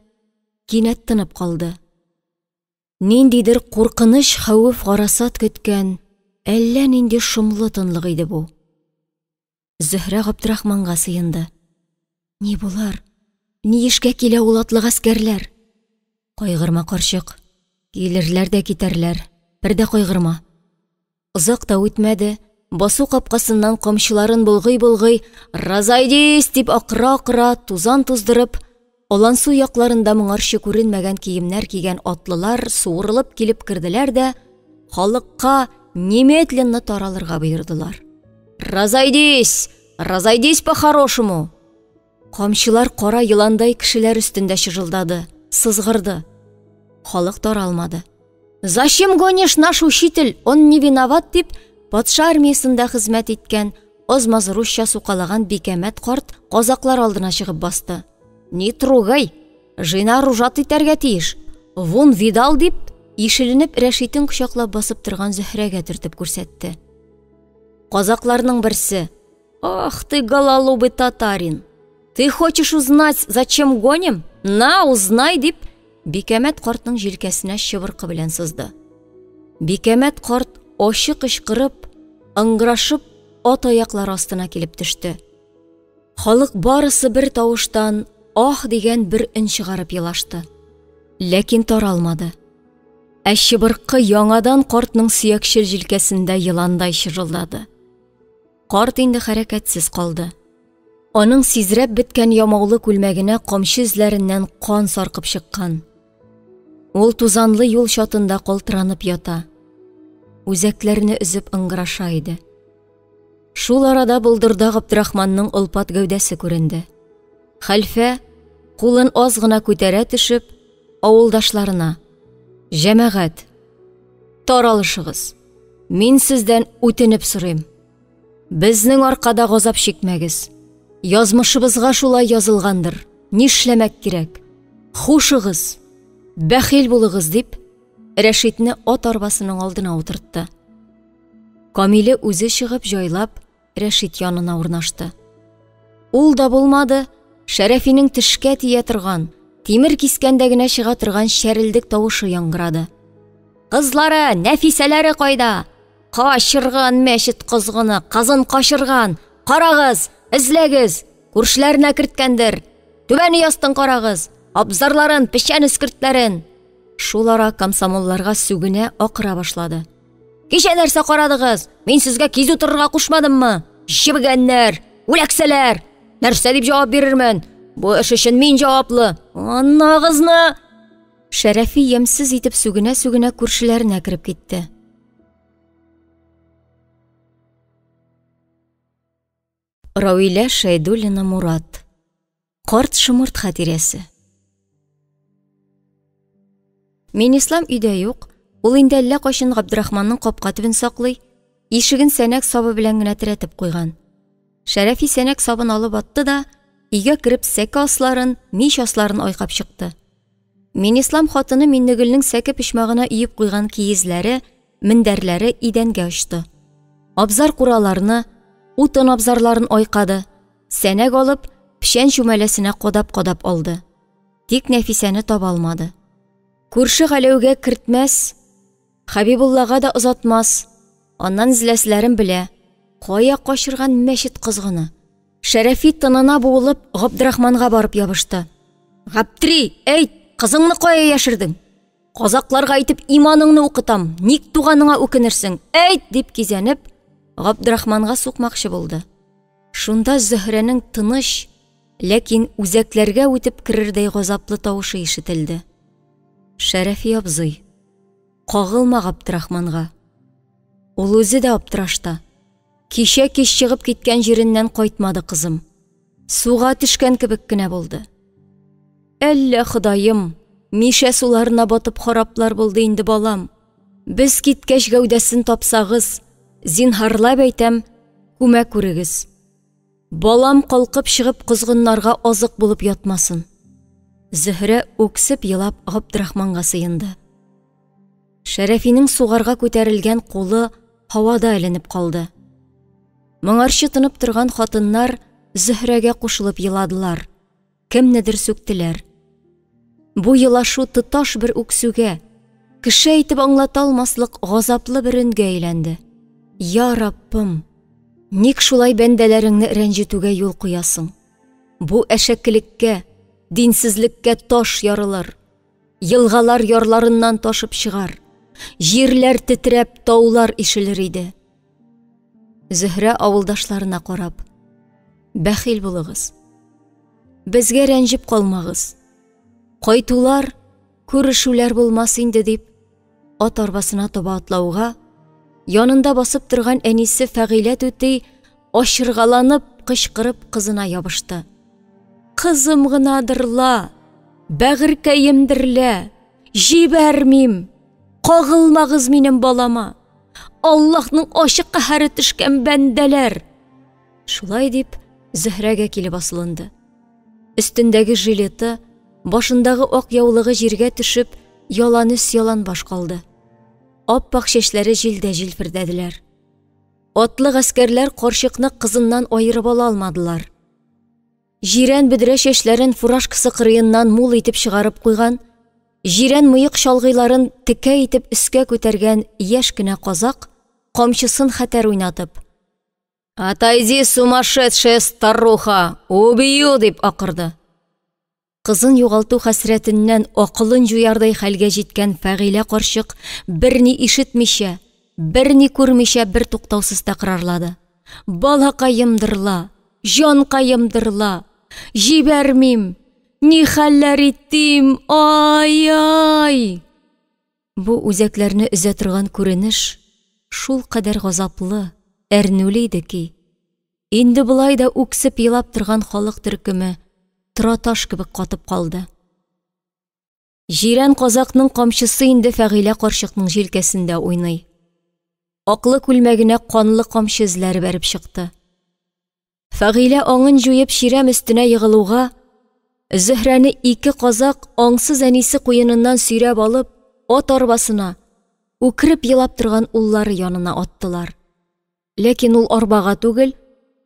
кинәт тынып калды. Ниндидер куркыныч хәвеф-гарасат көткән әллә нинди шомлы тынлык иде бу. Зөһрә Габдрахманга сыенды. Ни булыр? Ни эшкә килә ул атлы гаскәрләр? Кайгырма, карчык. Килерләр дә китәрләр. Бер дә кайгырма. Озак та үтмәде, басу капкасыннан камчыларын болгый-болгый, «Разойдись!» дип акыра-акыра, тузан туздырып, Алансу якларында моңарчы күренмәгән киемнәр кигән атлылар суырылып килеп керделәр дә, халыкка немедленно таралырга боердылар. Разойдись! Разойдись по-хорошему! Камчылар кара еландай кешеләр өстендә чыжылдады, сызгырды. Халык таралмады. Зачем гонишь наш учитель, он не виноват дип, патша армиясендә хезмәт иткән, аз-маз русча сукалаган Бикәмәт карт казаклар алдына чыгып басты. Не трогай, жена ружат итәргә тиеш. Вон видал дип, ишеленеп Рәшитен кочаклап басып торган Зөһрәгә төртеп күрсәтте. Казакларның берсе: "Ах ты гололубый татарин! Ты хочешь узнать, зачем гоним? На, узнай!" дип, Бикәмәт картның җилкәсенә чыбыркы белән сызды. Бикәмәт карт ачы кычкырып, ыңгырашып, ат аяклары астына килеп төште. Халык барысы бер тавыштан ах дигән бер өн чыгарып елашты. Ләкин таралмады. Ә чыбыркы яңадан картның сөякчел җилкәсендә еландай чыжылдады. Карт инде хәрәкәтсез калды. Аның сизрәп беткән ямаулы күлмәгенә камчы эзләреннән кан саркып чыккан. Ул тузанлы юл чатында калтыранып ята. Үзәкләрне өзеп ыңгыраша иде. Шул арада болдырда Габдрахманның олпат гәүдәсе күренде. Хәлфә, кулын аз гына күтәрә төшеп, авылдашларына: "Җәмәгать, таралышыгыз. Мин сездән үтенеп сорыйм. Безнең аркада газап чикмәгез. Язмышыбызга шулай язылгандыр. Нишләмәк кирәк? Хушыгыз, бәхил булыгыз, дип, Рәшитне ат арбасының алдына утыртты. Камиле үзе чыгып җайлап Рәшит янына урнашты. Ул да булмады, Шәрәфинең тешкә тия торган, тимер кискәндә генә чыга торган чәрелдек тавышы яңгырады. Кызлары, Нәфисәләре кайда? Качырган мәчет козгыны, кызын качырган. Карагыз, эзләгез, күршеләренә керткәндер. Түбәне ястын карагыз, абзарларын, печән өскертләрен. Шул ара комсомолларга сүгенә, акыра башлады. Кичә нәрсә карадыгыз? Мин сезгә кизү торырга кушмадыммы? Җебегәннәр, үләксәләр! Нәрсә дип җавап бирермен? Бу эш өчен мин җаваплы. Анагызны! Шәрәфи ямьсез итеп сүгенә-сүгенә күршеләренә кереп китте. Рауилә Шәйдуллина Мурат. Карт шомырт хатирәсе. Минислам өйдә юк, ул инде әллә кайчан Габдрахманның капка төбен саклый, ишеген сәнәк сабы белән генә терәтеп куйган. Шәрәфи сәнәк сабын алып атты да, өйгә кереп сәке асларын, мич асларын айкап чыкты. Минислам хатыны Миннегөлнең сәке почмагына өеп куйган киезләре, мендәрләре идәнгә очты. Абзар кураларны, утын абзарларын айкады, сәнәк алып, печән чүмәләсенә кадап-кадап алды. Тик Нәфисәне таба алмады. Күрше Галәүгә кертмәс, Хәбибуллага да озатмас. Аннан эзләселәрен белә. Кая качырган мәчет козгыны? Шәрәфи тынына буылып Габдрахманга барып ябышты. Гаптри, әйт, кызыңны кая яшердең? Казакларга әйтеп иманыңны укытам, ник туганыңа үкенерсең? Әйт, дип кизәнеп, Габдрахманга сукмакчы булды. Шунда Зөһрәнең тыныч, ләкин үзәкләргә үтеп керердәй газаплы тавышы ишетелде. Шәрәфи абзый, кагылма Габдрахманга. Ул үзе дә аптырашта. Кичә кич чыгып киткән җиреннән кайтмады кызым. Суга төшкән кебек кенә булды. Әллә Ходаем, Мишә суларына батып хараплар булды инде балам. Без киткәч гәүдәсен тапсагыз, зинһарлап әйтәм, күмә күрегез. Балам калкып чыгып козгыннарга азык булып ятмасын. Зөһрә үксеп елап Габдрахманга сыенды. Шәрәфинең сугарга күтәрелгән кулы һавада эленеп калды. Моңарчы тынып торган хатыннар Зөһрәгә кушылып еладылар, кемнедер сүктеләр. Бу елашу тоташ бер үксүгә, кеше әйтеп аңлата алмаслык газаплы бер өнгә әйләнде. Я Раббым, ник шулай бәндәләреңне рәнҗетүгә юл куясың? Бу әшәкелеккә, динсезлеккә таш ярылыр. Елгалар ярларыннан ташып чыгар. Җирләр тетрәп, таулар ишелер иде. Зөһрә авылдашларына карап: "Бәхил булыгыз. Безгә рәнҗеп калмагыз. Кайтулар, күрешүләр булмас инде", дип, ат арбасына таба атлауга, янында басып торган әнисе Фәгыйлә түти ачыргаланып, кычкырып кызына ябышты. Кызым гынадыр ла, бәгырькәемдер лә, җибәрмим, кагылмагыз минем балама. Аллаһның ачык каһәре төшкән бәндәләр. Шулай дип, Зөһрәгә килеп асылынды. Өстендәге жилеты, башындагы ак яулыгы җиргә төшеп, яланөс яланбаш калды. Ап-ак чәчләре җилдә җилфердәделәр. Атлы гаскәрләр карчыкны кызыннан аерып ала алмадылар. Җирән бөдрә чәчләрен фуражкасы кырыеннан мул итеп чыгарып куйган, җирән мыек чалгыйларын текә итеп өскә күтәргән яшь кенә казак камчысын хәтәр уйнатып, «Отойди, сумасшедшая старуха! Убью!» дип акырды. Кызын югалту хәсрәтеннән акылын җуярдай хәлгә җиткән Фәгыйлә карчык берни ишетмичә, берни күрмичә бер туктаусыз тәкрарлады. Балакаемдыр ла, җанкаемдыр ла, җибәрмим, ни хәлләр итим, ай-ай! Бу үзәкләрне өзә торган күренеш шулкадәр газаплы, әрнүле иде ки, инде болай да үксеп елап торган халык төркеме тораташ кебек катып калды. Җирән казакның камчысы инде Фәгыйлә карчыкның җилкәсендә уйный. Аклы күлмәгенә канлы камчы эзләре бәреп чыкты. Фәгыйлә аңын җуеп чирәм өстенә егылуга, Зөһрәне ике казак аңсыз әнисе куеныннан сөйрәп алып, ат арбасына, үкереп елап торган уллары янына аттылар. Ләкин ул арбага түгел,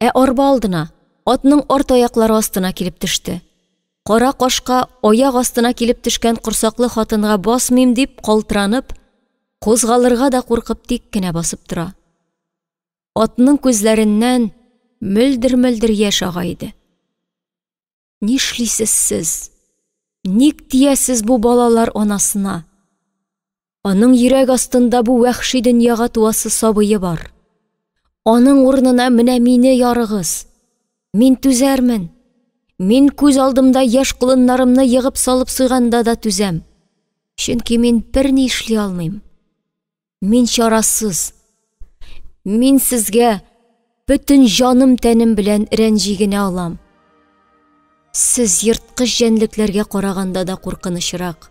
ә арба алдына, атның арт аяклары астына килеп төште. Кара кашка аяк астына килеп төшкән корсаклы хатынга басмыйм дип калтыранып, кузгалырга да куркып тик кенә басып тора. Атның күзләреннән мөлдер-мөлдер яшь ага иде. Нишлисез сез? Ник тиясез бу балалар анасына? Аның йөрәк астында бу вәхши дөньяга туасы сабые бар. Аның урынына менә мине ярыгыз. Мин түзәрмен. Мин күз алдымда яшь колыннарымны егып салып суйганда да түзәм. Чөнки мин берни эшли алмыйм. Мин чарасыз. Мин сезгә бөтен җаным-тәнем белән рәнҗи генә алам. Сез ерткыч җәнлекләргә караганда да куркынычрак.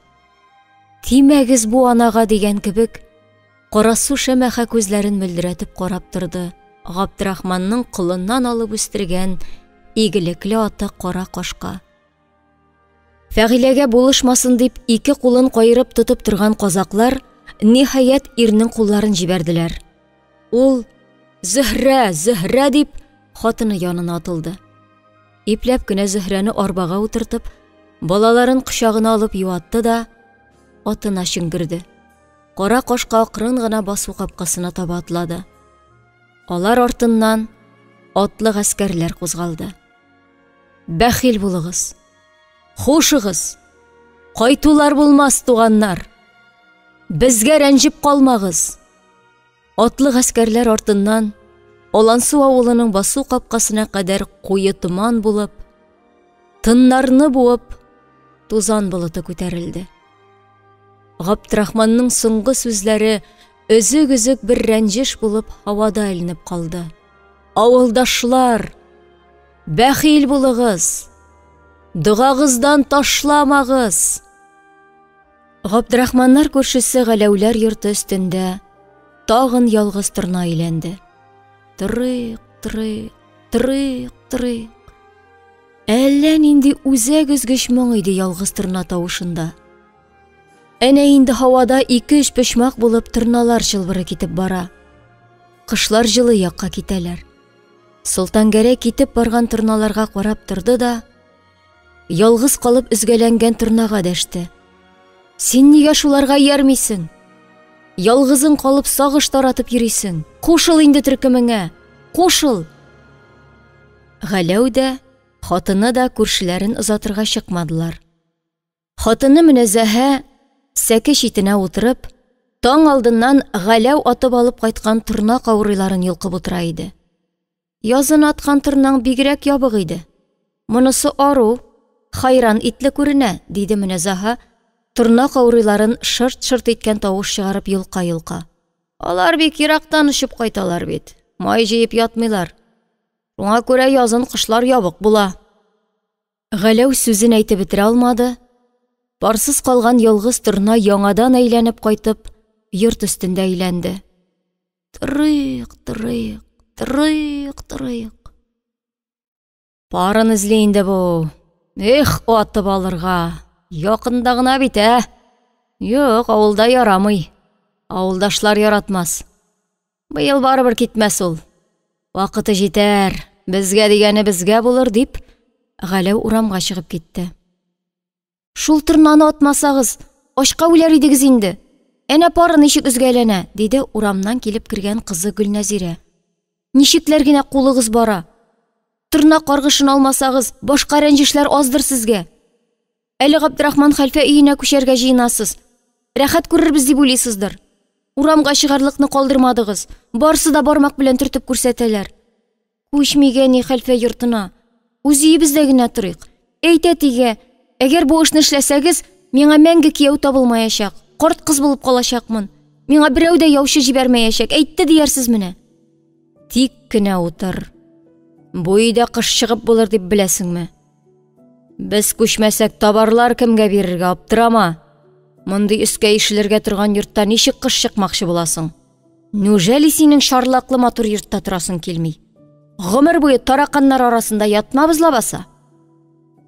Тимәгез бу анага дигән кебек, карасу шәмәхә күзләрен мөлдерәтеп карап торды. Габдрахманның колыннан алып үстергән игелекле аты кара кашка. Фәгыйләгә булышмасын дип ике кулын каерып тотып торган казаклар ниһаять ирнең кулларын җибәрделәр. Ул Зөһрә, Зөһрә дип хатыны янына атылды. Ипләп кенә Зөһрәне арбага утыртып, балаларын кочагына алып юатты да атына чөңгерде. Кара кашка акрын гына басу капкасына таба атлады. Алар артыннан атлы гаскәрләр кузгалды. Бәхил булыгыз. Хушыгыз. Кайтулар булмас, туганнар. Безгә рәнҗеп калмагыз. Атлы гаскәрләр артыннан Алансу авылының басу капкасына кадәр куе томан булып, тыннарны буып, тузан болыты күтәрелде. Габдрахманның соңгы сүзләре өзек-өзек бер рәнҗеш булып һавада эленеп калды. Авылдашлар, бәхил булыгыз! Догагыздан ташламагыз! Габдрахманнар күршесе Галәүләр йорты өстендә тагын ялгыз торна әйләнде. Тырыйк, тырыйк, тырыйк, тырыйк. Әллә нинди үзәк өзгеч моң иде ялгыз торна тавышында. Әнә инде һавада ике-өч почмак булып торналар чылбыры китеп бара. Кошлар җылы якка китәләр. Солтангәрәй китеп барган торналарга карап торды да, ялгыз калып өзгәләнгән торнага дәште. Син нигә шуларга иярмисең? Ялгызың калып сагыш таратып йөрисең. Кушыл инде төркемеңә. Кушыл. Галәү дә, хатыны да күршеләрен озатырга чыкмадылар. Хатыны Мөнәзәһә сәке читенә утырып, таң алдыннан Галәү атып алып кайткан торна каурыйларын йолкып утыра иде. Язын аткан торнаң бигрәк ябык иде. Монысы ару, хайран итле күренә, диде Мөнәзәһә, торна каурыйларын шырт-шырт иткән тавыш чыгарып йолка-йолка. Алар бик ерактан очып кайталар бит, май җыеп ятмыйлар. Шуңа күрә язын кошлар ябык була. Галәү сүзен әйтеп бетерә алмады. Парсыз калган ялгыз торна яңадан әйләнеп кайтып, йорт өстендә әйләнде. Торыйк, торыйк, торыйк, торыйк. Парын эзли инде бу. Эх, атып алырга. Якында гына бит, ә? Юк, авылда ярамый. Авылдашлар яратмас. Быел барыбер китмәс ул. Вакыты җитәр, безгә дигәне безгә булыр, дип, Галәү урамга чыгып китте. Шул торнаны атмасагыз, ачка үләр идегез инде. Әнә пары ничек өзгәләнә, диде урамнан килеп кергән кызы Гөлнәзирә. Ничекләр генә кулыгыз бара? Торна каргышын алмасагыз, башка рәнҗешләр аздыр сезгә. Әле Габдрахман хәлфә өенә күчәргә җыенасыз. Рәхәт күрербез дип уйлыйсыздыр. Урамга чыгарлыкны калдырмадыгыз. Барсы да бармак белән төртеп күрсәтәләр. Күчмик әни хәлфә йортына. Үз өебездә генә торыйк. Әйт әтигә, әгәр бу эшне эшләсәгез, миңа мәңге кияү табылмаячак. Карт кыз булып калачакмын. Миңа берәү дә яучы җибәрмәячәк. Әйтте диярсез менә. Тик кенә утыр. Бу өйдә кыш чыгып булыр дип беләсеңме? Без күчмәсәк, табарлар кемгә бирергә, аптырама. Мондый өскә ишелергә торган йортта ничек кыш чыкмакчы буласың? Нүжәли синең шарлаклы матур йортта торасың килми? Гомер буе тараканнар арасында ятмабыз лабаса.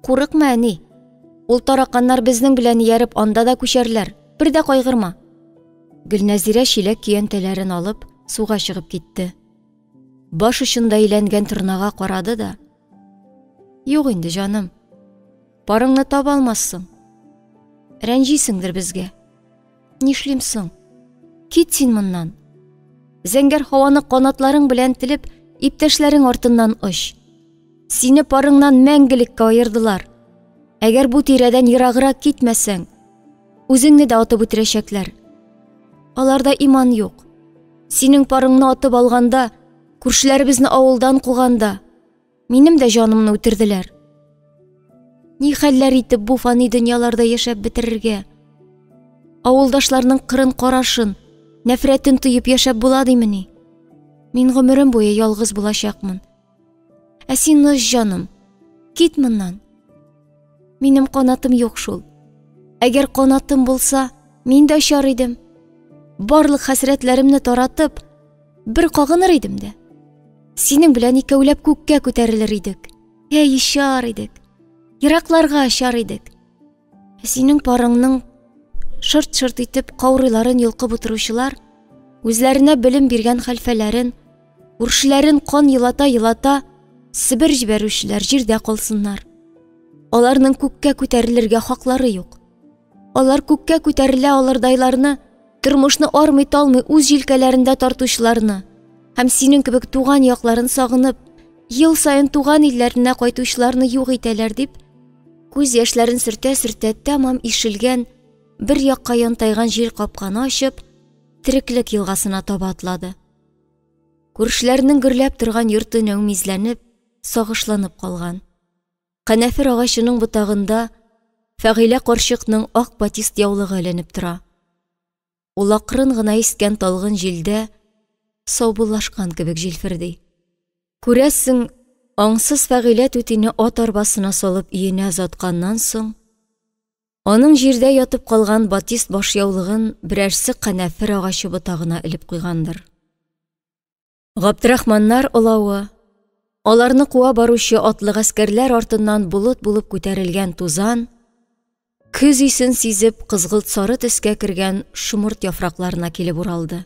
Курыкма, әни. Ул тараканнар безнең белән ияреп анда да күчәрләр. Бер дә кайгырма. Гөлнәзирә чиләк көянтәләрен алып, суга чыгып китте. Баш очында әйләнгән торнага карады да: "Юк инде, җаным. Парыңны таба алмассың. Рәнҗисеңдер безгә. Нишлим соң? Кит син моннан. Зәңгәр һаваны канатларың белән телеп, иптәшләрең артыннан оч. Сине парыңнан мәңгелеккә аердылар. Әгәр бу тирәдән ераграк китмәсәң, үзеңне дә атып үтерәчәкләр. Аларда иман юк. Синең парыңны атып алганда, күршеләребезне авылдан куганда, минем дә җанымны үтерделәр. Ни хәлләр итеп бу фани дөньяларда яшәп бетерергә? Авылдашларның кырын карашын, нәфрәтен тоеп яшәп була димени? Мин гомерем буе ялгыз булачакмын. Ә син ныш, җаным. Кит моннан. Минем канатым юк шул. Әгәр канатым булса, мин дә очар идем. Барлык хәсрәтләремне таратып, бер кагыныр идем дә. Синең белән икәүләп күккә күтәрелер идек. Әй, очар идек. Еракларга очар идек. Ә синең парыңның шырт-шырт итеп каурыйларын йолкып утыручылар үзләренә белем биргән хәлфәләрен, күршеләрен кан елата-елата Себер җибәрүчеләр җирдә калсыннар. Аларның күккә күтәрелергә хаклары юк. Алар күккә күтәрелә алырдайларны, тормышны армый-талмый үз җилкәләрендә тартучыларны һәм синең кебек туган якларын сагынып, ел саен туган илләренә кайтучыларны юк итәләр дип, күз яшьләрен сөртә-сөртә тәмам ишелгән, бер якка янтайган җил капканы ачып, тереклек елгасына таба атлады. Күршеләрнең гөрләп торган йорты нәүмизләнеп, сагышланып калган. Канәфер агачының ботагында Фәгыйлә карчыкның ак батист яулыгы эленеп тора. Ул акрын гына искән талгын җилдә саубуллашкан кебек җилферди. Күрәсең, аңсыз Фәгыйлә түтине ат арбасына салып өенә озатканнан соң, аның җирдә ятып калган батист башъяулыгын берәрсе канәфер агачы ботагына элеп куйгандыр. Габдрахманнар олавы, аларны куа баручы атлы гаскәрләр артыннан болыт булып күтәрелгән тузан, көз исен сизеп, кызгылт сары төскә кергән шомырт яфракларына килеп уралды.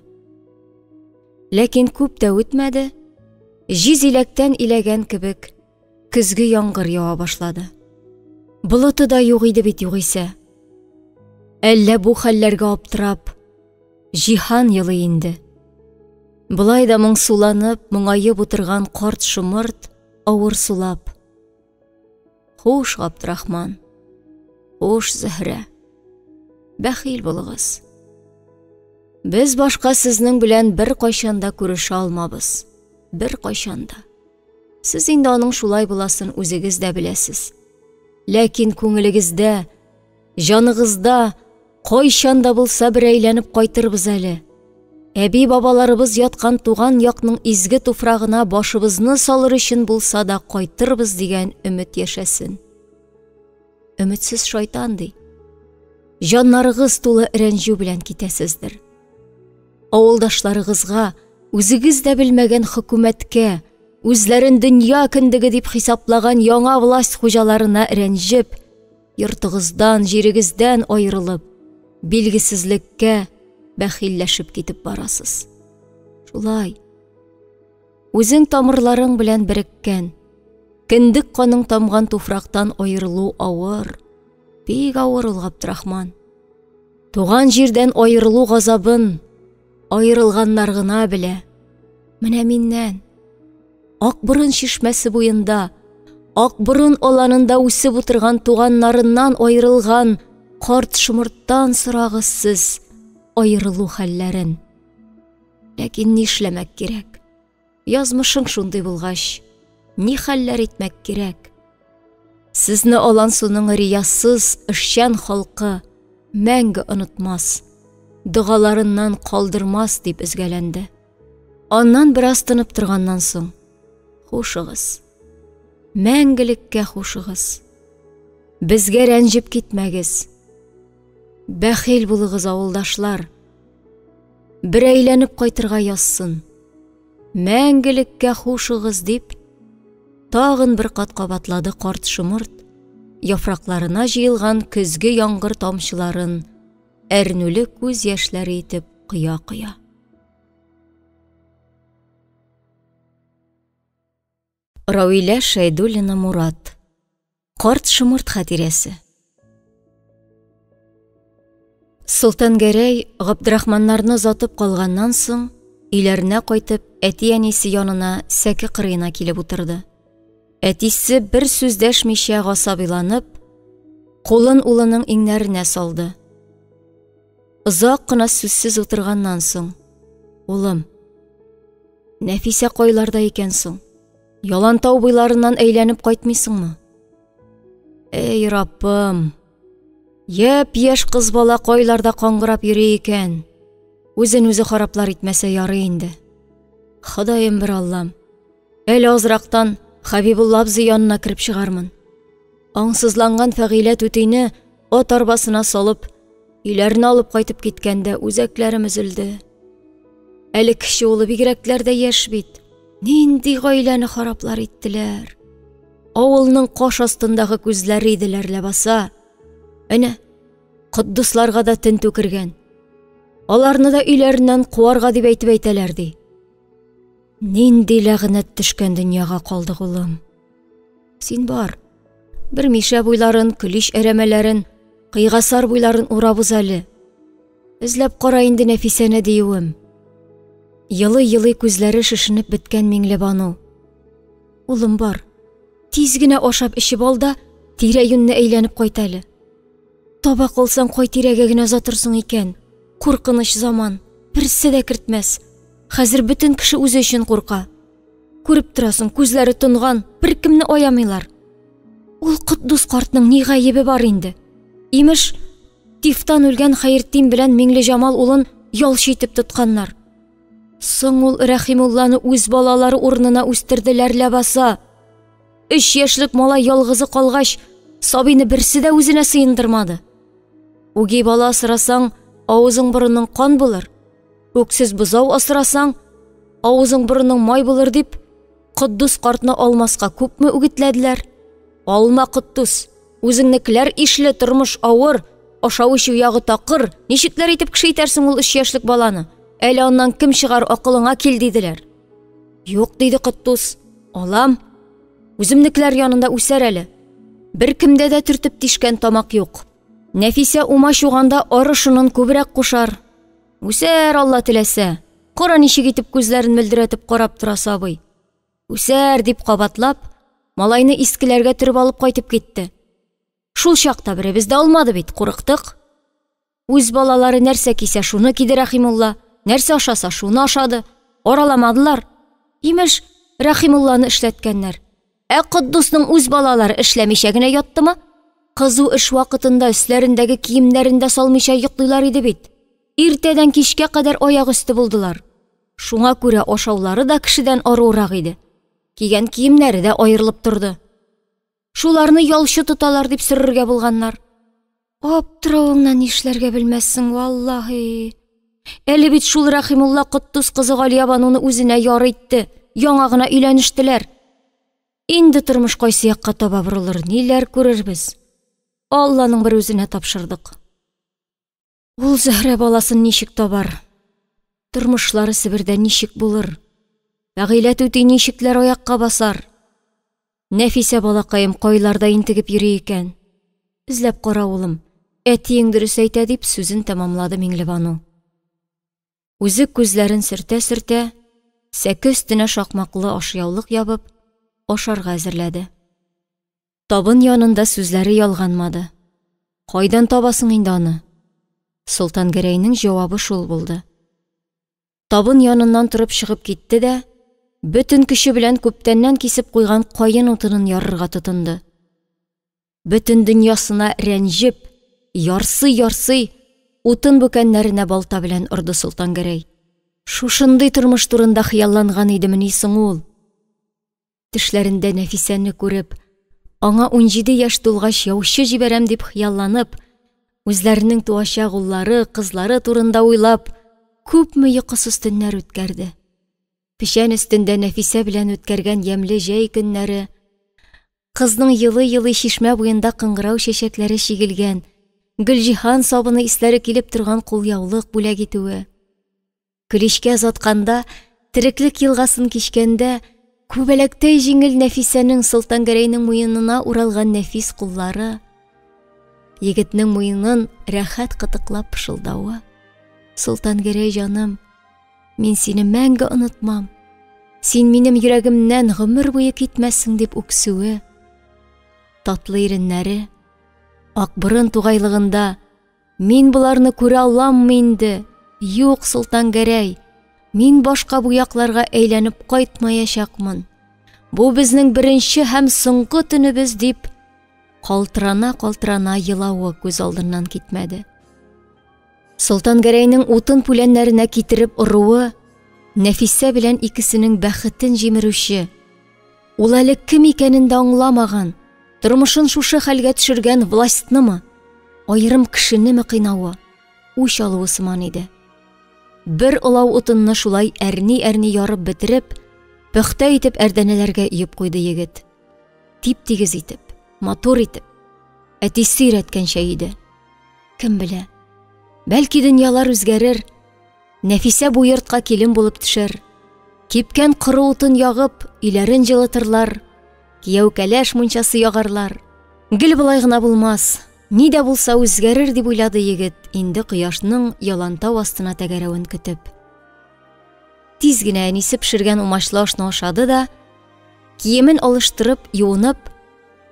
Ләкин күп тә үтмәде, җиз иләктән иләгән кебек, көзге яңгыр ява башлады. Болыты да юк иде бит югыйсә. Әллә бу хәлләргә аптырап, Җиһан елый инде. Болай да моңсуланып, моңаеп утырган карт шомырт авыр сулап. Хуш, Габдрахман. Хуш, Зөһрә. Бәхил булыгыз. Без башка сезнең белән бер кайчан да күрешә алмабыз. Бер кайчан да. Сез инде аның шулай буласын үзегез дә беләсез. Ләкин күңелегездә Җаныгызда кайчан да булса бер әйләнеп кайтырбыз әле. Әби-бабаларыбыз яткан туган якның изге туфрагына башыбызны салыр өчен булса да кайтырбыз дигән өмет яшәсен. Өметсез шайтан ди. Җаннарыгыз тулы рәнҗү белән китәсездер. Авылдашларыгызга, үзегез дә белмәгән хөкүмәткә, үзләрен дөнья кендеге дип хисаплаган яңа власть хуҗаларына рәнҗеп, йортыгыздан, җирегездән аерылып, билгесезлеккә бәхилләшеп китеп барасыз. Шулай. Үзең тамырларың белән береккән, кендек каның тамган туфрактан аерылу авыр, бик авыр ул, Габдрахман. Туган җирдән аерылу газабын аерылганнар гына белә. Менә миннән Акборын чишмәсе буенда, Акборын аланында үсеп утырган туганнарыннан аерылган карт шомырттан сорагыз сез аерылу хәлләрен. Ләкин нишләмәк кирәк? Язмышың шундый булгач, ни хәлләр итмәк кирәк? Сезне Алансуның риясыз, эшчән халкы мәңге онытмас, догаларыннан калдырмас дип өзгәләнде. Аннан бераз тынып торганнан соң, хушыгыз. Мәңгелеккә хушыгыз. Безгә рәнҗеп китмәгез. Бәхил булыгыз, авылдашлар. Бер әйләнеп кайтырга язсын. Мәңгелеккә хушыгыз дип, тагын бер кат кабатлады карт шомырт, яфракларына җыелган көзге яңгыр тамчыларын әрнүле күз яшьләре итеп коя-коя. Равилә Шәйдуллина Мурат. Карт шомырт хатирәсе. Солтангәрәй Габдрахманнарны озатып калганнан соң, өйләренә кайтып, әти-әнисе янына сәке кырыена килеп утырды. Әтисе бер сүз дәшмичә гасабиланып, кулын улының иңнәренә салды. Озак кына сүзсез утырганнан соң, улым, Нәфисә кайларда икән соң? Ялантау буйларыннан әйләнеп кайтмыйсыңмы? Эй, Раббым! Япь-яшь кыз бала кайларда каңгырап йөри икән? Үзен үзе хараплар итмәсә ярый инде. Ходаем бер Аллам. Әле азрактан Хәбибулла абзый янына кереп чыгармын. Аңсызланган Фәгыйлә түтине ат арбасына салып, өйләренә алып кайтып киткәндә үзәкләрем өзелде. Әле кече улы бигрәкләр дә яшь бит. Нинди гаиләне хараплар иттеләр. Авылның каш астындагы күзләре иделәр ләбаса. Әнә, Котдусларга да тентү кергән. Аларны да өйләреннән куарга дип әйтеп әйтәләр ди. Нинди ләгънәт төшкән дөньяга калдык, улым. Син бар. Бер Мишә буйларын, Көлич әрәмәләрен, Кыйгасар буйларын урап уз әле. Эзләп кара инде Нәфисәне диюем. Елый-елый күзләре шешенеп беткән Миңлебану. Улым бар. Тиз генә ашап эчеп ал да, тирә-юньне әйләнеп кайт әле. Таба калсаң, кай тирәгә генә озатырсың икән? Куркыныч заман. Берсе дә кертмәс. Хәзер бөтен кеше үзе өчен курка. Күреп торасың, күзләре тонган, беркемне аямыйлар. Ул Котдус картның ни гаебе бар инде? Имеш, тифтан үлгән Хәертдин белән Миңлеҗамал улын ялчы итеп тотканнар. Соң ул Рәхимулланы үз балалары урынына үстерделәр ләбаса. Өч яшьлек малай ялгызы калгач, сабыйны берсе дә үзенә сыендырмады. Үги бала асрасаң, авызың борының кан булыр. Үксез бозау асрасаң, авызың борының май булыр дип, Котдус картны алмаска күпме үгетләделәр. Алма, Котдус, үзеңнекеләр ишле, тормыш авыр, ашау-эчү ягы такыр, ничекләр итеп кеше итәрсең ул өч яшьлек баланы? Әле аннан кем чыгар, акылыңа кил, диделәр. Юк, диде Котдус, алам. Үземнекеләр янында үсәр әле. Беркемдә дә төртеп тишкән тамак юк. Нәфисә умач юганда арышынын күбрәк кушар. Үсәр, Алла теләсә. Кара ничек итеп күзләрен мөлдерәтеп карап тора сабый. Үсәр, дип кабатлап, малайны искеләргә төреп алып кайтып китте. Шул чакта беребез дә алмады бит, курыктык. Үз балалары нәрсә кисә, шуны киде Рәхимулла, нәрсә ашаса, шуны ашады. Араламадылар. Имеш, Рәхимулланы эшләткәннәр. Ә Котдусның үз балалары эшләмичә генә яттымы? Кызу эш вакытында өсләрендәге киемнәрен дә салмыйча йоклыйлар иде бит. Иртәдән кичкә кадәр аяк өсте булдылар. Шуңа күрә ашаулары да кешедән аруырак иде. Кигән киемнәре дә аерылып торды. Шуларны ялчы тоталар дип сөрергә булганнар. Аптыравыңнан нишләргә белмәссең, валлаһи. Әле бит шул Рәхимулла Котдус кызы Галиябануны үзенә яр итте. Яңа гына өйләнештеләр. Инде тормыш кайсы якка таба борылыр, ниләр күрербез? Алланың бер үзенә тапшырдык. Ул Зөһрә баласын ничек табар? Тормышлары Себердә ничек булыр? Фәгыйлә түти ничекләр аякка басар? Нәфисә балакаем кайларда интегеп йөри икән? Эзләп кара, улым, әтиең дөрес әйтә, дип сүзен тәмамлады Миңлебану. Үзе күзләрен сөртә-сөртә, сәке өстенә шакмаклы ашъяулык ябып, ашарга әзерләде. Табын янында сүзләре ялганмады. Кайдан табасың инде аны? Солтангәрәйнең җавабы шул булды. Табын яныннан торып чыгып китте дә, бөтен көче белән күптәннән кисеп куйган каен утынын ярырга тотынды. Бөтен дөньясына рәнҗеп, ярсый-ярсый, утын бүкәннәренә балта белән орды Солтангәрәй. Шушындый тормыш турында хыялланган идемени соң ул? Төшләрендә Нәфисәне күреп, аңа 17 яшь тулгач яучы җибәрәм дип хыялланып, үзләренең туачак уллары, кызлары турында уйлап, күпме йокысыз төннәр үткәрде. Печән өстендә Нәфисә белән үткәргән ямьле җәй көннәре, Кызның елый-елый чишмә буенда кыңгырау чәчәкләре чигелгән, Гөлҗиһан сабыны исләре килеп торган кулъяулык бүләк итүе. Көличкә озатканда, тереклек елгасын кичкәндә, күбәләктәй җиңел Нәфисәнең Солтангәрәйнең муенына уралган нәфис куллары, егетнең муенын рәхәт кытыклап пышылдавы. Солтангәрәй җаным, мин сине мәңге онытмам. Син минем йөрәгемнән гомер буе китмәссең дип үксүе, татлы иреннәре, Акборын тугайлыгында мин боларны күрә аламмы инде? Юк, Солтангәрәй, мин башка бу якларга әйләнеп кайтмаячакмын. Бу безнең беренче һәм соңгы төнебез дип, калтырана-калтырана елавы күз алдыннан китмәде. Солтангәрәйнең утын пүләннәренә китереп оруы Нәфисә белән икесенең бәхетен җимерүче, ул әле кем икәнен дә аңламаган, тормышын шушы хәлгә төшергән властьнымы, аерым кешенеме кыйнавы, үч алуы сыман иде. Бер олау утынны шулай әрни-әрни ярып бетереп, пөхтә итеп әрдәнәләргә өеп куйды егет. Тип-тигез итеп, матур итеп, әтисе өйрәткәнчә иде. Кем белә, бәлки дөньялар үзгәрер, Нәфисә бу йортка килен булып төшәр. Кипкән коры утын ягып, өйләрен җылытырлар, кияү кәләш мунчасы ягарлар. Гел болай гына булмас, ни дә булса үзгәрер дип уйлады егет, инде кояшның ялантау астына тәгәрәвен көтеп. Тиз генә әнисе пешергән умачлы ашны ашады да, киемен алыштырып, юынып,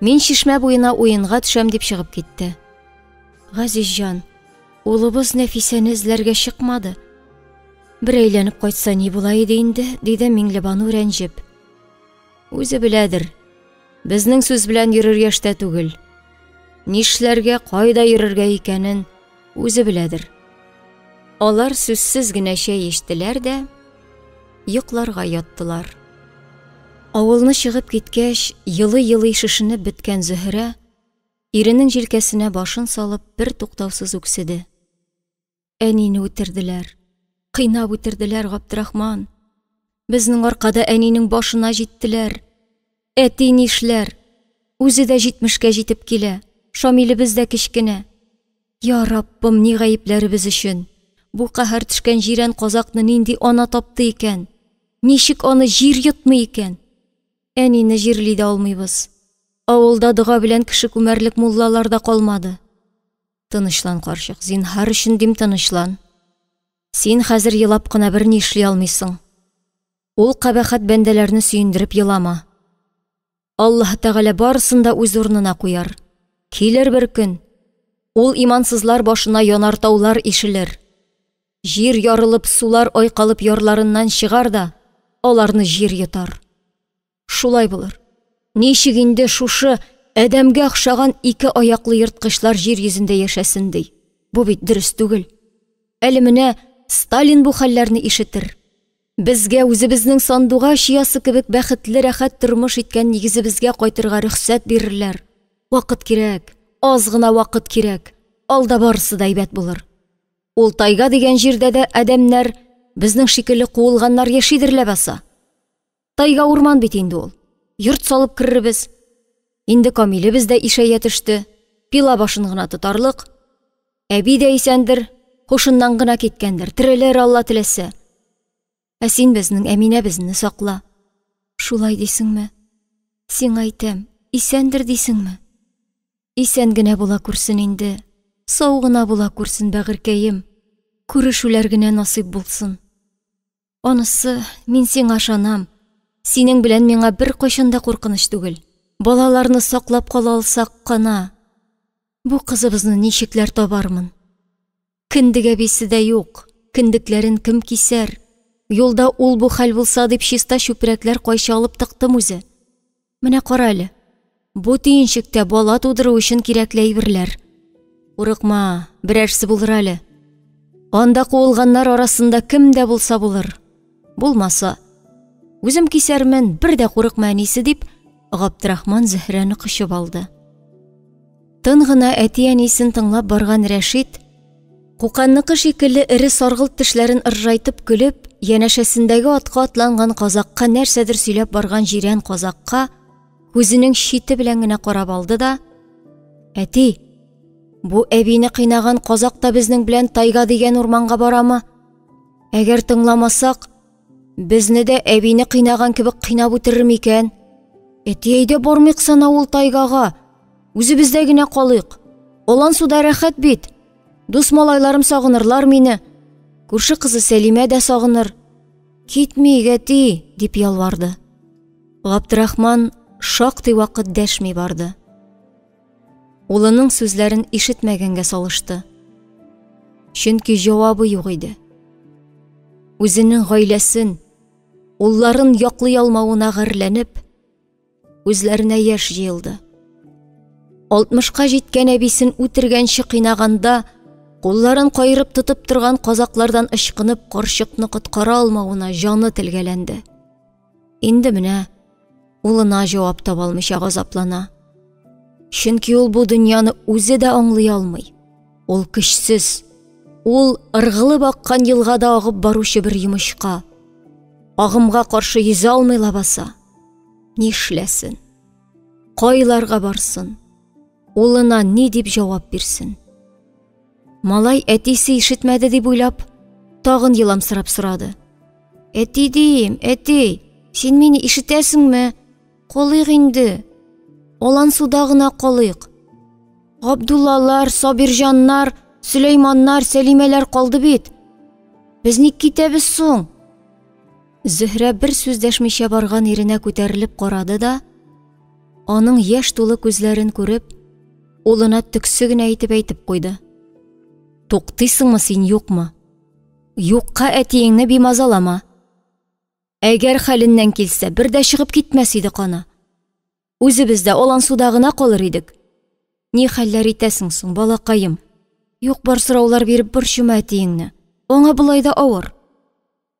мин чишмә буена уенга төшәм дип чыгып китте. Газизҗан, улыбыз Нәфисәне эзләргә чыкмады. Бер әйләнеп кайтса ни була иде инде, диде Миңлебану рәнҗеп. Үзе беләдер. Безнең сүз белән йөрер яшьтә түгел. Нишләргә, кайда йөрергә икәнен үзе беләдер. Алар сүзсез генә чәй эчтеләр дә, йокларга яттылар. Авылны чыгып киткәч, елый-елый шешенеп беткән Зөһрә Иренең җилкәсенә башын салып, бер туктаусыз үкседе. Әнине үтерделәр. Кыйнап үтерделәр, Габдрахман. Безнең аркада әнинең башына җиттеләр. Әти нишләр? Үзе дә җитмешкә җитеп килә. Шамилебез дә кечкенә. Я Раббым, ни гаепләребез өчен? Бу каһәр төшкән җирән казакны нинди ана тапты икән? Ничек аны җир йотмый икән? Әнине җирли дә алмыйбыз. Авылда дога белән кеше күмәрлек муллалар да калмады. Тынычлан, карчык, зинһар өчен дим, тынычлан. Син хәзер елап кына берни эшли алмыйсың. Ул кабахәт бәндәләрне сөендереп елама. Аллаһ Тәгалә барысын да үз урынына куяр. Килер бер көн. Ул имансызлар башына янартаулар ишелер. Җир ярылып, сулар айкалып ярларыннан чыгар да, аларны җир йотар. Шулай булыр. Ничек инде шушы адәмгә охшаган ике аяклы ерткычлар җир йөзендә яшәсен ди? Бу бит дөрес түгел. Әле менә Сталин бу хәлләрне ишетер. Безгә үзебезнең сандугач оясы кебек бәхетле рәхәт тормыш иткән нигезебезгә кайтырга рөхсәт бирерләр. Вакыт кирәк, аз гына вакыт кирәк. Алда барысы да әйбәт булыр. Ул тайга дигән җирдә дә адәмнәр, безнең шикелле куылганнар яшидер ләбаса. Тайга урман бит инде ул. Йорт салып керербез. Инде Камилебез дә ишәя төште. Пила башын гына тотарлык. Әби дә исәндер, һушыннан гына киткәндер, терелер Алла теләсә. Ә син безнең Әминәбезне сакла. Шулай дисеңме? Сиңа әйтәм, исәндер дисеңме? Исән генә була күрсен инде, сау гына була күрсен, бәгырькәем. Күрешүләр генә насыйп булсын. Анысы, мин сиңа ышанам. Синең белән миңа беркайчан да куркыныч түгел. Балаларны саклап кала алсак кына. Бу кызыбызны ничекләр табармын? Кендек әбисе дә юк, кендекләрен кем кисәр? Юлда ул-бу хәл булса дип чиста чүпрәкләр кайчы алып тыктым үзе. Менә кара әле. Бу төенчектә бала тудыру өчен кирәкле әйберләр. Курыкма, берәрсе булыр әле. Анда куылганнар арасында кем дә булса булыр. Булмаса, үзем кисәрмен, бер дә курыкма әнисе дип, Габдрахман Зөһрәне кочып алды. Тын гына әти-әнисен тыңлап барган Рәшит, Куканныкы шикелле эре саргылт тешләрен ыржайтып көлеп, янәшәсендәге атка атланган казакка нәрсәдер сөйләп барган җирән казакка Күзенең чите белән генә карап алды да, Әти, бу әбине кыйнаган казак та безнең белән тайга дигән урманга барамы? Әгәр тыңламасак, безне дә әбине кыйнаган кебек кыйнап үтерер микән? Әти, әйдә бармыйк сана ул тайгага. Үзебездә генә калыйк. Олан суда рәхәт бит. Дус малайларым сагынырлар мине. Күрше кызы Сәлимә дә сагыныр. Китмик, әти, дип ялварды. Габдрахман шактый вакыт дәшми барды. Улының сүзләрен ишетмәгәнгә салышты. Чөнки җавабы юк иде. Үзенең гаиләсен, улларын яклый алмавына гарьләнеп, күзләренә яшь җыелды. Алтмышка җиткән әбисен үтергәнче кыйнаганда, кулларын каерып тотып торган казаклардан ычкынып карчыкны коткара алмавына җаны телгәләнде. Инде менә улына җавап таба алмыйча газаплана. Чөнки ул бу дөньяны үзе дә аңлый алмый. Ул көчсез. Ул ыргылып аккан елгада агып баручы бер йомычка. Агымга каршы йөзә алмый лабаса. Нишләсен? Кайларга барсын? Улына ни дип җавап бирсен? Малай әтисе ишетмәде дип уйлап, тагын еламсырап сорады. Әти дим, әти, син мине ишетәсеңме? Калыйк инде. Алан суда гына калыйк. Габдуллалар, Сабирҗаннар, Сөләйманнар, Сәлимәләр калды бит. Без ник китәбез соң? Зөһрә бер сүз дәшмичә барган иренә күтәрелеп карады да, аның яшь тулы күзләрен күреп, улына төксе генә итеп әйтеп куйды. Туктыйсыңмы син, юкмы? Юкка әтиеңне бимазалама. Әгәр хәленнән килсә, бер дә чыгып китмәс иде кана. Үзебез дә алан суда гына калыр идек. Ни хәлләр итәсең соң, балакаем? Юк бар сораулар биреп борчыма әтиеңне. Аңа болай да авыр.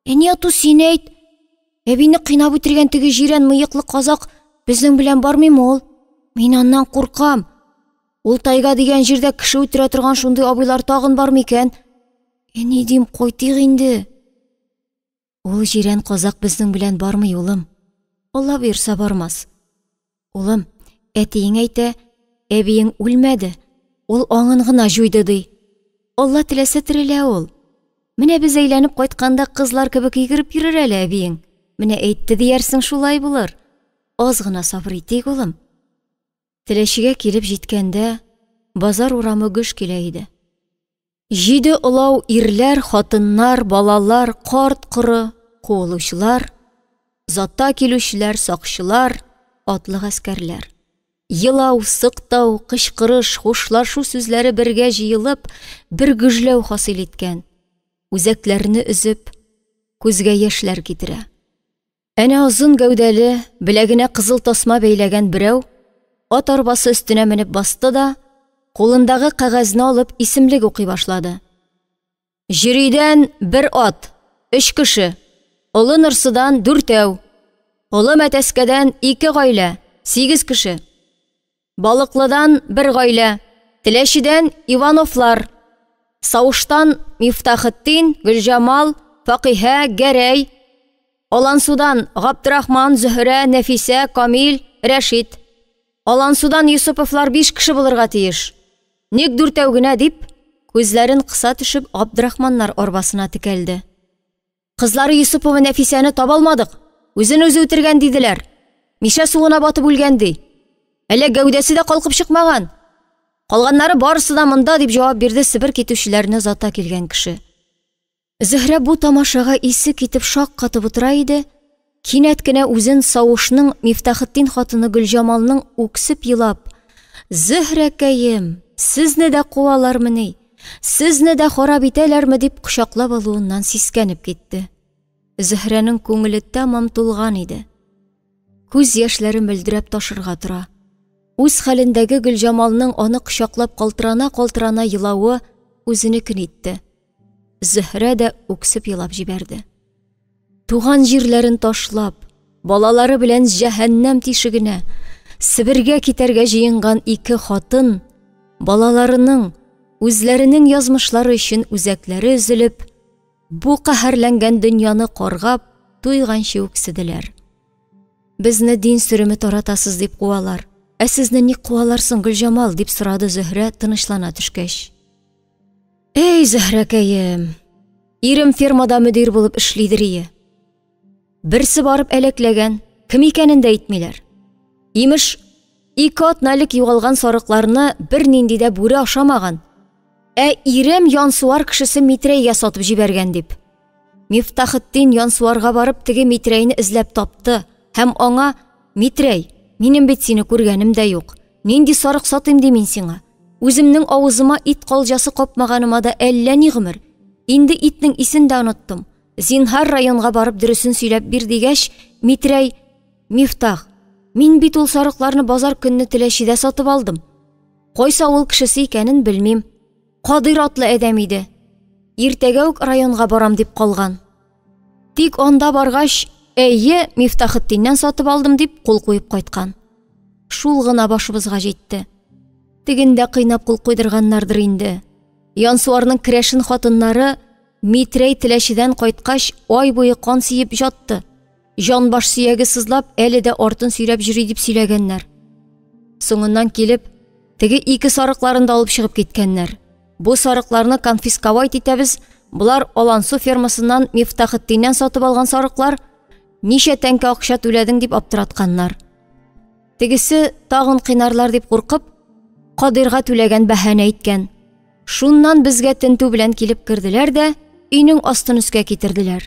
Әни ату син әйт. Әбине кыйнап үтергән теге җирән мыеклы казак безнең белән бармыймы ул? Мин аннан куркам. Ул тайга дигән җирдә кеше үтерә торган шундый абыйлар тагын бар микән? Әни дим, кайтыйк инде. Ул җирән казак безнең белән бармый, улым. Алла боерса бармас. Улым, әтиең әйтә, әбиең үлмәде, ул аңын гына җуйды, ди. Алла теләсә терелә ул. Менә без әйләнеп кайтканда кызлар кебек йөгереп йөрер әле әбиең. Менә әйтте диярсең, шулай булыр. Аз гына сабыр итик, улым. Теләчегә килеп җиткәндә, базар урамы гөж килә иде. Җиде олау ирләр, хатыннар, балалар, карт-коры, куылучылар, зата килүчеләр, сакчылар, атлы гаскәрләр. Елау, сыктау, кычкырыш, хушлашу сүзләре бергә җыелып, бер гөжләү хасил иткән. Үзәкләрне өзеп, күзгә яшьләр китерә. Әнә озын гәүдәле, беләгенә кызыл тасма бәйләгән берәү ат арбасы өстенә менеп басты да, кулындагы кәгазьне алып исемлек укый башлады. Җөридән бер ат, өч кеше, Олы Нырсыдан дүртәү, Олы Мәтәскәдән ике гаилә, сигез кеше. Балыклыдан бер гаилә, Теләчедән Ивановлар, Сауштан Мифтахетдин, Гөлҗамал, Факиһә, Гәрәй, Алансудан Габдрахман, Зөһрә, Нәфисә, Камил, Рәшит. Алансудан Йосыповлар биш кеше булырга тиеш. Ник дүртәү генә дип, күзләрен кыса төшеп Габдрахманнар арбасына текәлде. Кызлары Юсупова Нәфисәне таба алмадык. Үзен үзе үтергән диделәр. Мишә суына батып үлгән ди. Әллә гәүдәсе дә калкып чыкмаган. Калганнары барысы да монда дип җавап бирде Себер китүчеләрне озата килгән кеше. Зөһрә бу тамашага исе китеп шаккатып утыра иде, кинәт кенә үзен Савышның Мифтахетдин хатыны Гөлҗамалның үксеп елап, Зөһрәкәем, сезне дә куалармыни? Сезне дә харап итәләрме дип кочаклап алуыннан сискәнеп китте. Зөһрәнең күңеле тәмам тулган иде. Күз яшьләре мөлдерәп ташырга тора. Үз хәлендәге Гөлҗамалның аны кочаклап калтырана-калтырана елавы үзенекен итте. Зөһрә дә үксеп елап җибәрде. Туган җирләрен ташлап, балалары белән җәһәннәм тишегенә, Себергә китәргә җыенган ике хатын, балаларының, үзләренең язмышлары өчен үзәкләре өзелеп, бу каһәрләнгән дөньяны каргап, туйганчы үкседеләр. Безне дин сөреме таратасыз дип куалар. Ә сезне ник куалар соң, Гөлҗамал? дип сорады Зөһрә, тынычлана төшкәч. Эй, Зөһрәкәем, ирем фермада мөдир булып эшлидер ие. Берсе барып әләкләгән, кем икәнен дә әйтмиләр. Имеш, ике атна элек югалган сарыкларны бернинди дә бүре ашамаган, ә ирем Янсуар кешесе Митрәйгә сатып җибәргән дип. Мифтахетдин Янсуарга барып теге Митрәйне эзләп тапты һәм аңа: "Митрәй, минем бит сине күргәнем дә юк. Нинди сарык сатыйм ди мин сиңа? Үземнең авызыма ит калҗасы капмаганыма да әллә ни гомер. Инде итнең исен дә оныттым. Зинһар районга барып дөресен сөйләп бир дигәч, Митрәй: "Мифтах, мин бит ул сарыкларны базар көнне Теләчедә сатып алдым. Кайсы авыл кешесе икәнен белмим. Кадыйр атлы адәм иде. Иртәгә үк районга барам дип калган. Тик анда баргач, әйе, Мифтахетдиннән сатып алдым дип кул куеп кайткан. Шул гына башыбызга җитте. Тегендә кыйнап кул куйдырганнардыр инде. Янсуарның керәшен хатыннары Митрәй Теләчедән кайткач, ай буе кан сиеп җатты. Җанбаш сөяге сызлап, әле дә артын сөйрәп йөри дип сөйләгәннәр. Соңыннан килеп, теге ике сарыкларын да алып чыгып киткәннәр. Бу сарыкларны конфисковать итәбез, болар Алансу фермасыннан Мифтахетдиннән сатып алган сарыклар, ничә тәңкә акча түләдең дип аптыратканнар. Тегесе тагын кыйнарлар дип куркып, Кадыйрга түләгән бәһане әйткән. Шуннан безгә тентү белән килеп керделәр дә, өйнең астын өскә китерделәр.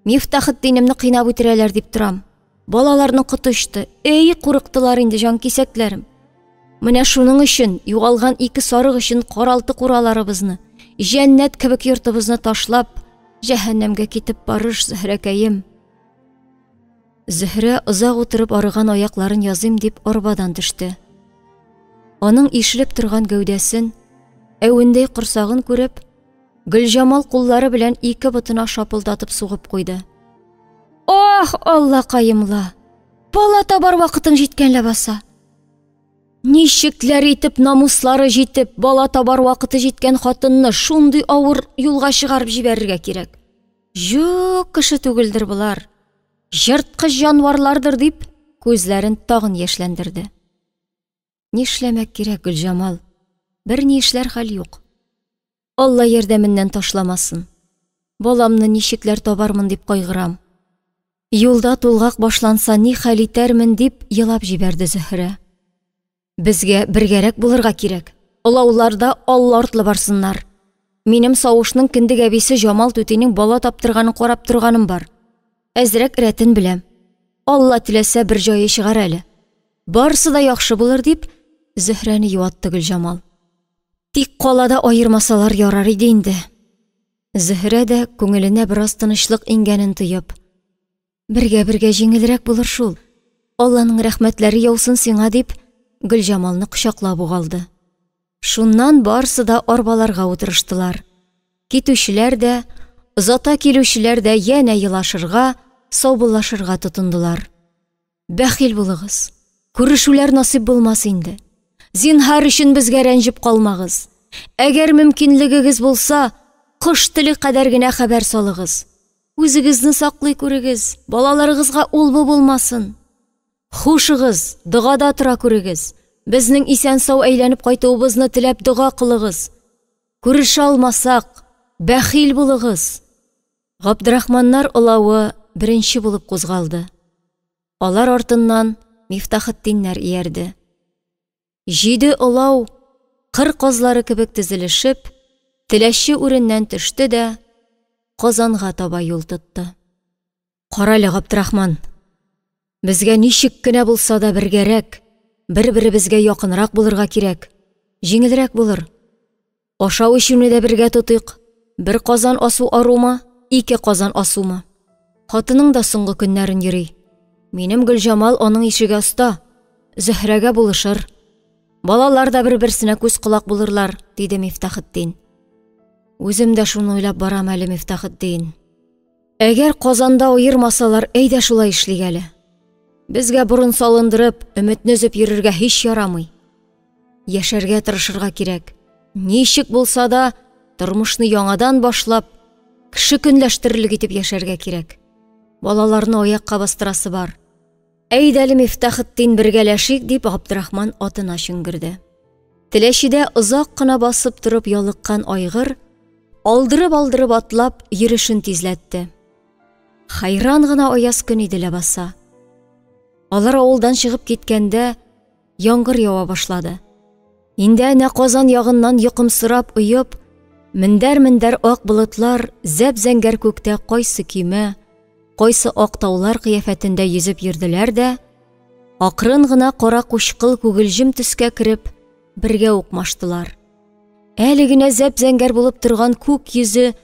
Мифтахетдинемне кыйнап үтерәләр дип торам. Балаларның коты очты. Эй, курыктылар инде җанкисәкләрем. Менә шуның өчен, югалган ике сарык өчен каралты кураларыбызны, җәннәт кебек йортыбызны ташлап, җәһәннәмгә китеп барыш, Зөһрәкәем. Зөһрә озак утырып арыган аякларын языйм дип арбадан төште. Аның ишелеп торган гәүдәсен, әвендәй корсагын күреп, Гөлҗамал куллары белән ике ботына шапылдатып сугып куйды. Ах, Аллакаем ла! Бала табар вакытың җиткән ләбаса. Ничекләр итеп намуслары җитеп, бала табар вакыты җиткән хатынны шундый авыр юлга чыгарып җибәрергә кирәк. Юк, кеше түгелдер болар. Җырткыч җанварлардыр дип, күзләрен тагын яшьләндерде. Нишләмәк кирәк, Гөлҗамал? Берни эшләр хәл юк. Алла ярдәменнән ташламасын. Баламны ничекләр табармын дип кайгырам. Юлда тулгак башланса, ни хәл итәрмен дип елап җибәрде Зөһрә. Безгә бергәрәк булырга кирәк. Олауларда алла артлы барсыннар. Минем савышның кендек әбисе Җамал түтинең бала таптырганын карап торганым бар. Әзрәк рәтен беләм. Алла теләсә, бер җае чыгар әле. Барысы да яхшы булыр дип, Зөһрәне юатты Гөлҗамал. Тик калада аермасалар ярар иде инде. Зөһрә дә күңеленә бераз тынычлык иңгәнен тоеп, бергә-бергә җиңелрәк булыр шул. Алланың рәхмәтләре яусын сиңа дип, Гөлҗамалны кочаклап ук алды. Шуннан барысы да арбаларга утырыштылар. Китүчеләр дә, озата килүчеләр дә янә елашырга, саубуллашырга тотындылар. Бәхил булыгыз. Күрешүләр насыйп булмас инде. Зинһар өчен безгә рәнҗеп калмагыз. Әгәр мөмкинлегегез булса, кош теле кадәр генә хәбәр салыгыз. Үзегезне саклый күрегез, балаларыгызга ул-бу булмасын. Хушыгыз, догада тора күрегез. Безнең исән-сау әйләнеп кайтуыбызны теләп дога кылыгыз. Күрешә алмасак, бәхил булыгыз. Габдрахманнар олавы беренче булып кузгалды. Алар артыннан Мифтахетдиннәр иярде. Җиде олау, кыр казлары кебек тезелешеп, Теләче үреннән төште дә Казанга таба юл тотты. Карале, Габдрахман, безгә ничек кенә булса да бергәрәк, бер-беребезгә якынрак булырга кирәк. Җиңелрәк булыр. Ашау-эчүне дә бергә тотыйк. Бер казан асу арумы, ике казан асумы? Хатының да соңгы көннәрен йөри. Минем Гөлҗамал аның ишегә оста. Зөһрәгә булышыр. Балалар да бер-берсенә күз-колак булырлар, диде Мифтахетдин. Үзем дә шуны уйлап барам әле, Мифтахетдин. Әгәр Казанда аермасалар, әйдә шулай эшлик әле. Безгә борын салындырып, өметне өзеп йөрергә һич ярамый. Яшәргә тырышырга кирәк. Ничек булса да, тормышны яңадан башлап, кеше көнләштерерлек итеп яшәргә кирәк. Балаларны аякка бастырасы бар. Әйдә әле, Мифтахетдин, бергәләшик, дип Габдрахман атына чөңгерде. Теләчедә озак кына басып торып ялыккан айгыр, алдырып-алдырып атлап, йөрешен тизләтте. Хәйран гына аяз көн иде ләбаса. Алар авылдан чыгып киткәндә, яңгыр ява башлады. Инде әнә Казан ягыннан йокымсырап оеп, мендәр-мендәр ак болытлар зәп-зәңгәр күктә кайсы көймә, кайсы ак таулар кыяфәтендә йөзеп йөрделәр дә, акрын гына кара кучкыл күгелҗем төскә кереп, бергә укмаштылар. Әле генә зәп-зәңгәр булып торган күк йөзе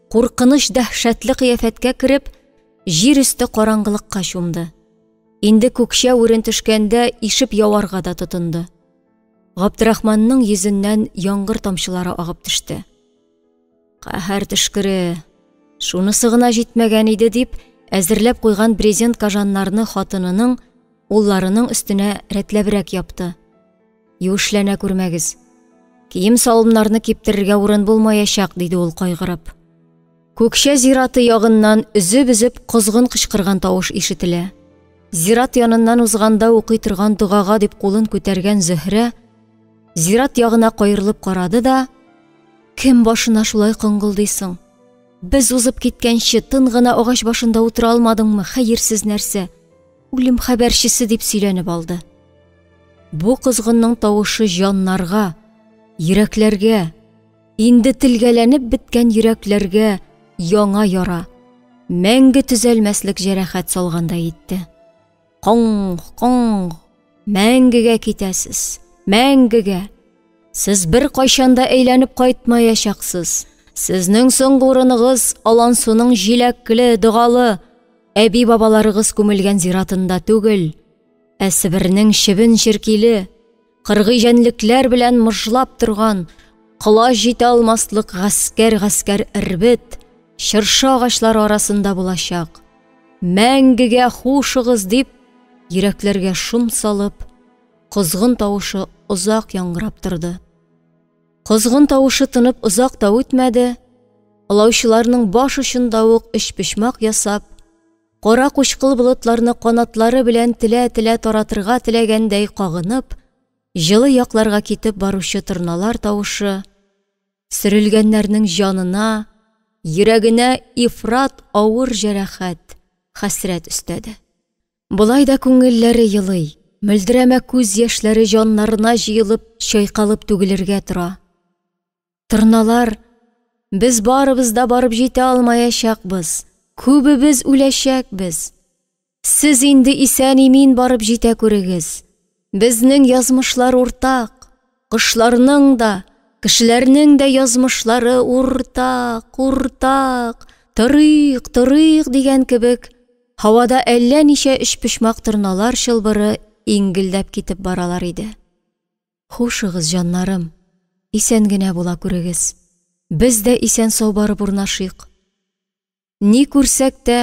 куркыныч дәһшәтле кыяфәткә кереп, җир өсте караңгылыкка чумды. Инде күкчә үрен төшкәндә ишеп яварга да тотынды. Габдрахманның йөзеннән яңгыр тамчылары агып төште. Каһәр төшкере, шунысы гына җитмәгән иде дип, әзерләп куйган брезент кожаннарны хатынының, улларының өстенә рәтләбрәк япты. Юешләнә күрмәгез. Кием-салымнарны киптерергә урын булмаячак, диде ул кайгырып. Күкчә зираты ягыннан өзеп-өзеп козгын кычкырган тавыш ишетелә. Зират яныннан узганда укый торган догага дип кулын күтәргән Зөһрә зират ягына каерылып карады да, Кем башына шулай коңгылдыйсың? Без узып киткәнче тын гына агач башында утыра алмадыңмы, хәерсез нәрсә? Үлем хәбәрчесе дип сөйләнеп алды. Бу козгынның тавышы җаннарга, йөрәкләргә, инде телгәләнеп беткән йөрәкләргә яңа яра, мәңге төзәлмәслек җәрәхәт салгандай итте. Коң, коң, мәңгегә китәсез, мәңгегә. Сез беркайчан да әйләнеп кайтмаячаксыз. Сезнең соңгы урыныгыз Алансуның җиләкле, догалы әби-бабаларыгыз күмелгән зиратында түгел, ә Себернең чебен-черкиле, кыргый җәнлекләр белән мыжлап торган, колач җитә алмаслык гаскәр-гаскәр эрбет, чыршы агачлары арасында булачак. Мәңгегә хушыгыз дип, йөрәкләргә шом салып, козгын тавышы озак яңгырап торды. Козгын тавышы тынып озак та үтмәде, олаучыларның баш очында ук өчпочмак ясап, кара кучкыл болытларны канатлары белән телә-телә таратырга теләгәндәй кагынып, җылы якларга китеп баручы торналар тавышы сөрелгәннәрнең җанына, йөрәгенә ифрат авыр җәрәхәт, хәсрәт өстәде. Болай да күңелләре елый, мөлдерәмә күз яшьләре җаннарына җыелып, чайкалып түгелергә тора. Торналар, без барыбыз да барып җитә алмаячакбыз, күбебез үләчәкбез. Сез инде исән-имин барып җитә күрегез. Безнең язмышлар уртак. Кошларның да, кешеләрнең дә язмышлары уртак, уртак. Торыйк, торыйк дигән кебек, һавада әллә ничә өчпочмак торналар чылбыры иңгелдәп китеп баралар иде. Хушыгыз, җаннарым, исән генә була күрегез. Без дә исән-сау барып урнашыйк. Ни күрсәк тә,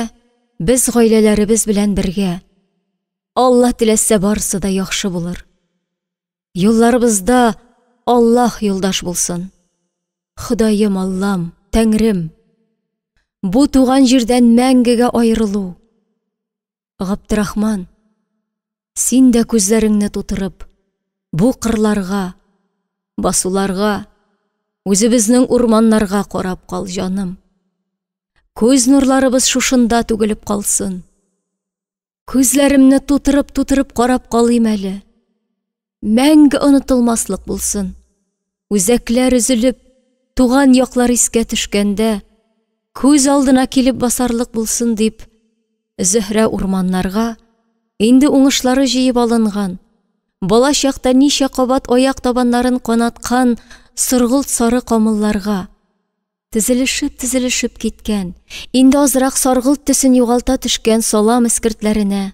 без гаиләләребез белән бергә. Алла теләсә, барысы да яхшы булыр. Юлларыбызда Аллаһ юлдаш булсын. Ходаем, Аллам, Тәңрем. Бу туган җирдән мәңгегә аерылу. Габдрахман, син дә күзләреңне тутырып, бу кырларга, басуларга, үзебезнең урманнарга карап кал, җаным. Күз нурларыбыз шушында түгелеп калсын. Күзләремне тутырып-тутырып карап калыйм әле. Мәңге онытылмаслык булсын. Үзәкләр өзелеп, туган яклар искә төшкәндә, күз алдына килеп басарлык булсын дип, Зөһрә урманнарга, инде уңышлары җыеп алынган, бала чакта ничә кабат аяк табаннарын канаткан соргылт сары камылларга, тезелешеп-тезелешеп киткән, инде азрак саргылт төсен югалта төшкән салам эскертләренә,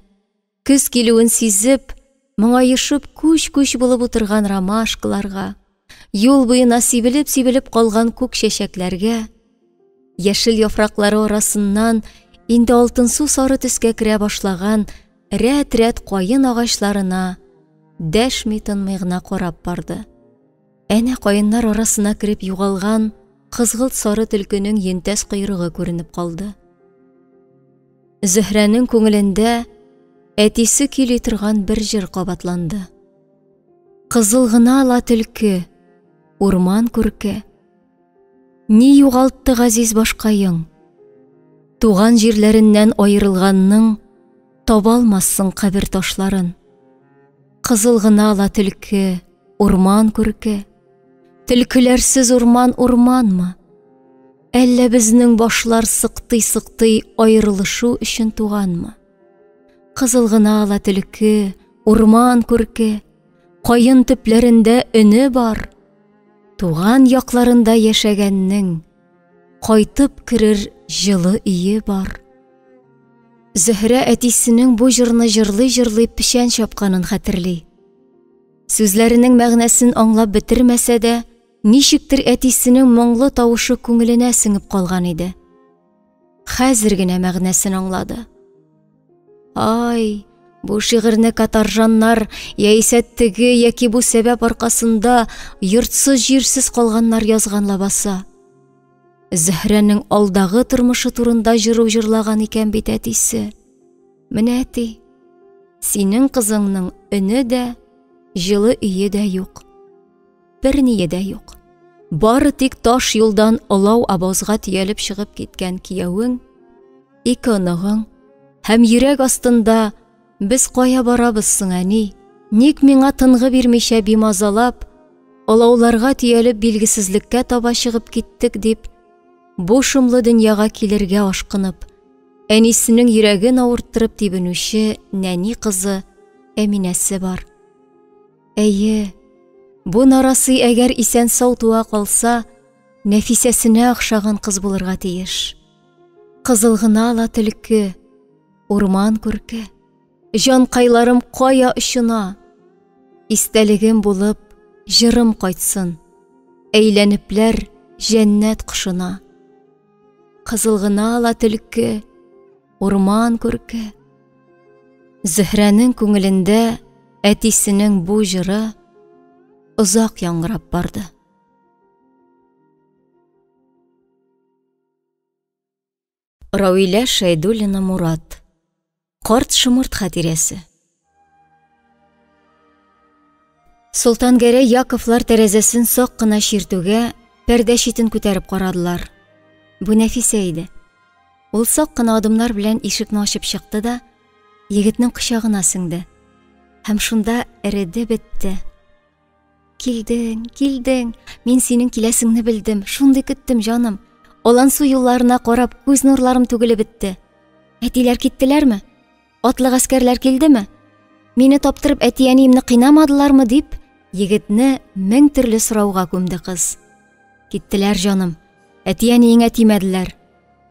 көз килүен сизеп, моңаешып күч-күч булып утырган ромашкаларга, юл буена сибелеп-сибелеп калган күк чәчәкләргә, яшел яфраклары арасыннан инде алтынсу сары төскә керә башлаган рәт-рәт каен агачларына дәшми-тынмый гына карап барды. Әнә каеннар арасына кереп югалган кызгылт сары төлкенең йөнтәс койрыгы күренеп калды. Зөһрәнең күңелендә әтисе көйли торган бер җыр кабатланды. Кызыл гына ла төлке, урман күрке. Ни югалтты газиз башкаең? Туган җирләреннән аерылганның таба алмассың кабер ташларын. Кызыл гына ла төлке, урман күрке. Төлкеләрсез урман урманмы? Әллә безнең башлар сыктый-сыктый аерылышу өчен туганмы? Кызыл гына ла төлке, урман күрке, каен төпләрендә өне бар. Туган якларында яшәгәннең кайтып керер җылы өе бар. Зөһрә әтисенең бу җырны җырлый-җырлый печән чапканын хәтерли. Сүзләренең мәгънәсен аңлап бетермәсә дә, ничектер әтисенең моңлы тавышы күңеленә сеңеп калган иде. Хәзер генә мәгънәсен аңлады. Ай, бу шигырьне каторжаннар яисә теге яки бу сәбәп аркасында йортсыз-җирсез калганнар язган лабаса. Зөһрәнең алдагы тормышы турында җыру җырлаган икән бит әтисе. Менә әти, синең кызыңның өне дә, җылы өе дә юк. Берние дә юк. Бары тик таш юлдан олау обозга төялеп чыгып киткән киявең, ике оныгың һәм йөрәк астында без кая барабыз соң, әни? Ник миңа тынгы бирмичә бимазалап, олауларга төялеп билгесезлеккә таба чыгып киттек дип, бу шомлы дөньяга килергә ашкынып, әнисенең йөрәген авырттырып тибенүче нәни кызы Әминәсе бар. Әйе, бу нарасый әгәр исән-сау туа калса, Нәфисәсенә охшаган кыз булырга тиеш. Кызыл гына ла төлке, урман күрке. Җанкайларым кая очына? Истәлегем булып, җырым кайтсын. Әйләнепләр җәннәт кошына. Кызыл гына ла төлке, урман күрке. Зөһрәнең күңелендә әтисенең бу җыры озак яңгырап барды. Равилә Шәйдуллина Мурат. Карт шомырт хатирәсе. Солтангәрәй Яковлар тәрәзәсен сак кына чиртүгә пәрдә читен күтәреп карадылар. Бу Нәфисә иде. Ул сак кына адымнар белән ишекне ачып чыкты да, егетнең кочагына сеңде. Һәм шунда эреде бетте. Килдең, килдең. Мин синең киләсеңне белдем. Шундый көттем, җаным. Алансу юлларына карап, күз нурларым түгелеп бетте. Әтиләр киттеләрме? Атлы гаскәрләр килдеме? Мине таптырып әти-әниемне кыйнамадылармы дип, егетне мең төрле сорауга күмде кыз. Киттеләр, җаным. Әти-әниеңә тимәделәр.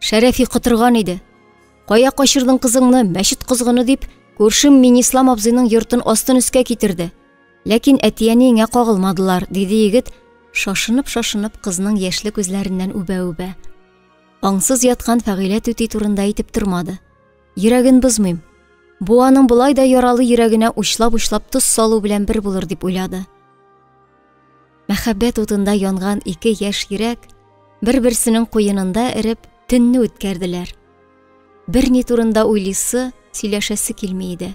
Шәрәфи котырган иде. Кая качырдың кызыңны, мәчет козгыны дип, күршем Минислам абзыйның йортын астын өскә китерде. Ләкин әти-әниеңә кагылмадылар, диде егет, шашынып-шашынып кызның яшьле күзләреннән үбә-үбә. Аңсыз яткан Фәгыйлә түти турында әйтеп тормады. Йөрәген бозмыйм. Бу аның болай да яралы йөрәгенә учлап-учлап тоз салу белән бер булыр дип уйлады. Мәхәббәт утында янган ике яшь йөрәк бер-берсенең куенында эреп төнне үткәрделәр. Берни турында уйлыйсы, сөйләшәсе килми иде.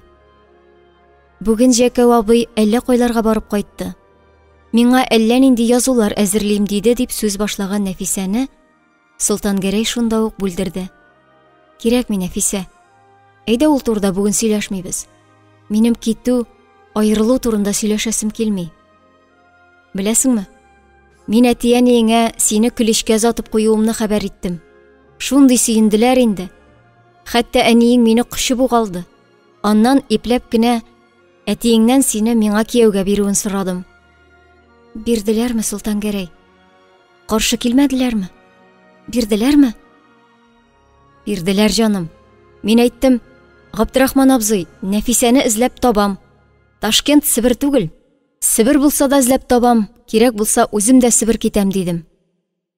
Бүген Җәкәү абый әллә кайларга барып кайтты. Миңа әллә нинди язулар әзерлим диде, дип сүз башлаган Нәфисәне Солтангәрәй шунда ук бүлдерде. Кирәкми, Нәфисә. Әйдә ул турыда бүген сөйләшмибез. Минем китү, аерылу турында сөйләшәсем килми. Беләсеңме? Мин әти-әниеңә сине көлечкә озатып куюымны хәбәр иттем. Шундый сөенделәр инде. Хәтта әниең мине кочып ук алды. Аннан ипләп кенә әтиеңнән сине миңа кияүгә бирүен сорадым. Бирделәрме, Солтангәрәй? Каршы килмәделәрме? Бирделәрме? Бирделәр, җаным. Мин әйттем, Габдрахман абзый, Нәфисәне эзләп табам. Ташкент Себер түгел. Себер булса да эзләп табам, кирәк булса үзем дә Себер китәм, дидем.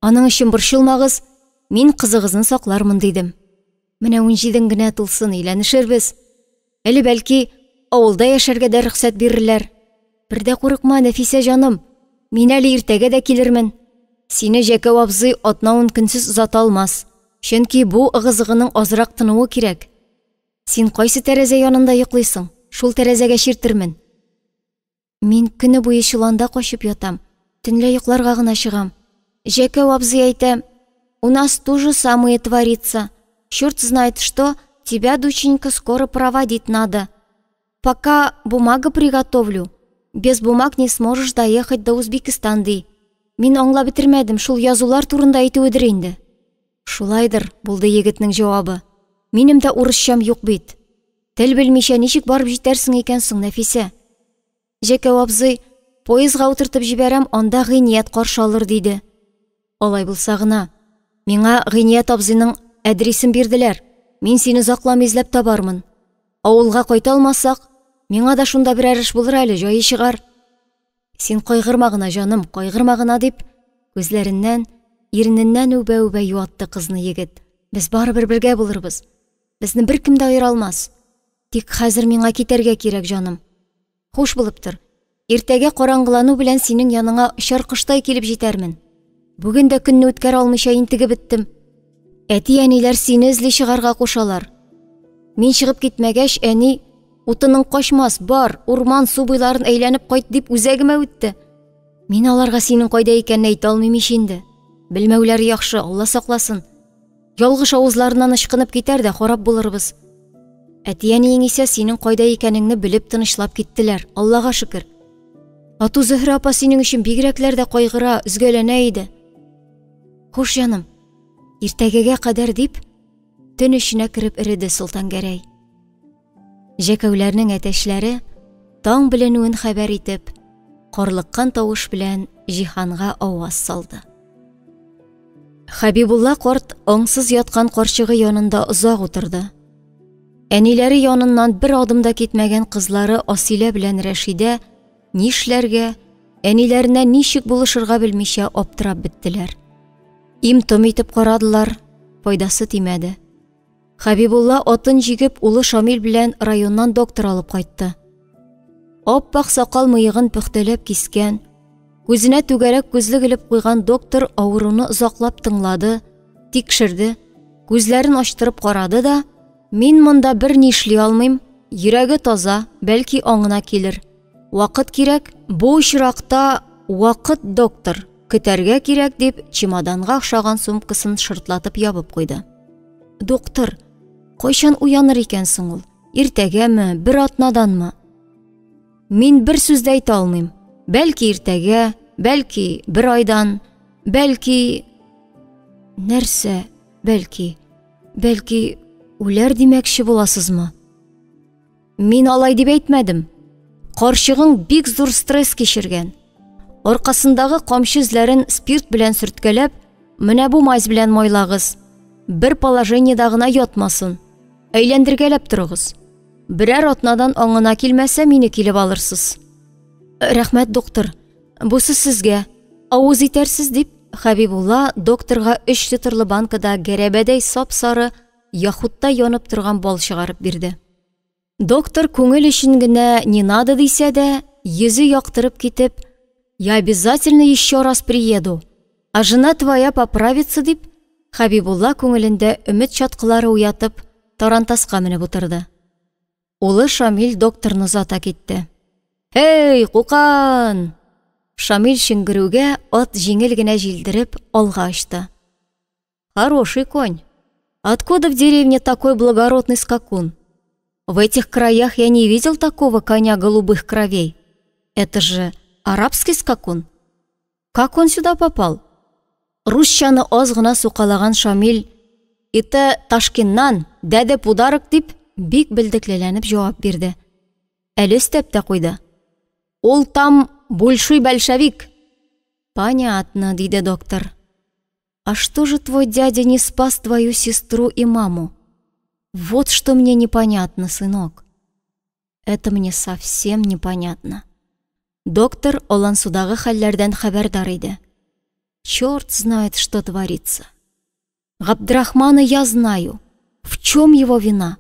Аның өчен борчылмагыз, мин кызыгызны саклармын, дидем. Менә унҗидең генә тулсын, өйләнешербез. Әле бәлки авылда яшәргә дә рөхсәт бирерләр. Бер дә курыкма, Нәфисә җаным, мин әле иртәгә дә килермен. Сине Җәкәү абзый атна-ун көнсез озата алмас, чөнки бу ыгы-зыгының азрак тынуы кирәк. Син кайсы тәрәзә янында йоклыйсың? Шул тәрәзәгә чиртермен. Мин көне буе чоланда качып ятам. Төнлә йокларга гына чыгам. Җәкәү абзый әйтә, у нас то же самое творится. Черт знает что, тебя, доченька, скоро проводить надо. Пока бумага приготовлю. Без бумаг не сможешь доехать до Узбекистан, ди. Мин аңлап бетермәдем, шул язулар турында әйтүедер инде. Шулайдыр, булды егетнең җавабы. Минем дә урысчам юк бит. Тел белмичә ничек барып җитәрсең икән соң, Нәфисә? Җәкәү абзый, поездга утыртып җибәрәм, анда Гыйният каршы алыр, диде. Алай булса гына. Миңа Гыйният абзыйның әдрисен бирделәр. Мин сине озакламый эзләп табармын. Авылга кайта алмасак, миңа да шунда берәр эш булыр әле, җае чыгар. Син кайгырма гына, җаным, кайгырма гына, дип, күзләреннән, ирененнән үбә-үбә юатты кызны егет. Без барыбер бергә булырбыз. Безне беркем дә аера алмас. Тик хәзер миңа китәргә кирәк, җаным. Хуш булып тор. Иртәгә караңгылану белән синең яныңа очар коштай килеп җитәрмен. Бүген дә көнне үткәрә алмыйча интегеп беттем. Әти-әниләр сине эзли чыгарга кушалар. Мин чыгып китмәгәч, әни, утының качмас, бар, урман, су буйларын әйләнеп кайт, дип үзәгемә үтте. Мин аларга синең кайда икәнне әйтә алмыйм ич инде. Белмәүләре яхшы, Алла сакласын. Ялгыш авызларыннан ычкынып китәр дә харап булырбыз. Әти-әниең исә синең кайда икәнеңне белеп тынычлап киттеләр, Аллага шөкер. Ату Зөһрә апа синең өчен бигрәкләр дә кайгыра, өзгәләнә иде. Хуш, җаным, иртәгәгә кадәр дип, төн эченә кереп эреде Солтангәрәй. Җәкәүләрнең әтәчләре таң беленүен хәбәр итеп, карлыккан тавыш белән җиһанга аваз салды. Хәбибулла карт аңсыз яткан карчыгы янында озак утырды. Әниләре яныннан бер адым да китмәгән кызлары Асилә белән Рәшидә нишләргә, әниләренә ничек булышырга белмичә аптырап беттеләр. Им-том итеп карадылар, файдасы тимәде. Хәбибулла атын җигеп, улы Шамил белән районнан доктор алып кайтты. Аппак сакал-мыегын пөхтәләп кискән, күзенә түгәрәк күзлек элеп куйган доктор авыруны озаклап тыңлады, тикшерде, күзләрен ачтырып карады да, «Мин монда бер ни эшли алмыйм, йөрәге таза, бәлки аңына килер. Вакыт кирәк, бу очракта вакыт доктор, көтәргә кирәк», дип чемоданга охшаган сумкасын шыртлатып ябып куйды. Доктор, кайчан уяныр икән соң ул? Иртәгәме, бер атнаданмы? Мин бер сүз дә әйтә алмыйм. Бәлки иртәгә, бәлки бер айдан, бәлки Нәрсә, бәлки? Бәлки үләр димәкче буласызмы? Мин алай дип әйтмәдем. Карчыгың бик зур стресс кичергән. Аркасындагы камчы эзләрен спирт белән сөрткәләп, менә бу мазь белән майлагыз. Бер положениедә гына ятмасын. Әйләндергәләп торыгыз. Берәр атнадан аңына килмәсә, мине килеп алырсыз. Рәхмәт, доктор. Бусы сезгә. Авыз итәрсез, дип, Хәбибулла докторга 3 литрлы банкада гәрәбәдәй сап-сары яхутта янып торган бал чыгарып бирде. Доктор күңел өчен генә не надо дисә дә, йөзе яктырып китеп, «Я обязательно еще раз приеду, а жена твоя поправится», дип, Хәбибулла күңелендә өмет чаткылары уятып, тарантаска менеп утырды. Улы Шамил докторны озата китте. «Эй, Кукан!» Шамил чөңгерүгә ат җиңел генә җилдереп алга очты. Хороший конь. Откуда в деревне такой благородный скакун? В этих краях я не видел такого коня голубых кровей. Это же арабский скакун. Как он сюда попал? Русчаны аз гына сукалаган Шамил, «Это Ташкеннан, дәдә подарок», дип, бик белдеклеләнеп җавап бирде. Әле өстәп тә куйды. Ул там большой большевик. Понятно, диде доктор. А что же твой дядя не спас твою сестру и маму? Вот что мне непонятно, сынок. Это мне совсем непонятно. Доктор Олансудагы хәлләрдән хәбәрдар иде. Черт знает, что творится. Габдрахмана я знаю. В чем его вина?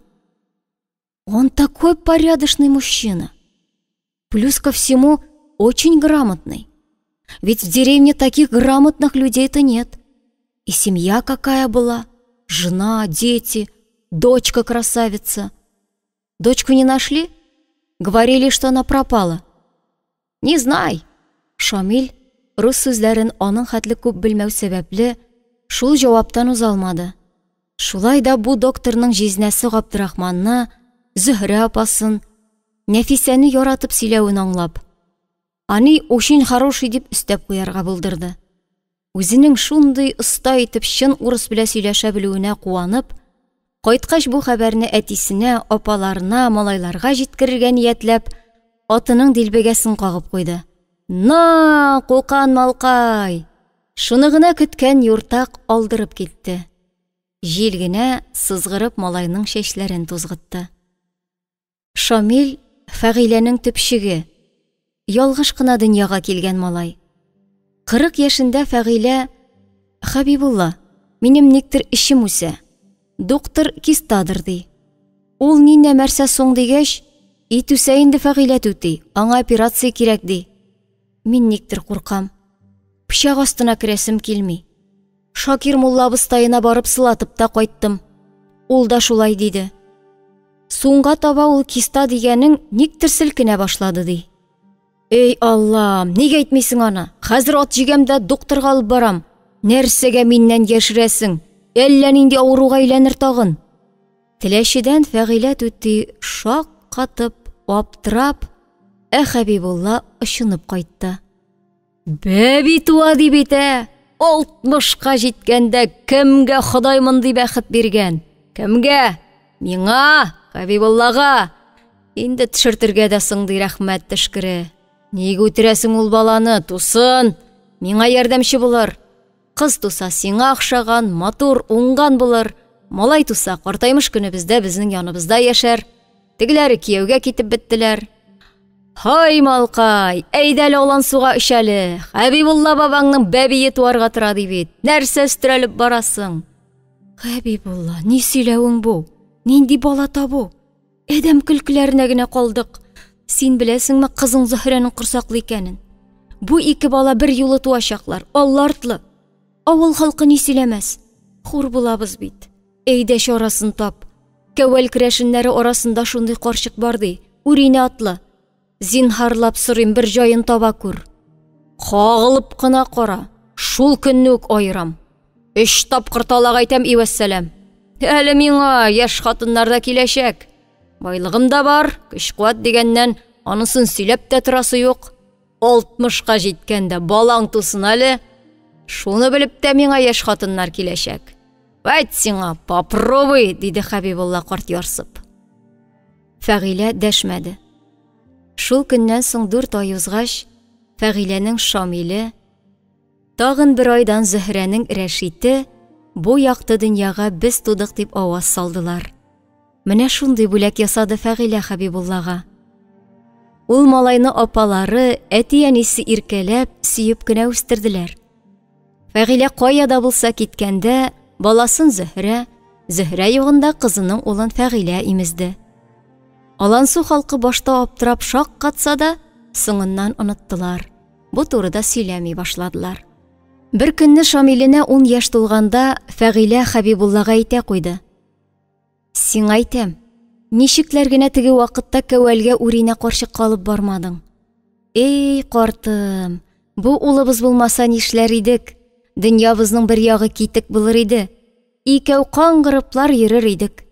Он такой порядочный мужчина. Плюс ко всему, очень грамотный. Ведь в деревне таких грамотных людей-то нет. И семья какая была, жена, дети, дочка красавица. Дочку не нашли? Говорили, что она пропала. Не знай. Шамил, рус сүзләрен аның хәтле күп белмәү сәбәпле, шул җаваптан уза алмады. Шулай да бу докторның җизнәсе Габдрахманны, Зөһрә апасын, Нәфисәне яратып сөйләвен аңлап, Они очень хороший дип өстәп куярга булдырды. Үзенең шундый оста итеп чын урыс белә сөйләшә белүенә куанып, кайткач бу хәбәрне әтисенә, апаларына, малайларга җиткерергә ниятләп, атының дилбегәсен кагып куйды. На, кукан малкай! Шуны гына көткән юртак алдырып китте. Җил генә сызгырып малайның чәчләрен тузгытты. Шамил Фәгыйләнең төпчеге. Ялгыш кына дөньяга килгән малай. 40 яшендә Фәгыйлә Хәбибулла, минем никтер эчем үсә. Доктор кистадыр ди. Ул ни нәмәрсә соң дигәч, ит үсә инде Фәгыйлә түти, аңа операция кирәк ди. Мин никтер куркам. Пычак астына керәсем килми. Шакир мулла абыстаена барып сылатып та кайттым. Ул да шулай диде. Суңга таба ул киста дигәнең никтер селкенә башлады ди. Эй Аллам, нигә әйтмисең аны? Хәзер ат җигәм дә докторга алып барам. Нәрсәгә миннән яшерәсең? Әллә нинди авыруга әйләнер тагын. Теләчедән Фәгыйлә түти шаккатып, аптырап, ә Хәбибулла очынып кайтты. Бәби туа ди бит, ә! Алтмышка җиткәндә кемгә Ходай мондый бәхет биргән? Кемгә? Миңа, Хәбибуллага! Инде төшертергә дә соң ди рәхмәт төшкере. Ник үтерәсең ул баланы, тусын! Миңа ярдәмче булыр. Кыз туса, сиңа охшаган, матур, уңган булыр. Малай туса, картаймыш көнебездә безнең яныбызда яшәр. Тегеләре кияүгә китеп беттеләр. Һай, малкай, әйдә әле олан суга эчәле. Хәбибулла бабаңның бәбие туарга тора ди бит. Нәрсә өстерәлеп барасың? Хәбибулла, ни сөйләвең бу? Нинди бала табу? Адәм көлкеләренә генә калдык. Син беләсеңме кызың Зөһрәнең корсаклы икәнен? Бу ике бала бер юлы туачаклар, Алла артлы. Авыл халкы ни сөйләмәс? Хур булабыз бит. Әйдә чарасын тап. Кәвәл керәшеннәре арасында шундый карчык бар ди, Үринә атлы. Зинһарлап сорыйм, бер җаен таба күр. Кагылып кына кара, шул көнне үк аерам. Өч тапкыр талак әйтәм, и вәссәлам. Әле миңа яшь хатыннар да киләчәк. Байлыгым да бар, көч-куәт дигәннән, анысын сөйләп тә торасы юк. Алтмышка җиткәндә балаң тусын әле. Шуны белеп тә миңа яшь хатыннар киләчәк. Вәйт сиңа, попробуй, диде Хәбибулла карт ярсып. Фәгыйлә дәшмәде. Шул көннән соң дүрт ай узгач, Фәгыйләнең Шамиле, тагын бер айдан Зөһрәнең Рәшите бу якты дөньяга без тудык дип аваз салдылар. Менә шундый бүләк ясады Фәгыйлә Хәбибуллага. Ул малайны апалары, әти-әнисе иркәләп, сөеп кенә үстерделәр. Фәгыйлә кая да булса киткәндә, баласын Зөһрә, Зөһрә югында кызының улын Фәгыйлә имезде. Алансу халкы башта аптырап шаккатса да, соңыннан оныттылар. Бу турыда сөйләми башладылар. Бер көнне Шамиленә ун яшь тулганда Фәгыйлә Хәбибуллага әйтә куйды. Сиңа әйтәм, ничекләр генә теге вакытта кәвәлгә Үринә карчыкка алып бармадың? Эй, картым, бу улыбыз булмаса нишләр идек? Дөньябызның бер ягы китек булыр иде. Икәү каңгырыплар йөрер идек.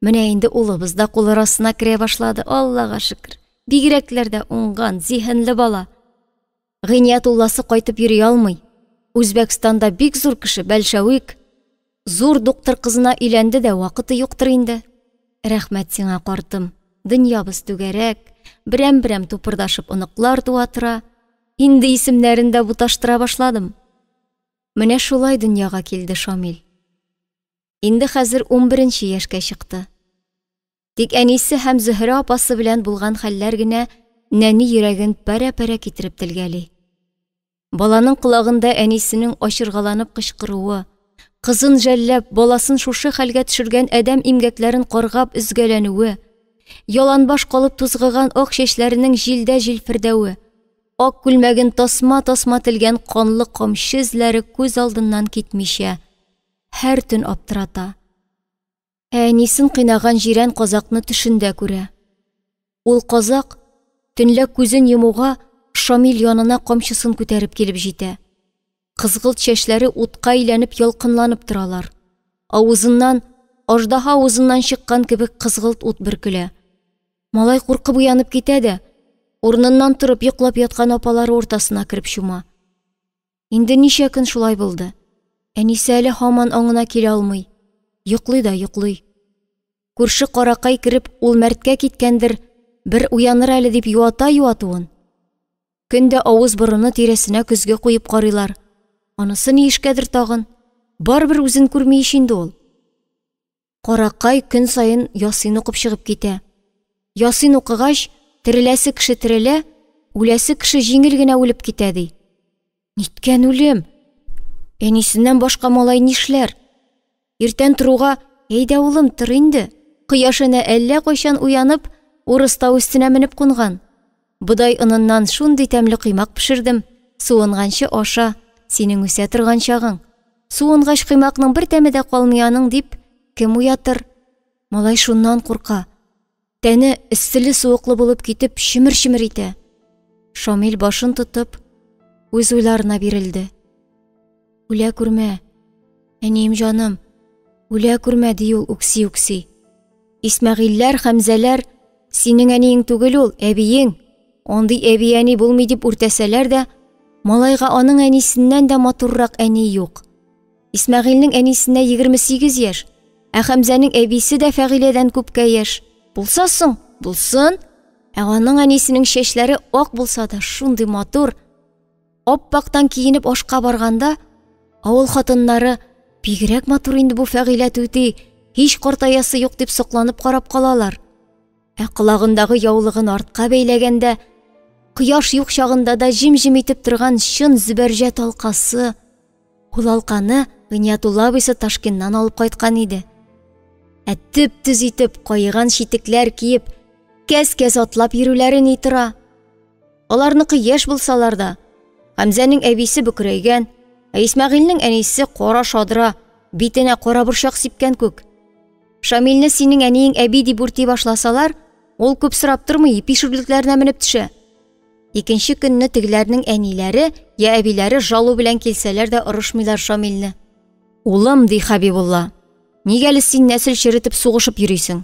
Менә инде улыбыз да кул арасына керә башлады, Аллага шөкер. Бигрәкләр дә уңган, зиһенле бала. Гыйниятулласы кайтып йөри алмый. Үзбәкстанда бик зур кеше, бәлшәвик. Зур доктор кызына өйләнде дә вакыты юктыр инде. Рәхмәт сиңа, картым. Дөньябыз түгәрәк, берәм-берәм тупырдашып оныклар туа тора. Инде исемнәрен дә буташтыра башладым. Менә шулай дөньяга килде Шамил. Инде хәзер унберенче яшькә чыкты. Тик әнисе һәм Зөһрә апасы белән булган хәлләр генә нәни йөрәген парә-парә китереп телгәли. Баланың колагында әнисенең ачыргаланып кычкыруы, кызын жәлләп, баласын шушы хәлгә төшергән адәм имгәкләрен каргап өзгәләнүе, яланбаш калып тузгыган ак чәчләренең җилдә җилфердәве, ак күлмәген тасма-тасма телгән канлы камчы эзләре күз алдыннан китмичә, һәр төн аптырата. Ә әнисен кыйнаган җирән казакны төшендә күрә. Ул казак, төнлә күзен йомуга, Шамил янына камчысын күтәреп килеп җитә. Кызгылт чәчләре утка әйләнеп ялкынланып торалар. Авызыннан, аждаһа авызыннан чыккан кебек кызгылт ут бөркелә. Малай куркып уянып китә дә, урыныннан торып йоклап яткан апалары уртасына кереп чума. Инде ничә көн шулай булды. Әнисе әле һаман аңына килә алмый. Йоклый да йоклый. Күрше каракай кереп, ул мәрткә киткәндер, бер уяныр әле дип юата юатуын. Көн дә авыз-борыны тирәсенә көзге куеп карыйлар. Анысы ни эшкәдер тагын? Барыбер үзен күрми ич инде ул. Каракай көн саен ясин укып чыгып китә. Ясин укыгач, тереләсе кеше терелә, үләсе кеше җиңел генә үлеп китә, ди. Ниткән үлем? Әнисеннән башка малай нишләр? Иртән торуга, әйдә, улым, тор инде. Кояш әнә әллә кайчан уянып, урыс тау өстенә менеп кунган. Бодай оныннан шундый тәмле коймак пешердем, суынганчы аша, синең үсә торган чагың. Суынгач коймакның бер тәме дә калмый аның, дип, кем уятыр? Малай шуннан курка. Тәне эсселе-суыклы булып китеп, чемер-чемер итә. Шамил башын тотып, үз уйларына бирелде. Үлә күрмә, әнием җаным, үлә күрмә, ди ул үкси-үкси. Исмәгыйльләр, Хәмзәләр, синең әниең түгел ул, әбиең. Андый әби-әни булмый дип үртәсәләр дә, малайга аның әнисеннән дә матуррак әни юк. Исмәгыйльнең әнисенә 28 яшь, ә Хәмзәнең әбисе дә Фәгыйләдән күпкә яшь. Булса соң, булсын. Ә аның әнисенең чәчләре ак булса да шундый матур. Аппактан киенеп ашка барганда, авыл хатыннары бигрәк матур инде бу Фәгыйлә түти, һич картаясы юк дип сокланып карап калалар. Ә колагындагы яулыгын артка бәйләгәндә, кояш юк чагында да җем-җем итеп торган чын зөбәрҗәт алкасы. Ул алканы Гыйниятулла абыйсы Ташкеннан алып кайткан иде. Ә төп-төз итеп каеган читекләр киеп, кәс-кәс атлап йөрүләре ни тора? Аларныкы яшь булсалар да, Хәмзәнең әбисе бөкрәйгән, ә Исмәгыйльнең әнисе кара шадра, битенә кара борчак сипкән күк. Шамилне синең әниең әби дип үрти башласалар, ул күп сорап тормый, ипи шүрлекләренә менеп төшә. Икенче көнне тегеләрнең әниләре я әбиләре жалу белән килсәләр дә орышмыйлар Шамилне. Улым, ди Хәбибулла, нигә әле син нәсел черетеп сугышып йөрисең?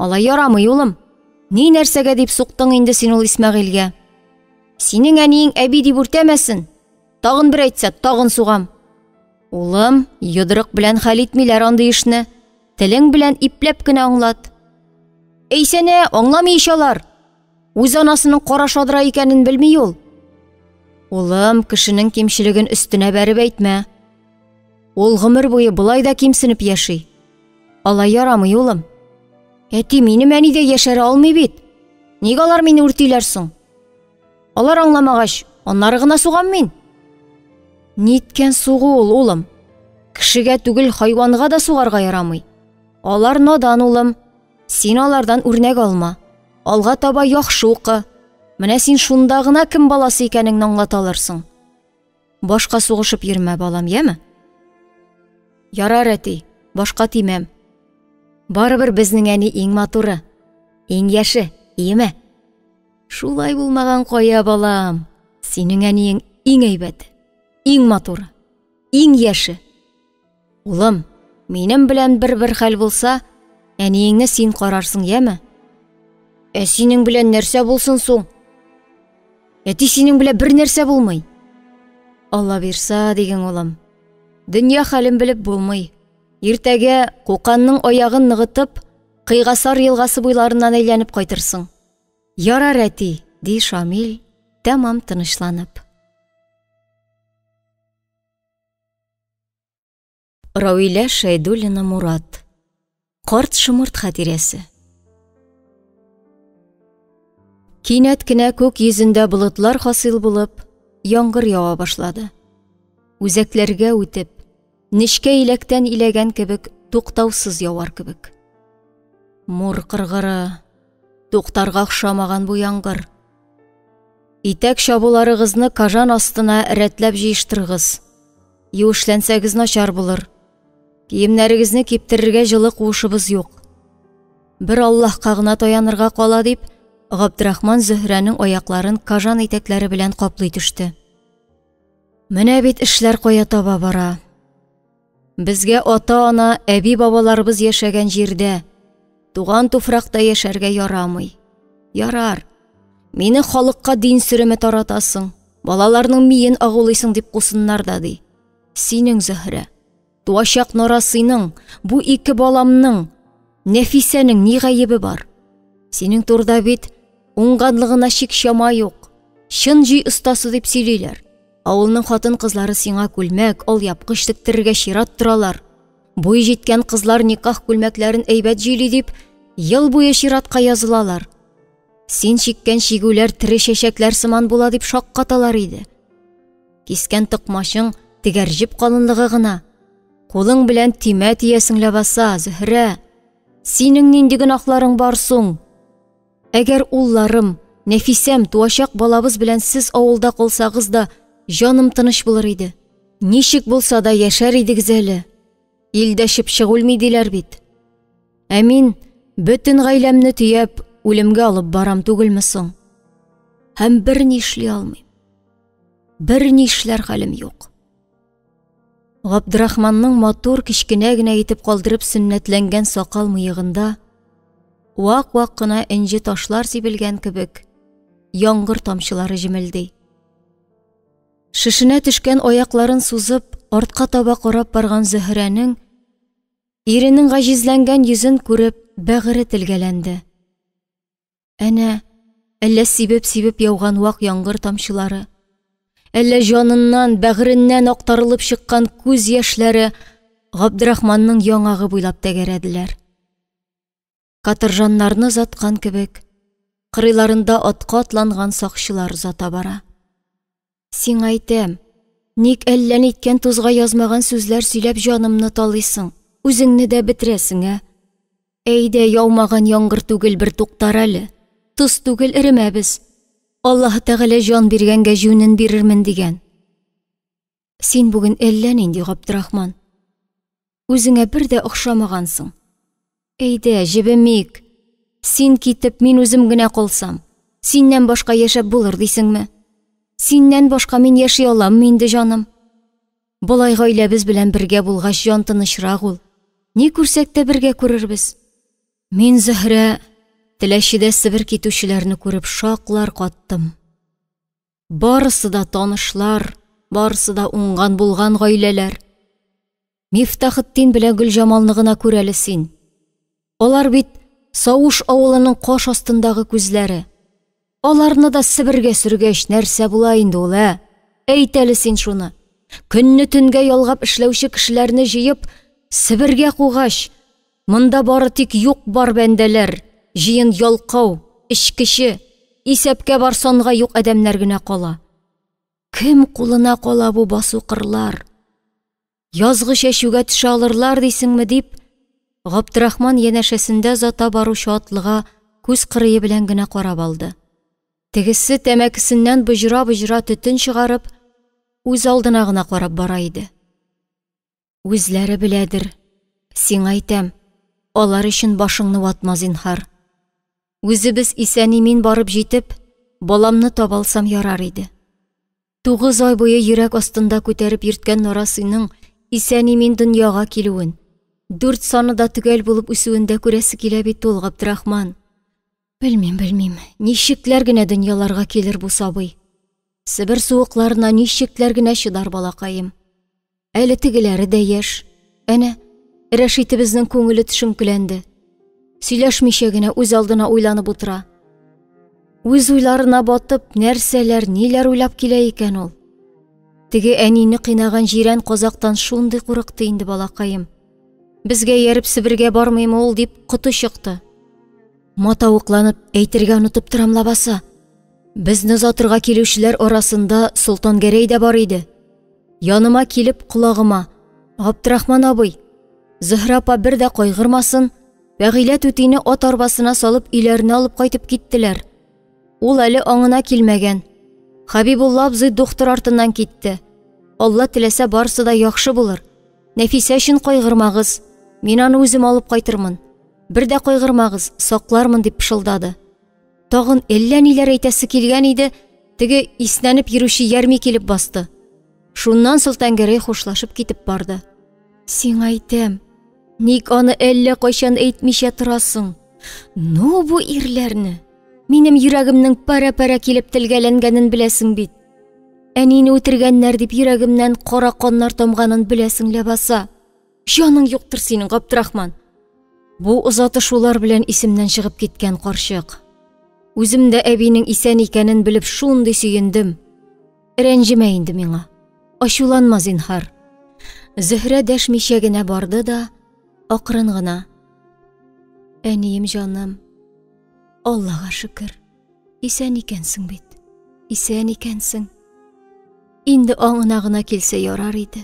Алай ярамый, улым. Ни нәрсәгә дип суктың инде син ул Исмәгыйльгә? Синең әниең әби дип үртәмәсен. Тагын бер әйтсә, тагын сугам. Улым, йодрык белән хәл итмиләр андый эшне. Телең белән ипләп кенә аңлат. Әйсәнә, аңламый ич алар. Үз анасының кара шадра икәнен белми ул. Улым, кешенең кимчелеген өстенә бәреп әйтмә. Ул гомер буе болай да кимсенеп яши. Алай ярамый, улым. Әти, минем әни дә яшәрә алмый бит. Нигә алар мине үртиләр соң? Алар аңламагач, аннары гына сугам мин. Ниткән сугу ул, улым? Кешегә түгел, хайванга да сугарга ярамый. Алар надан, улым. Син алардан үрнәк алма. Алга таба яхшы укы. Менә син шунда гына кем баласы икәнеңне аңлата алырсың. Башка сугышып йөрмә, балам, яме? Ярар, әти, башка тимәм. Барыбер безнең әни иң матуры, иң яше, иеме? Шулай булмаган кая, балам? Синең әниең иң әйбәте, иң матуры, иң яше. Улым, минем белән бер-бер хәл булса, әниеңне син карарсың, яме? Ә синең белән нәрсә булсын соң? Әти, синең белән бер нәрсә булмый. Алла бирса, диген, улым. Дөнья хәлен белеп булмый. Иртәгә Куканның аягын ныгытып, Кыйгасар елгасы буйларыннан әйләнеп кайтырсың. Ярар, әти, ди Шамил, тәмам тынычланып. Равилә Шәйдуллина Мурат. Карт шомырт хатирәсе. Кинәт кенә күк йөзендә болытлар хасил булып, яңгыр ява башлады. Үзәкләргә үтеп, нечкә иләктән иләгән кебек туктаусыз явар кебек. Мур кыргыры, туктарга охшамаган бу яңгыр. Итәк чабуларыгызны кожан астына рәтләп җыештырыгыз. Юешләнсәгез начар булыр. Киемнәрегезне киптерергә җылы куышыбыз юк. Бер Аллаһка гына таянырга кала дип, Габдрахман Зөһрәнең аякларын кожан итәкләре белән каплый төште. Менә бит эшләр кая таба бара. Безгә ата-ана, әби-бабаларыбыз яшәгән җирдә, туган туфракта яшәргә ярамый. Ярар. Мине халыкка дин сөреме таратасың, балаларның миен агулыйсың дип кусыннар да ди. Синең, Зөһрә, туачак нарасыйның, бу ике баламның, Нәфисәнең ни гаебе бар? Синең турыда бит уңганлыгына шик-чама юк. Чын җөй остасы дип сөйлиләр. Авылның хатын-кызлары сиңа күлмәк, алъяпкыч тектерергә чират торалар. Буй җиткән кызлар никах күлмәкләрен әйбәт җөйли дип, ел буе чиратка язылалар. Син чиккән чигүләр тере чәчәкләр сыман була дип шаккаталар иде. Кискән токмачың тегәрҗеп калынлыгы гына. Кулың белән тимә тиясең ләбаса, Зөһрә. Синең нинди гөнаһларың бар соң? Әгәр улларым, Нәфисәм, туачак балабыз белән сез авылда калсагыз да, җаным тыныч булыр иде. Ничек булса да яшәр идегез әле. Илдә чыпчык үлми диләр бит. Ә мин бөтен гаиләмне төяп, үлемгә алып барам түгелме соң? Һәм берни эшли алмыйм. Берни эшләр хәлем юк. Габдрахманның матур кечкенә генә итеп калдырып сөннәтләнгән сакал-мыегында вак-вак кына энҗе ташлар сибелгән кебек яңгыр тамчылары җемелди. Шешенә төшкән аякларын сузып, артка таба карап барган Зөһрәнең иренең гаҗизләнгән йөзен күреп, бәгыре телгәләнде. Әнә, әллә сибеп-сибеп яуган вак яңгыр тамчылары, әллә җаныннан, бәгыреннән актарылып чыккан күз яшьләре Габдрахманның яңагы буйлап тәгәрәделәр. Каторжаннарны озаткан кебек, кырыйларында атка атланган сакчылар озата бара. Сиңа әйтәм, ник әллә ниткән тузга язмаган сүзләр сөйләп җанымны талыйсың, үзеңне дә бетерәсең, ә? Әйдә, яумаган яңгыр түгел, бер туктар әле. Тоз түгел, эремәбез. Аллаһы Тәгалә җан биргәнгә җүнен бирермен дигән. Син бүген әллә нинди, Габдрахман. Үзеңә бер дә охшамагансың. Әйдә, җебемик. Син китеп, мин үзем генә калсам, синнән башка яшәп булыр дисеңме? Синнән башка мин яши аламмы инде, җаным? Болай гаиләбез белән бергә булгач, җан тынычрак ул. Ни күрсәк тә бергә күрербез. Мин, Зөһрә, Теләчедә Себер китүчеләрне күреп шаклар каттым. Барысы да танышлар, барысы да уңган-булган гаиләләр. Мифтахетдин белән Гөлҗамалны гына күр әле син. Алар бит Сауш авылының каш астындагы күзләре. Аларны да Себергә сөргәч, нәрсә була инде ул, ә? Әйт әле син шуны. Көнне төнгә ялгап эшләүче кешеләрне җыеп, Себергә кугач, монда бары тик юк-бар бәндәләр, җыен ялкау, эчкече, исәпкә бар санга юк адәмнәр генә кала. Кем кулына кала бу басу-кырлар? Язгы чәчүгә төшә алырлар дисеңме дип, Габдрахман янәшәсендә озата баручы атлыга күз кырые белән генә карап алды. Тегесе тәмәкесеннән боҗра-боҗра төтен чыгарып, үз алдына гына карап бара иде. Үзләре беләдер, сиңа әйтәм, алар өчен башыңны ватма, зинһар. Үзебез исән-имин барып җитеп, баламны таба алсам ярар иде. 9 ай буе йөрәк астында күтәреп йөрткән нарасыйның исән-имин дөньяга килүен, 4 саны да төгәл булып үсүен дә күрәсе килә бит ул, Габдрахман. Белмим, белмим, ничекләр генә дөньяларга килер бу сабый. Себер суыкларына ничекләр генә чыдар балакаем. Әле тегеләре дә яшь. Әнә, Рәшитебезнең күңеле төшенкеләнде. Сөйләшмичә генә үз алдына уйланып утыра. Үз уйларына батып, нәрсәләр, ниләр уйлап килә икән ул? Теге әнине кыйнаган җирән казактан шундый курыкты инде балакаем. Безгә ияреп Себергә бармыймы ул дип коты чыкты. Матавыкланып әйтергә онытып торам лабаса. Безне озатырга килүчеләр арасында Солтангәрәй дә бар иде. Яныма килеп колагыма, Габдрахман абый, Зөһрә апа бер дә кайгырмасын, Вәгыйлә түтине ат арбасына салып өйләренә алып кайтып киттеләр. Ул әле аңына килмәгән. Хәбибулла абзый духтыр артыннан китте. Алла теләсә барысы да яхшы булыр. Нәфисә өчен кайгырмагыз, мин аны үзем алып кайтырмын. Бер дә кайгырмагыз, саклармын дип пышылдады. Тагын әллә ниләр әйтәсе килгән иде, теге иснәнеп йөрүче Ярми килеп басты. Шуннан Солтангәрәй хушлашып китеп барды. Сиңа әйтәм, ник аны әллә кайчан әйтмичә торасың? Ну бу ирләрне! Минем йөрәгемнең парә-парә килеп телгәләнгәнен беләсең бит. Әнине үтергәннәр дип йөрәгемнән кара каннар тамганын беләсең ләбаса. Җаның юктыр синең, Габдрахман. Бу озатышулар белән исемнән чыгып киткән карчык. Үзем дә әбинең исән икәнен белеп шундый сөендем. Рәнҗемә инде миңа. Ачуланма, зинһар. Зөһрә дәшмичә генә барды да, акрын гына. Әнием җаным, Аллага шөкер, исән икәнсең бит. Исән икәнсең. Инде аңына гына килсә ярар иде.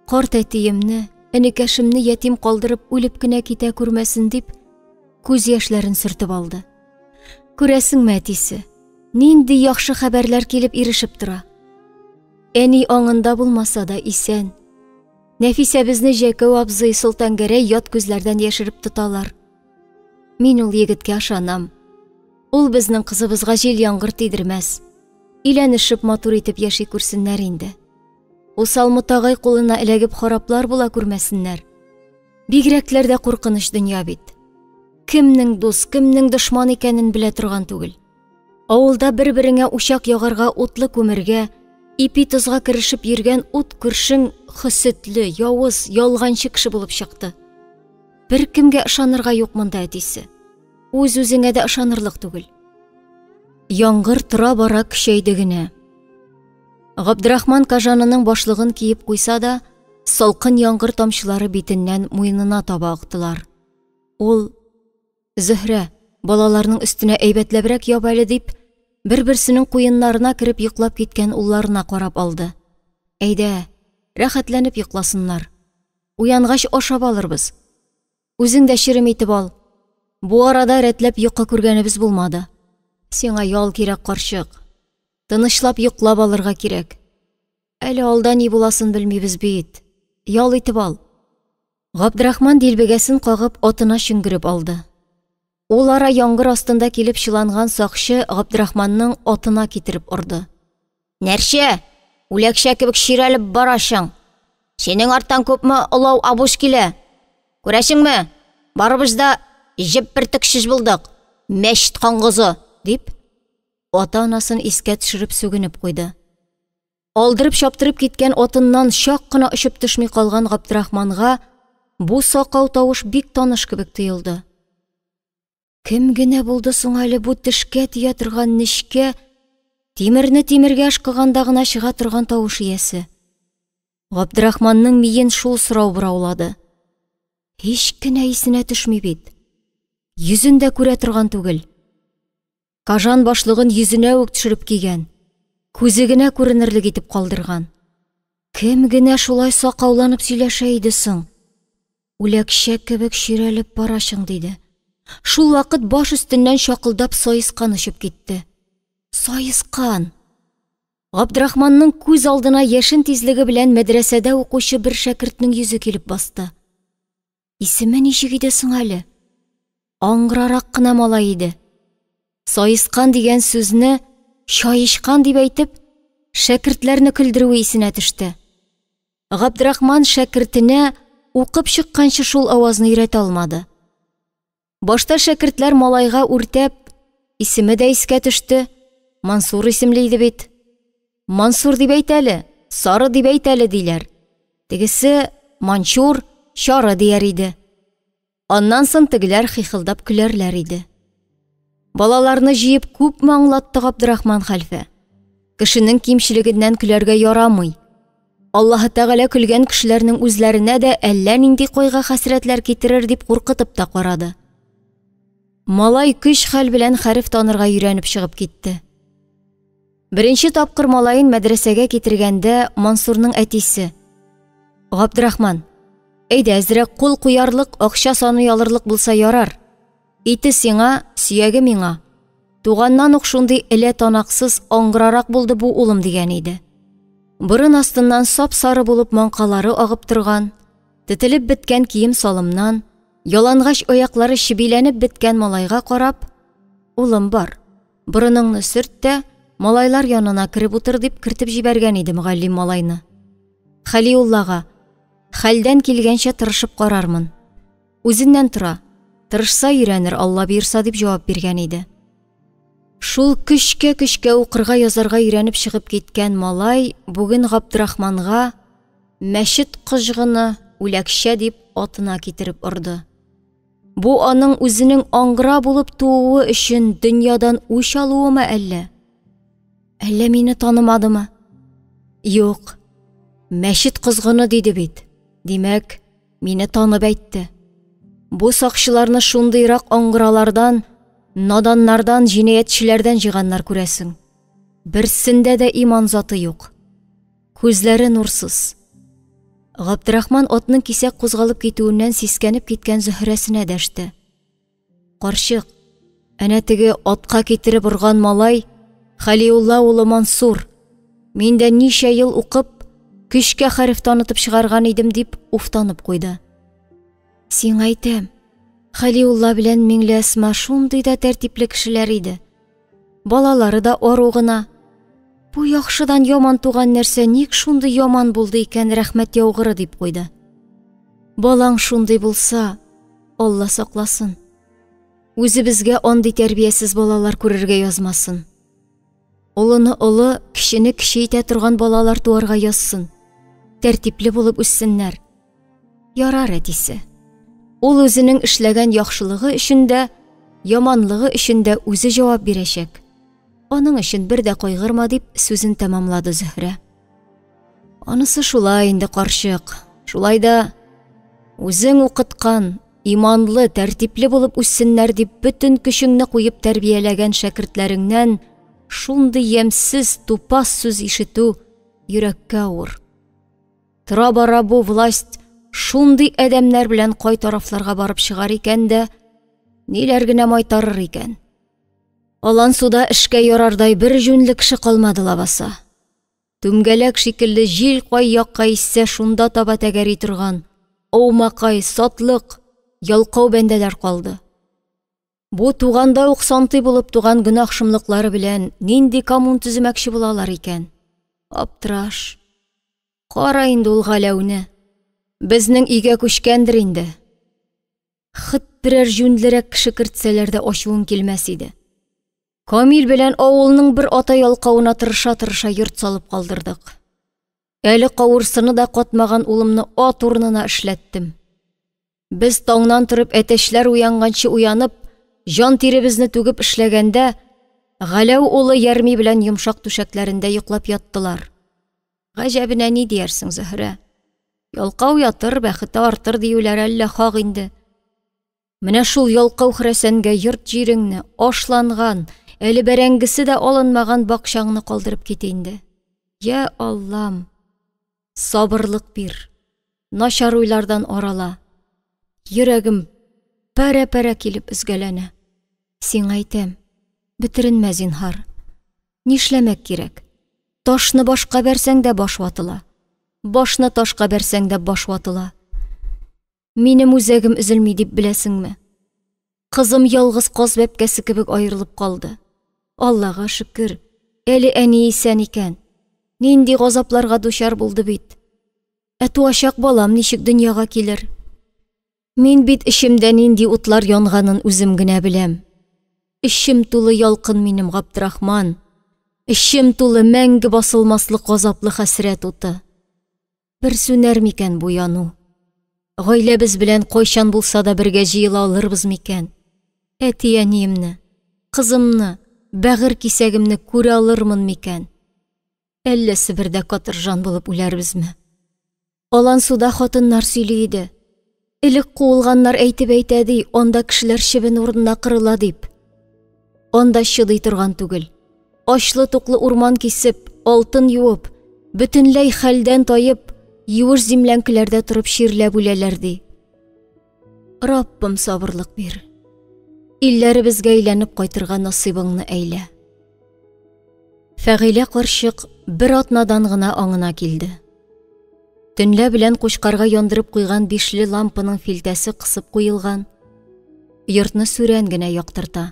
Карт әтиемне, энекәшемне ятим калдырып үлеп кенә китә күрмәсен дип, күз яшьләрен сөртеп алды. Күрәсеңме, әтисе, нинди яхшы хәбәрләр килеп ирешеп тора. Әни аңында булмаса да исән. Нәфисәбезне Җәкәү абзый Солтангәрәй ят күзләрдән яшереп тоталар. Мин ул егеткә ышанам. Ул безнең кызыбызга җил-яңгыр тидермәс. Өйләнешеп матур итеп яши күрсеннәр инде. Усал Мотагай кулына эләгеп хараплар була күрмәсеннәр. Бигрәкләр дә куркыныч дөнья бит. Кемнең дус, кемнең дошман икәнен белә торган түгел. Авылда бер-береңә учак ягарга утлы күмергә, ипи-тозга керешеп йөргән ут күршең хөсетле, явыз, ялганчы кеше булып чыкты. Беркемгә ышанырга юк монда, әтисе. Үз-үзеңә дә ышанырлык түгел. Яңгыр тора-бара көчәйде генә. Габдрахман кожанының башлыгын киеп куйса да, салкын яңгыр тамчылары битеннән муенына таба актылар. Ул Зөһрә, балаларның өстенә әйбәтләбрәк яп әле дип, бер-берсенең куеннарына кереп йоклап киткән улларына карап алды. Әйдә, рәхәтләнеп йокласыннар. Уянгач ашап алырбыз. Үзең дә черем итеп ал. Бу арада рәтләп йокы күргәнебез булмады. Сиңа ял кирәк, карчык. Тынычлап йоклап алырга кирәк. Әле алда ни буласын белмибез бит. Ял итеп ал. Габдрахман дилбегәсен кагып, атына чөңгереп алды. Ул ара яңгыр астында килеп чыланган сакчы Габдрахманның атына китереп орды. Нәрчә, үләкшә кебек чирәлеп барасың. Синең арттан күпме олау абуш килә. Күрәсеңме, барыбыз да җеп бөртексез булдык. Мәчет коңгызы, дип, ата-анасын искә төшереп сүгенеп куйды. Алдырып-чаптырып киткән атыннан чак кына очып төшми калган Габдрахманга бу сакау тавыш бик таныш кебек тоелды. Кем генә булды соң әле бу тешкә тия торган нечкә, тимерне тимергә ышкыганда гына чыга торган тавыш иясе? Габдрахманның миен шул сорау бораулады. Һич кенә исенә төшми бит. Йөзен дә күрә торган түгел. Кожан башлыгын йөзенә үк төшереп кигән, күзе генә күренерлек итеп калдырган. Кем генә шулай сакауланып сөйләшә иде соң? Үләкчә кебек чирәлеп барасың, диде. Шул вакыт баш өстеннән чакылдап саескан очып китте. Саескан! Габдрахманның күз алдына яшен тизлеге белән мәдрәсәдә укучы бер шәкертнең йөзе килеп басты. Исеме ничек иде соң әле? Аңгырарак кына малай иде. Саескан дигән сүзне чаешкан дип әйтеп, шәкертләрне көлдерүе исенә төште. Габдрахман шәкертенә укып чыкканчы шул авазны өйрәтә алмады. Башта шәкертләр малайга үртәп, исеме дә искә төште, Мансур исемле иде бит. Мансур дип әйт әле, Сары дип әйт әле, диләр. Тегесе Манчур, Чары дияр иде. Аннан соң тегеләр хихылдап көләрләр иде. Балаларны җыеп күпме аңлатты Габдрахман хәлфә. Кешенең кимчелегеннән көләргә ярамый. Аллаһы Тәгалә көлгән кешеләрнең үзләренә дә әллә нинди кайгы-хәсрәтләр китерер дип куркытып та карады. Малай көч-хәл белән хәреф танырга өйрәнеп чыгып китте. Беренче тапкыр малаен мәдрәсәгә китергәндә Мансурның әтисе: "Габдрахман, әйдә әзрәк кул куярлык, акча саный алырлык булса ярар. Ите сиңа, сөяге миңа. Туганнан ук шундый элә танаксыз, аңгырарак булды бу улым", дигән иде. Борын астыннан сап-сары булып маңкалары агып торган, тетелеп беткән кием-салымнан, ялангач аяклары чебиләнеп беткән малайга карап, Улым бар. Борыныңны сөрт тә, малайлар янына кереп утыр, дип кертеп җибәргән иде мөгаллим малайны. Хәлиуллага, хәлдән килгәнчә тырышып карармын. Үзеннән тора. Тырышса өйрәнер, Алла боерса, дип җавап биргән иде. Шул көчкә-көчкә укырга язарга өйрәнеп чыгып киткән малай бүген Габдрахманга мәчет кожгыны, үләкчә дип атына китереп орды. Бу аның үзенең аңгыра булып тууы өчен дөньядан үч алуымы әллә? Әллә мине танымадымы? Юк. Мәчет козгыны диде бит. Димәк, мине танып әйтте. Бу сакчыларны шундыйрак аңгыралардан, наданнардан, җинаятьчеләрдән җыйганнар күрәсең. Берсендә дә иман заты юк. Күзләре нурсыз. Габдрахман атның кисәк кузгалып китүеннән сискәнеп киткән Зөһрәсенә дәште. Карчык, әнә теге атка китереп орган малай Хәлиулла улы Мансур. Мин дә ничә ел укып, көчкә хәреф танытып чыгарган идем, дип уфтанып куйды. Сиңа әйтәм, Хәлиулла белән Миңлеәсма шундый да тәртипле кешеләр иде. Балалары да ару гына. Бу яхшыдан яман туган нәрсә ник шундый яман булды икән, рәхмәт яугыры, дип куйды. Балаң шундый булса, Алла сакласын. Үзебезгә андый тәрбиясез балалар күрергә язмасын. Олыны олы, кечене кече итә торган балалар туарга язсын. Тәртипле булып үссеннәр. Ярар, әтисе. Ул үзенең эшләгән яхшылыгы өчен дә, яманлыгы өчен дә үзе җавап бирәчәк. Аның өчен бер дә кайгырма, дип сүзен тәмамлады Зөһрә. Анысы шулай инде, карчык. Шулай да үзең укыткан, иманлы, тәртипле булып үссеннәр дип бөтен көчеңне куеп тәрбияләгән шәкертләреңнән шундый ямьсез, тупас сүз ишетү йөрәккә авыр. Тора-бара бу власть шундый адәмнәр белән кай тарафларга барып чыгар икән дә, ниләр генә майтарыр икән. Алан суда эшкә ярардай бер җүнле кеше калмады лабаса. Түмгәләк шикелле җил кай якка иссә шунда таба тәгәри торган, аумакай, сатлык, ялкау бәндәләр калды. Бу туганда ук сантый булып туган гөнаһ шомлыклары белән нинди коммун төземәкче булалар икән? Аптыраш. Кара инде ул Галәүне. Безнең өйгә күчкәндер инде. Хыт берәр җүнлерәк кеше кертсәләр дә ачуым килмәс иде. Камил белән авылның бер ата ялкавына тырыша-тырыша йорт салып калдырдык. Әле кавырсыны да катмаган улымны ат урынына эшләттем. Без таңнан торып әтәчләр уянганчы уянып, җан тиребезне түгеп эшләгәндә, Галәү улы Ярми белән йомшак түшәкләрендә йоклап яттылар. Гаҗәбенә ни диярсең, Зөһрә? Ялкау ятыр, бәхете артыр диюләр әллә хак инде. Менә шул ялкау хөрәсәнгә йорт-җиреңне, ашланган, әле бәрәңгесе дә алынмаган бакчаңны калдырып кит инде. Я Аллам, сабырлык бир. Начар уйлардан арала. Йөрәгем пәрә-пәрә килеп өзгәләнә. Сиңа әйтәм, бетеренмә, зинһар. Нишләмәк кирәк? Ташны башка бәрсәң дә баш ватыла. Башны ташка бәрсәң дә баш ватыла. Минем үзәгем өзелми дип беләсеңме? Кызым ялгыз каз бәбкәсе кебек аерылып калды. Аллага шөкер, әле әни исән икән. Нинди газапларга дучар булды бит. Ә туачак балам ничек дөньяга килер? Мин бит эчемдә нинди утлар янганын үзем генә беләм. Эчем тулы ялкын минем, Габдрахман. Эчем тулы мәңге басылмаслык газаплы хәсрәт уты. Бер сүнәр микән бу яну? Гаиләбез белән кайчан булса да бергә җыела алырбыз микән? Әти-әниемне, кызымны, бәгырь кисәгемне күрә алырмын микән? Әллә Себердә катыржан булып үләрбезме? Алансуда хатыннар сөйли иде. Элек куылганнар әйтеп әйтә ди, анда кешеләр чебен урынына кырыла дип. Анда чыдый торган түгел. Ачлы-туклы урман кисеп, алтын юып, бөтенләй хәлдән таеп, юеш земләнкеләрдә торып чирләп үләләр ди. Раббым сабырлык бир. Илләребезгә әйләнеп кайтырга насыйбыңны әйлә. Фәгыйлә карчык бер атнадан гына аңына килде. Төнлә белән кучкарга яндырып куйган бишле лампаның филтәсе кысып куелган. Йортны сүрән генә яктырта.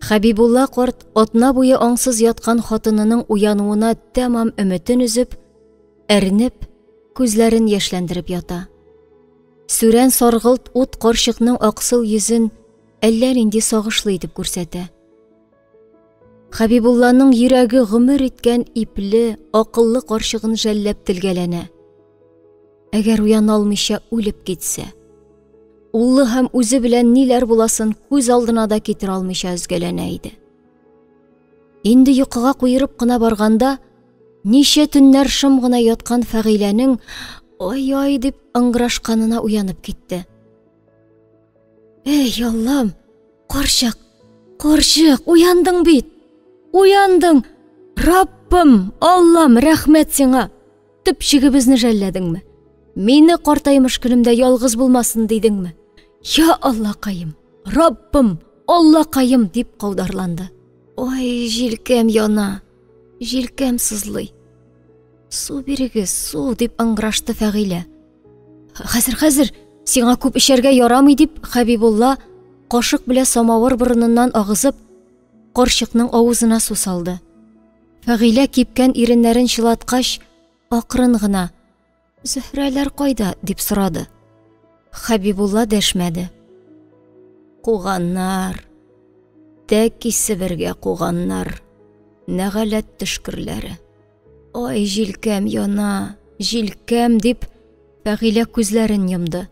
Хәбибулла карт атна буе аңсыз яткан хатынының уянуына тәмам өметен өзеп, әрнеп, күзләрен яшьләндереп ята. Сүрән саргылт ут карчыкның аксыл йөзен әллә нинди сагышлы итеп күрсәтә. Хәбибулланың йөрәге гомер иткән ипле, акыллы карчыгын жәлләп телгәләнә. Әгәр уяна алмыйча үлеп китсә, улы һәм үзе белән ниләр буласын күз алдына да китерә алмыйча өзгәләнә иде. Инде йокыга куерып кына барганда, ничә төннәр шым гына яткан Фәгыйләнең ай-ай дип ыңгырашканына уянып китте. Эй, Аллам, карчык, карчык, уяндың бит! Уяндың! Раббым, Аллам, рәхмәт сиңа! Төпчегебезне жәлләдеңме? Мине картаймыш көнемдә ялгыз булмасын дидеңме? Я Аллакаем, Раббым, Аллакаем дип каударланды. Ой, җилкәм яна, җилкәм сызлый. Су бирегез, су, дип ыңгырашты Фәгыйлә. Хәзер, хәзер, сиңа күп эчәргә ярамый, дип Хәбибулла кашык белән самавыр борыныннан агызып, карчыкның авызына су салды. Фәгыйлә кипкән иреннәрен чылаткач, акрын гына: "Зөһрәләр кайда?" дип сорады. Хәбибулла дәшмәде. Куганнар. Тәки Себергә куганнар. Нәгаләт төшкерләре. Ай, җилкәм яна, җилкәм дип Фәгыйлә күзләрен йомды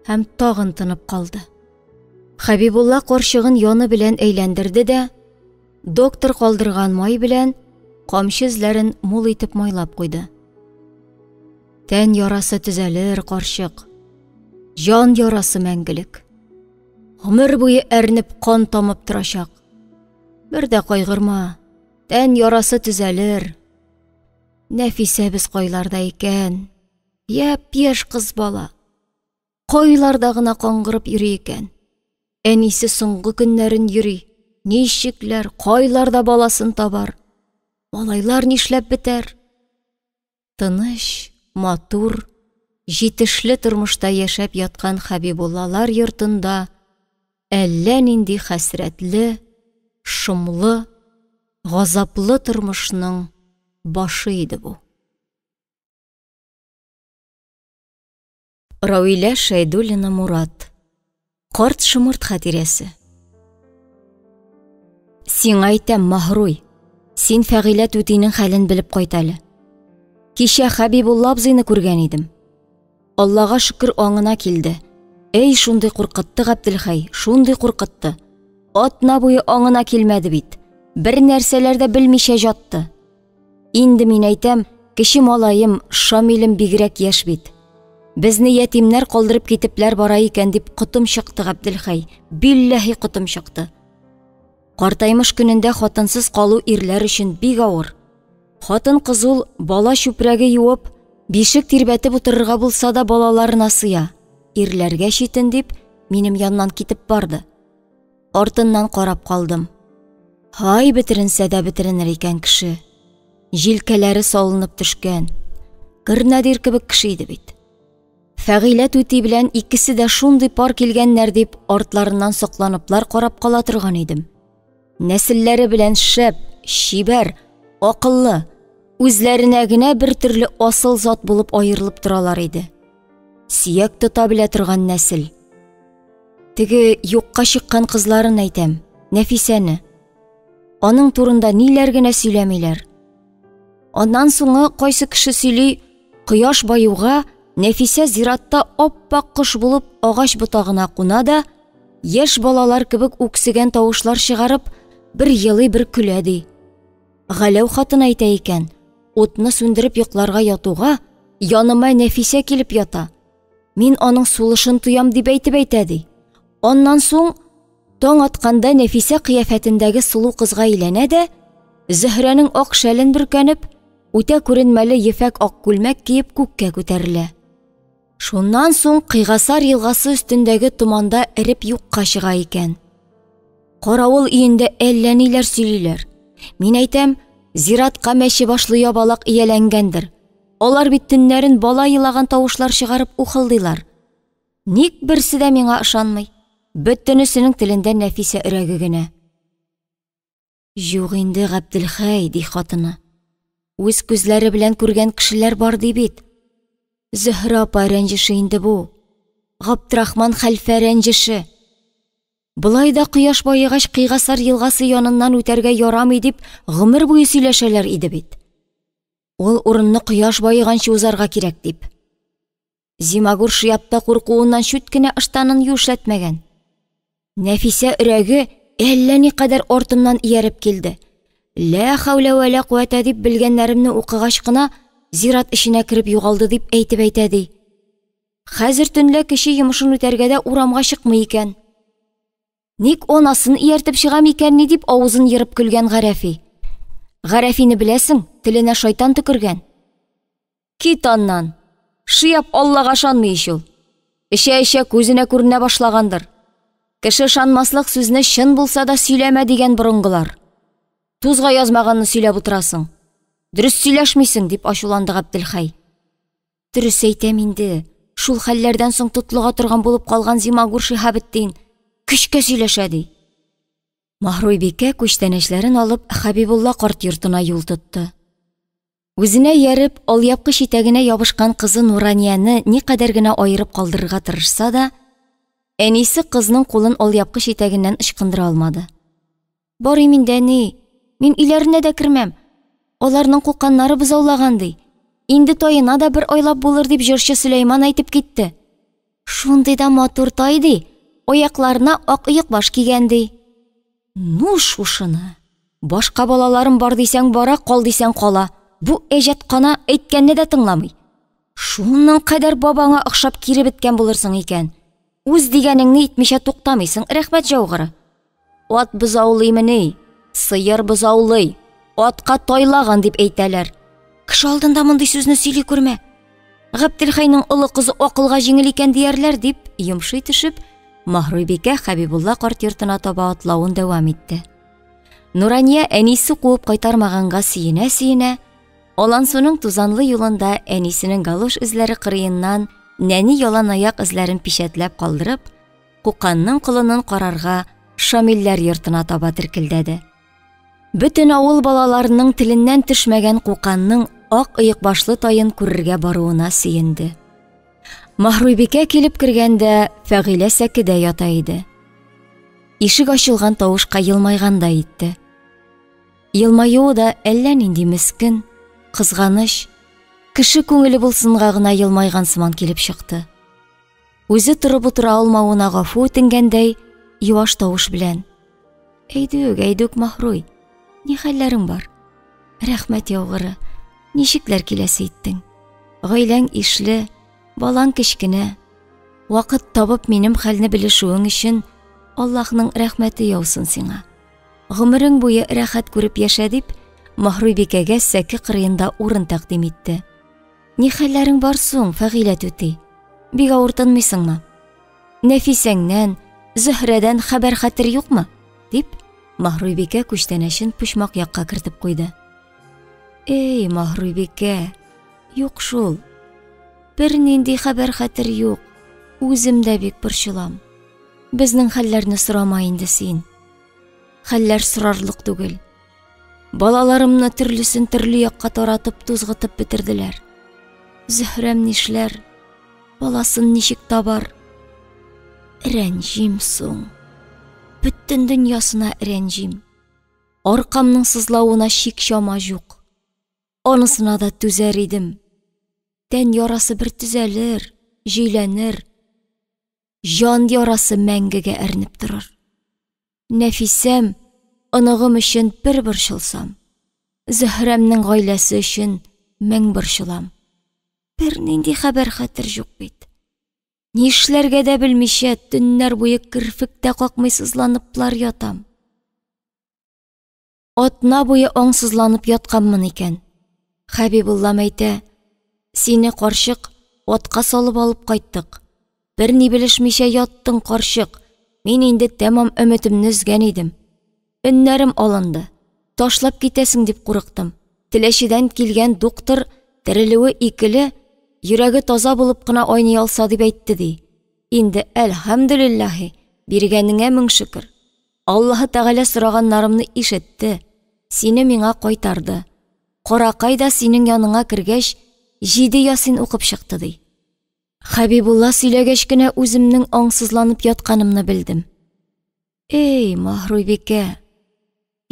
һәм тагын тынып калды. Хәбибулла карчыгын яны белән әйләндерде дә, Доктор калдырган май белән камчы эзләрен мул итеп майлап куйды. Тән ярасы төзәлер, карчык. Җан ярасы мәңгелек. Гомер буе әрнеп кан тамып торачак. Бер дә кайгырма, тән ярасы төзәлер. Нәфисәбез кайларда икән? Япь-яшь кыз бала. Кайларда гына каңгырып йөри икән? Әнисе соңгы көннәрен йөри. Ничекләр, кайларда баласын табар? Малайлар нишләп бетәр? Тыныч, матур, җитешле тормышта яшәп яткан Хәбибуллалар йортында әллә нинди хәсрәтле, шомлы, газаплы тормышның башы иде бу. Равилә Шәйдуллина Мурат. Карт шомырт хатирәсе. Сиңа әйтәм, Маһруй, син Фәгыйлә түтинең хәлен белеп кайт әле. Кичә Хәбибулла абзыйны күргән идем. Аллага шөкер аңына килде. Эй, шундый куркытты Габделхәй, шундый куркытты. Атна буе аңына килмәде бит. Бер нәрсәләр дә белмичә җатты. Инде мин әйтәм, кече малаем Шамилем бигрәк яшь бит. Безне ятимнәр калдырып китепләр бара икән дип котым чыкты Габделхәй. Билләһи котым чыкты. Картаймыш көнендә хатынсыз калу ирләр өчен бик авыр. Хатын кыз ул бала чүпрәге юып, бишек тирбәтеп утырырга булса да балаларына сыя. Ирләргә читен дип, минем яннан китеп барды. Артыннан карап калдым. Һай, бетеренсә дә бетеренер икән кеше. Җилкәләре салынып төшкән. Гөрнәдир кебек кеше иде бит. Фәгыйлә түти белән икесе дә шундый пар килгәннәр дип, артларыннан сокланыплар карап кала торган идем. Нәселләре белән шәп, чибәр, акыллы, үзләренә генә бер төрле асыл зат булып аерылып торалар иде. Сөяк тота белә торган нәсел. Теге юкка чыккан кызларын әйтәм, Нәфисәне. Аның турында ниләр генә сөйләмиләр. Аннан соңы кайсы кеше сөйли, кояш баюга Нәфисә зиратта аппак кош булып агач ботагына куна да, яшь балалар кебек үксегән тавышлар чыгарып, бер елый, бер көлә ди. Галәү хатын әйтә икән, утны сүндереп йокларга ятуга, яныма Нәфисә килеп ята. Мин аның сулышын тоям дип әйтеп әйтә ди. Аннан соң таң атканда Нәфисә кыяфәтендәге сылу кызга әйләнә дә, Зөһрәнең ак шәлен бөркәнеп, үтә күренмәле ефәк ак күлмәк киеп күккә күтәрелә. Шуннан соң Кыйгасар елгасы өстендәге томанда эреп юкка чыга икән. Каравыл өендә әллә ниләр сөйлиләр. Мин әйтәм, зиратка мәче башлы ябалак ияләнгәндер. Алар бит төннәрен бала елаган тавышлар чыгарып ухылдыйлар. Ник берсе дә миңа ышанмый. Бөтенесенең телендә Нәфисә өрәге генә. Юк инде, Габделхәй, ди хатыны. Үз күзләре белән күргән кешеләр бар ди бит. Зөһрә апа рәнҗеше инде бу. Габдрахман хәлфә рәнҗеше. Болай да кояш баегач Кыйгасар елгасы яныннан үтәргә ярамый дип гомер буе сөйләшәләр иде бит. Ул урынны кояш баеганчы узарга кирәк дип. Зимагур шиапта куркуыннан чүт кенә ыштанын юешләтмәгән. Нәфисә өрәге әллә никадәр артымнан ияреп килде. Лә хәүлә вә лә куәтә дип белгәннәремне укыгач кына зират эченә кереп югалды дип әйтеп әйтә ди. Хәзер төнлә кече йомышын үтәргә дә урамга чыкмый икән. Ник анасын ияртеп чыгам икән ни дип авызын ерып көлгән Гарәфи. Гарәфине беләсең, теленә шайтан төкергән. Кит аннан. Шиап Аллага ышанмый ич ул. Эчә-эчә күзенә күренә башлагандыр. Кеше ышанмаслык сүзне чын булса да сөйләмә дигән борынгылар. Тузга язмаганны сөйләп утырасың. Дөрес сөйләшмисең, дип ачуланды Габделхәй. Дөрес әйтәм инде, шул хәлләрдән соң тотлыга торган булып калган Зимагур Шиһабетдин көчкә сөйләшә ди. Маһруйбикә күчтәнәчләрен алып Хәбибулла карт йортына юл тотты. Үзенә ияреп, алъяпкыч итәгенә ябышкан кызы Нуранияне никадәр генә аерып калдырырга тырышса да, әнисе кызның кулын алъяпкыч итәгеннән ычкындыра алмады. Барыйм инде, әни. Мин өйләренә дә кермәм. Аларның куканнары бозаулаган ди. Инде таена да бер айлап булыр дип җырчы Сөләйман әйтеп китте. Шундый да матур тай ди. Аякларына ак оекбаш кигән ди. Ну шушыны. Башка балаларым бар дисәң бара, кал дисәң кала. Бу әҗәт кана әйткәнне дә тыңламый. Шуның кадәр бабаңа охшап кире беткән булырсың икән. Үз дигәнеңне итмичә туктамыйсың, рәхмәт җаугыры. Ат бозаулыймыни? Сыер бозаулый. Атка тайлаган дип әйтәләр. Кеше алдында мондый сүзне сөйли күрмә. Габделхәйнең олы кызы акылга җиңел икән диярләр дип, йомшый төшеп, Маһруйбикә Хәбибулла карт йортына таба атлавын дәвам итте. Нурания әнисе куып кайтармаганга сөенә-сөенә, Алансуның тузанлы юлында әнисенең галош эзләре кырыеннан нәни яланаяк эзләрен пичәтләп калдырып, Куканның колынын карарга Шамилләр йортына таба теркелдәде. Бөтен авыл балаларының теленнән төшмәгән Куканның ак оекбашлы таен күрергә баруына сөенде. Маһруйбикә килеп кергәндә Фәгыйлә сәкедә ята иде. Ишек ачылган тавышка елмайгандай итте. Елмаюы да әллә нинди мескен, кызганыч, кеше күңеле булсынга гына елмайган сыман килеп чыкты. Үзе торып утыра алмавына гафу үтенгәндәй, юаш тавыш белән: "Әйдүк, әйдүк, Маһруй, ни хәлләрең бар? Рәхмәт яугыры, ничекләр киләсе иттең? Гаиләң ишле, балаң кечкенә. Вакыт табып минем хәлне белешүең өчен Аллаһның рәхмәте яусын сиңа. Гомерең буе рәхәт күреп яшә, дип, Маһруйбикәгә сәке кырыенда урын тәкъдим итте. Ни хәлләрең бар соң, Фәгыйлә түти? Бик авыртынмыйсыңмы? Нәфисәңнән, Зөһрәдән хәбәр-хәтер юкмы? дип, Маһруйбикә күчтәнәчен почмак якка кертеп куйды. Эй, Маһруйбикә, юк шул. Бернинди хәбәр-хәтер юк. Үзем дә бик борчылам. Безнең хәлләрне сорама инде син. Хәлләр сорарлык түгел. Балаларымны төрлесен төрле якка таратып, тузгытып бетерделәр. Зөһрәм нишләр? Баласын ничек табар? Рәнҗим соң. Бөтен дөньясына рәнҗим. Аркамның сызлавына чик-чама юк. Анысына да түзәр идем. Тән ярасы бер төзәлер, җөйләнер. Җан ярасы мәңгегә әрнеп торыр. Нәфисәм, оныгым өчен бер борчылсам, Зөһрәмнең гаиләсе өчен мең борчылам. Бернинди хәбәр-хәтер юк бит. Нишләргә дә белмичә, төннәр буе керфек тә какмый сызланыплар ятам. Атна буе аңсызланып ятканмын икән. Хәбибуллам әйтә, сине, карчык, атка салып алып кайттык. Берни белешмичә яттың, карчык. Мин инде тәмам өметемне өзгән идем. Өннәрем алынды. Ташлап китәсең дип курыктым. Теләчедән килгән доктор терелүе икеле, йөрәге таза булып кына айный алса дип әйтте ди. Инде әлхәмдүлилләһи, биргәнеңә мең шөкер. Аллаһы Тәгалә сораганнарымны ишетте. Сине миңа кайтарды. Каракай да синең яныңа кергәч, 7 ясин укып чыкты, ди. Хәбибулла сөйләгәч кенә үземнең аңсызланып ятканымны белдем. Эй, Маһруйбикә,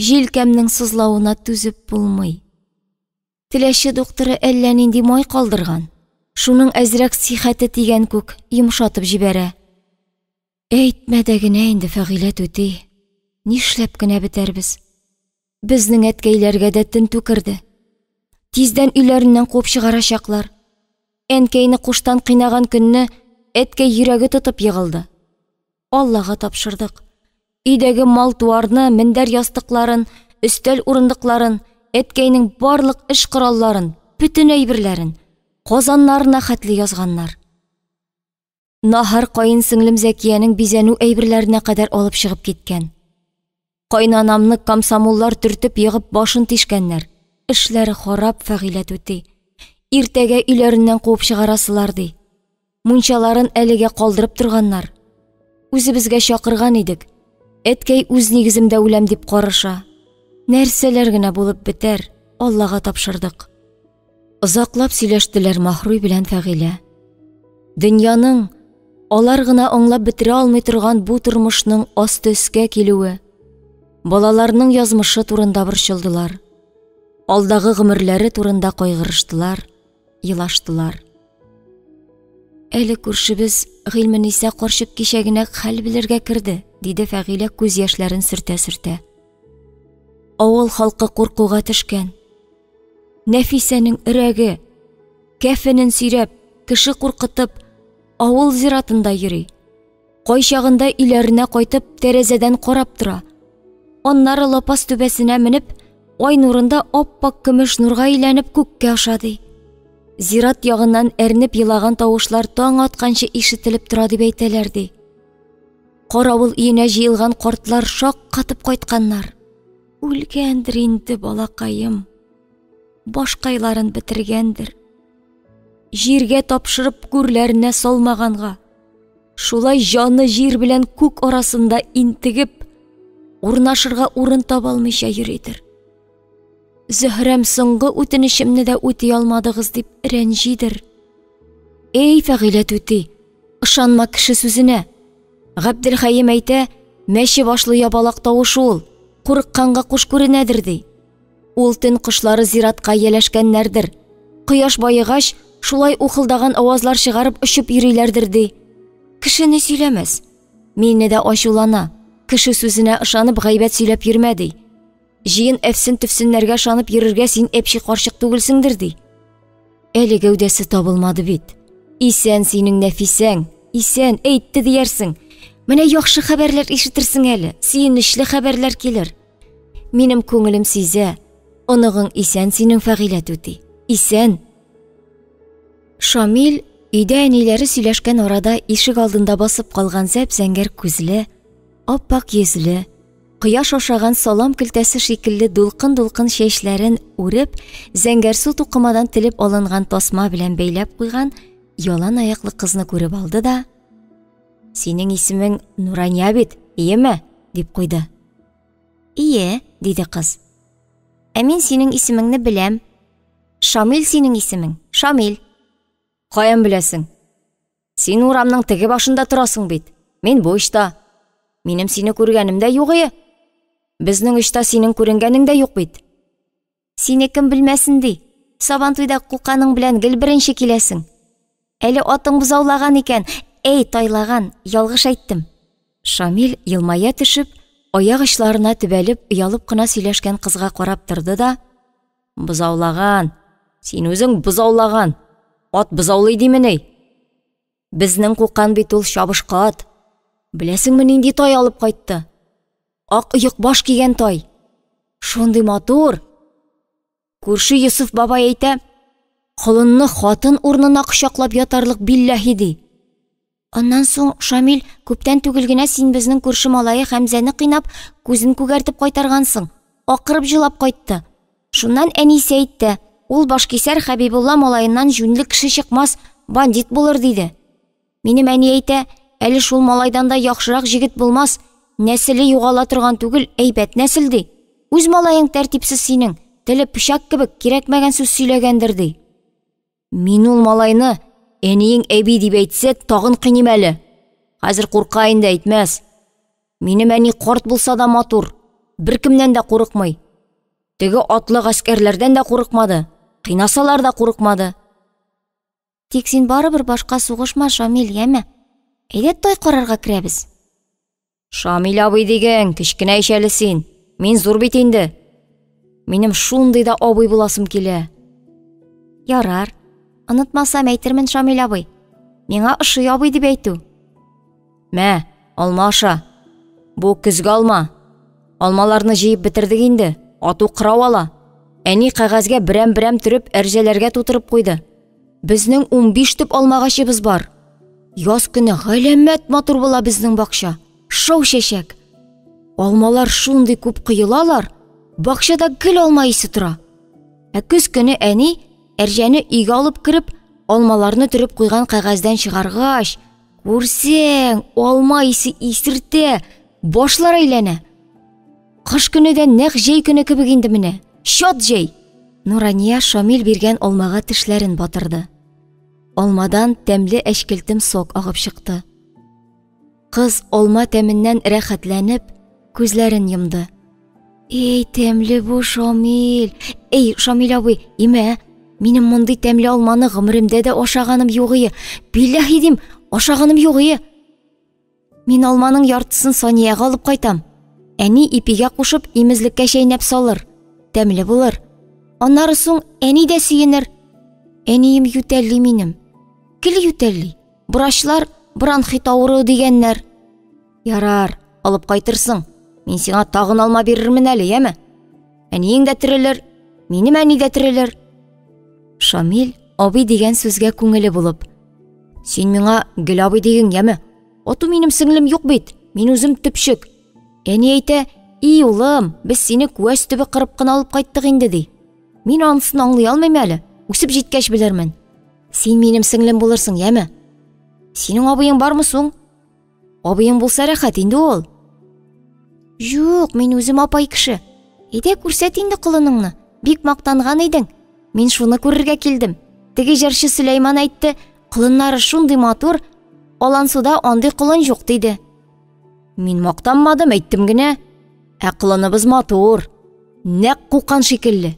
җилкәмнең сызлавына түзеп булмый. Теләче докторы әллә нинди май калдырган. Шуның әзрәк сихәте тигән күк йомшатып җибәрә. Әйтмә дә генә инде, Фәгыйлә түти, нишләп кенә бетәрбез? Безнең әткәйләргә дә тентү керде. Тиздән өйләреннән куып чыгарачаклар. Әнкәйне куштан кыйнаган көнне әткәй йөрәге тотып егылды. Аллага тапшырдык. Өйдәге мал-туарны, мендәр ястыкларын, өстәл урындыкларын, әткәйнең барлык эш коралларын, бөтен әйберләрен, казаннарына хәтле язганнар. Наһар каен сеңлем Зәкиянең бизәнү әйберләренә кадәр алып чыгып киткән. Кайнанамны комсомоллар төртеп егып башын тишкәннәр. Эшләре харап, Фәгыйлә түти. Иртәгә өйләреннән куып чыгарасылар, ди. Мунчаларын әлегә калдырып торганнар. Үзебезгә чакырган идек. Әткәй үз нигеземдә үләм дип карыша. Нәрсәләр генә булып бетәр, Аллага тапшырдык. Озаклап сөйләштеләр Маһруй белән Фәгыйлә. Дөньяның алар гына аңлап бетерә алмый торган бу тормышның асты өскә килүе, балаларның язмышы турында борчылдылар. Алдагы гомерләре турында кайгырыштылар, елаштылар. Әле күршебез Гыйльмениса карчык кичә генә хәл белергә керде, диде Фәгыйлә күз яшьләрен сөртә-сөртә. Авыл халкы куркуга төшкән. Нәфисәнең өрәге, кәфенен сөйрәп, кеше куркытып, авыл зиратында йөри. Кайчагында өйләренә кайтып, тәрәзәдән карап тора. Аннары лапас түбәсенә менеп, ай нурында ап-ак көмеш нурга әйләнеп күккә аша, ди. Зират ягыннан әрнеп елаган тавышлар таң атканчы ишетелеп тора дип әйтәләр, ди. Каравыл өенә җыелган картлар шаккатып кайтканнар. Үлгәндер инде балакаем. Башкайларын бетергәндер. Җиргә тапшырып күрләренә салмаганга. Шулай җаны җир белән күк арасында интегеп, урнашырга урын таба алмыйча йөридер. Зөһрәм соңгы үтенечемне дә үти алмадыгыз дип рәнҗидер. Эй, Фәгыйлә түти, ышанма кеше сүзенә. Габделхәем әйтә, мәче башлы ябалак тавышы ул, курыкканга куш күренәдер, ди. Ул төн кошлары зиратка ияләшкәннәрдер. Кояш баегач, шулай ухылдаган авазлар чыгарып очып йөриләрдер, ди. Кеше ни сөйләмәс. Мине дә ачулана. Кеше сүзенә ышанып гайбәт сөйләп йөрмә, ди. Җыен әфсен-төфсеннәргә ышанып йөрергә син әпчи карчык түгелсеңдер, ди. Әле гәүдәсе табылмады бит. Исән синең Нәфисәң, исән, әйтте диярсең. Менә яхшы хәбәрләр ишетерсең әле, сөенечле хәбәрләр килер. Минем күңелем сизә, оныгың исән синең, Фәгыйлә түти, исән. Шамил өйдә әниләре сөйләшкән арада ишек алдында басып калган зәп-зәңгәр күзле, ап-ак йөзле, кояш ашаган салам көлтәсе шикелле дулкын-дулкын чәчләрен үреп, зәңгәрсу тукымадан телеп алынган тасма белән бәйләп куйган ялан аяклы кызны күреп алды да, «Синең исемең Нурания бит, иеме?» дип куйды. Ие, диде кыз. Ә мин синең исемеңне беләм. Шамил синең исемең, Шамил. Каян беләсең? Син урамның теге башында торасың бит. Мин бу очта. Минем сине күргәнем дә юк ие. Безнең очта синең күренгәнең дә юк бит. Сине кем белмәсен ди. Сабантуйда куканың белән гел беренче киләсең. Әле атың бозаулаган икән. Әй, тайлаган, ялгыш әйттем. Шамил елмая төшеп, аяк очларына төбәлеп, оялып кына сөйләшкән кызга карап торды да, Бозаулаган. Син үзең бозаулаган. Ат бозаулый димени? Безнең кукан бит ул чабышкы ат. Беләсеңме, нинди тай алып кайтты? Ак оекбаш кигән тай. Шундый матур. Күрше Йосыф бабай әйтә, колынны хатын урынына кочаклап ятарлык билләһи ди. Аннан соң, Шамил, күптән түгел генә син безнең күрше малае Хәмзәне кыйнап, күзен күгәртеп кайтаргансың. Акырып җылап кайтты. Шуннан әнисе әйтте, ул башкисәр Хәбибулла малаеннан җүнле кеше чыкмас, бандит булыр диде. Минем әни әйтә, әле шул малайдан да яхшырак җегет булмас, нәселе югала торган түгел, әйбәт нәсел ди. Үз малаең тәртипсез синең, теле пычак кебек, кирәкмәгән сүз сөйләгәндер, ди. Мин ул малайны әниең әби дип әйтсә, тагын кыйныйм әле. Хәзер курка инде, әйтмәс. Минем әни карт булса да матур, беркемнән дә курыкмый. Теге атлы гаскәрләрдән дә курыкмады, кыйнасалар да курыкмады. Тик син барыбер башка сугышма, Шамил, яме? Әйдә тай карарга керәбез. Шамил абый диген, кечкенә ич әле син. Мин зур бит инде. Минем шундый да абый буласым килә. Ярар. Онытмасам әйтермен, Шамил абый. Миңа ошый абый дип әйтү. Мә, алма аша. Бу көзге алма. Алмаларны җыеп бетердек инде. Ату кырау ала. Әни кәгазьгә берәм-берәм төреп әрҗәләргә тутырып куйды. Безнең 15 төп алмагачыбыз бар. Яз көне галәмәт матур була безнең бакча. Шау чәчәк. Алмалар шундый күп коелалар, бакчада гел алма исе тора. Ә көз көне әни әрҗәне өйгә алып кереп, алмаларны төреп куйган кәгазьдән чыгаргач, күрсәң, алма исе исертә, башлар әйләнә. Кыш көне дә нәкъ җәй көне кебек инде менә. Чат җәй. Нурания Шамил биргән алмага тешләрен батырды. Алмадан тәмле әчкелтем сок агып чыкты. Кыз алма тәменнән рәхәтләнеп, күзләрен йомды. Эй, тәмле бу, Шамил. Эй, Шамил абый, имә. Минем мондый тәмле алманы гомеремдә дә ашаганым юк ие. Билләһи дим, ашаганым юк ие. Мин алманың яртысын Саниягә алып кайтам. Әни ипигә кушып имезлеккә чәйнәп салыр. Тәмле булыр. Аннары соң әни дә сөенер. Әнием ютәлли минем. Гел ютәлли. Врачлар бронхит авыруы дигәннәр. Ярар, алып кайтырсың. Мин сиңа тагын алма бирермен әле, яме? Әниең дә терелер, минем әни дә терелер. Шамил абый дигән сүзгә күңеле булып. Син миңа гел абый диген, яме? Ату минем сеңлем юк бит, мин үзем төпчек. Әни әйтә, "И улым, без сине күәс төбе кырып кына алып кайттык инде", ди. Мин анысын аңлый алмыйм әле. Үсеп җиткәч белермен. Син минем сеңлем булырсың, яме? Синең абыең бармы соң? Абыең булса рәхәт инде ул. Юк, мин үзем апай кеше. Әйдә күрсәт инде колыныңны. Бик мактанган идең. Мин шуны күрергә килдем. Теге җырчы Сөләйман әйтте, колыннары шундый матур, Алансуда андый колын юк диде. Мин мактанмадым, әйттем генә. Ә колыныбыз матур. Нәкъ кукан шикелле.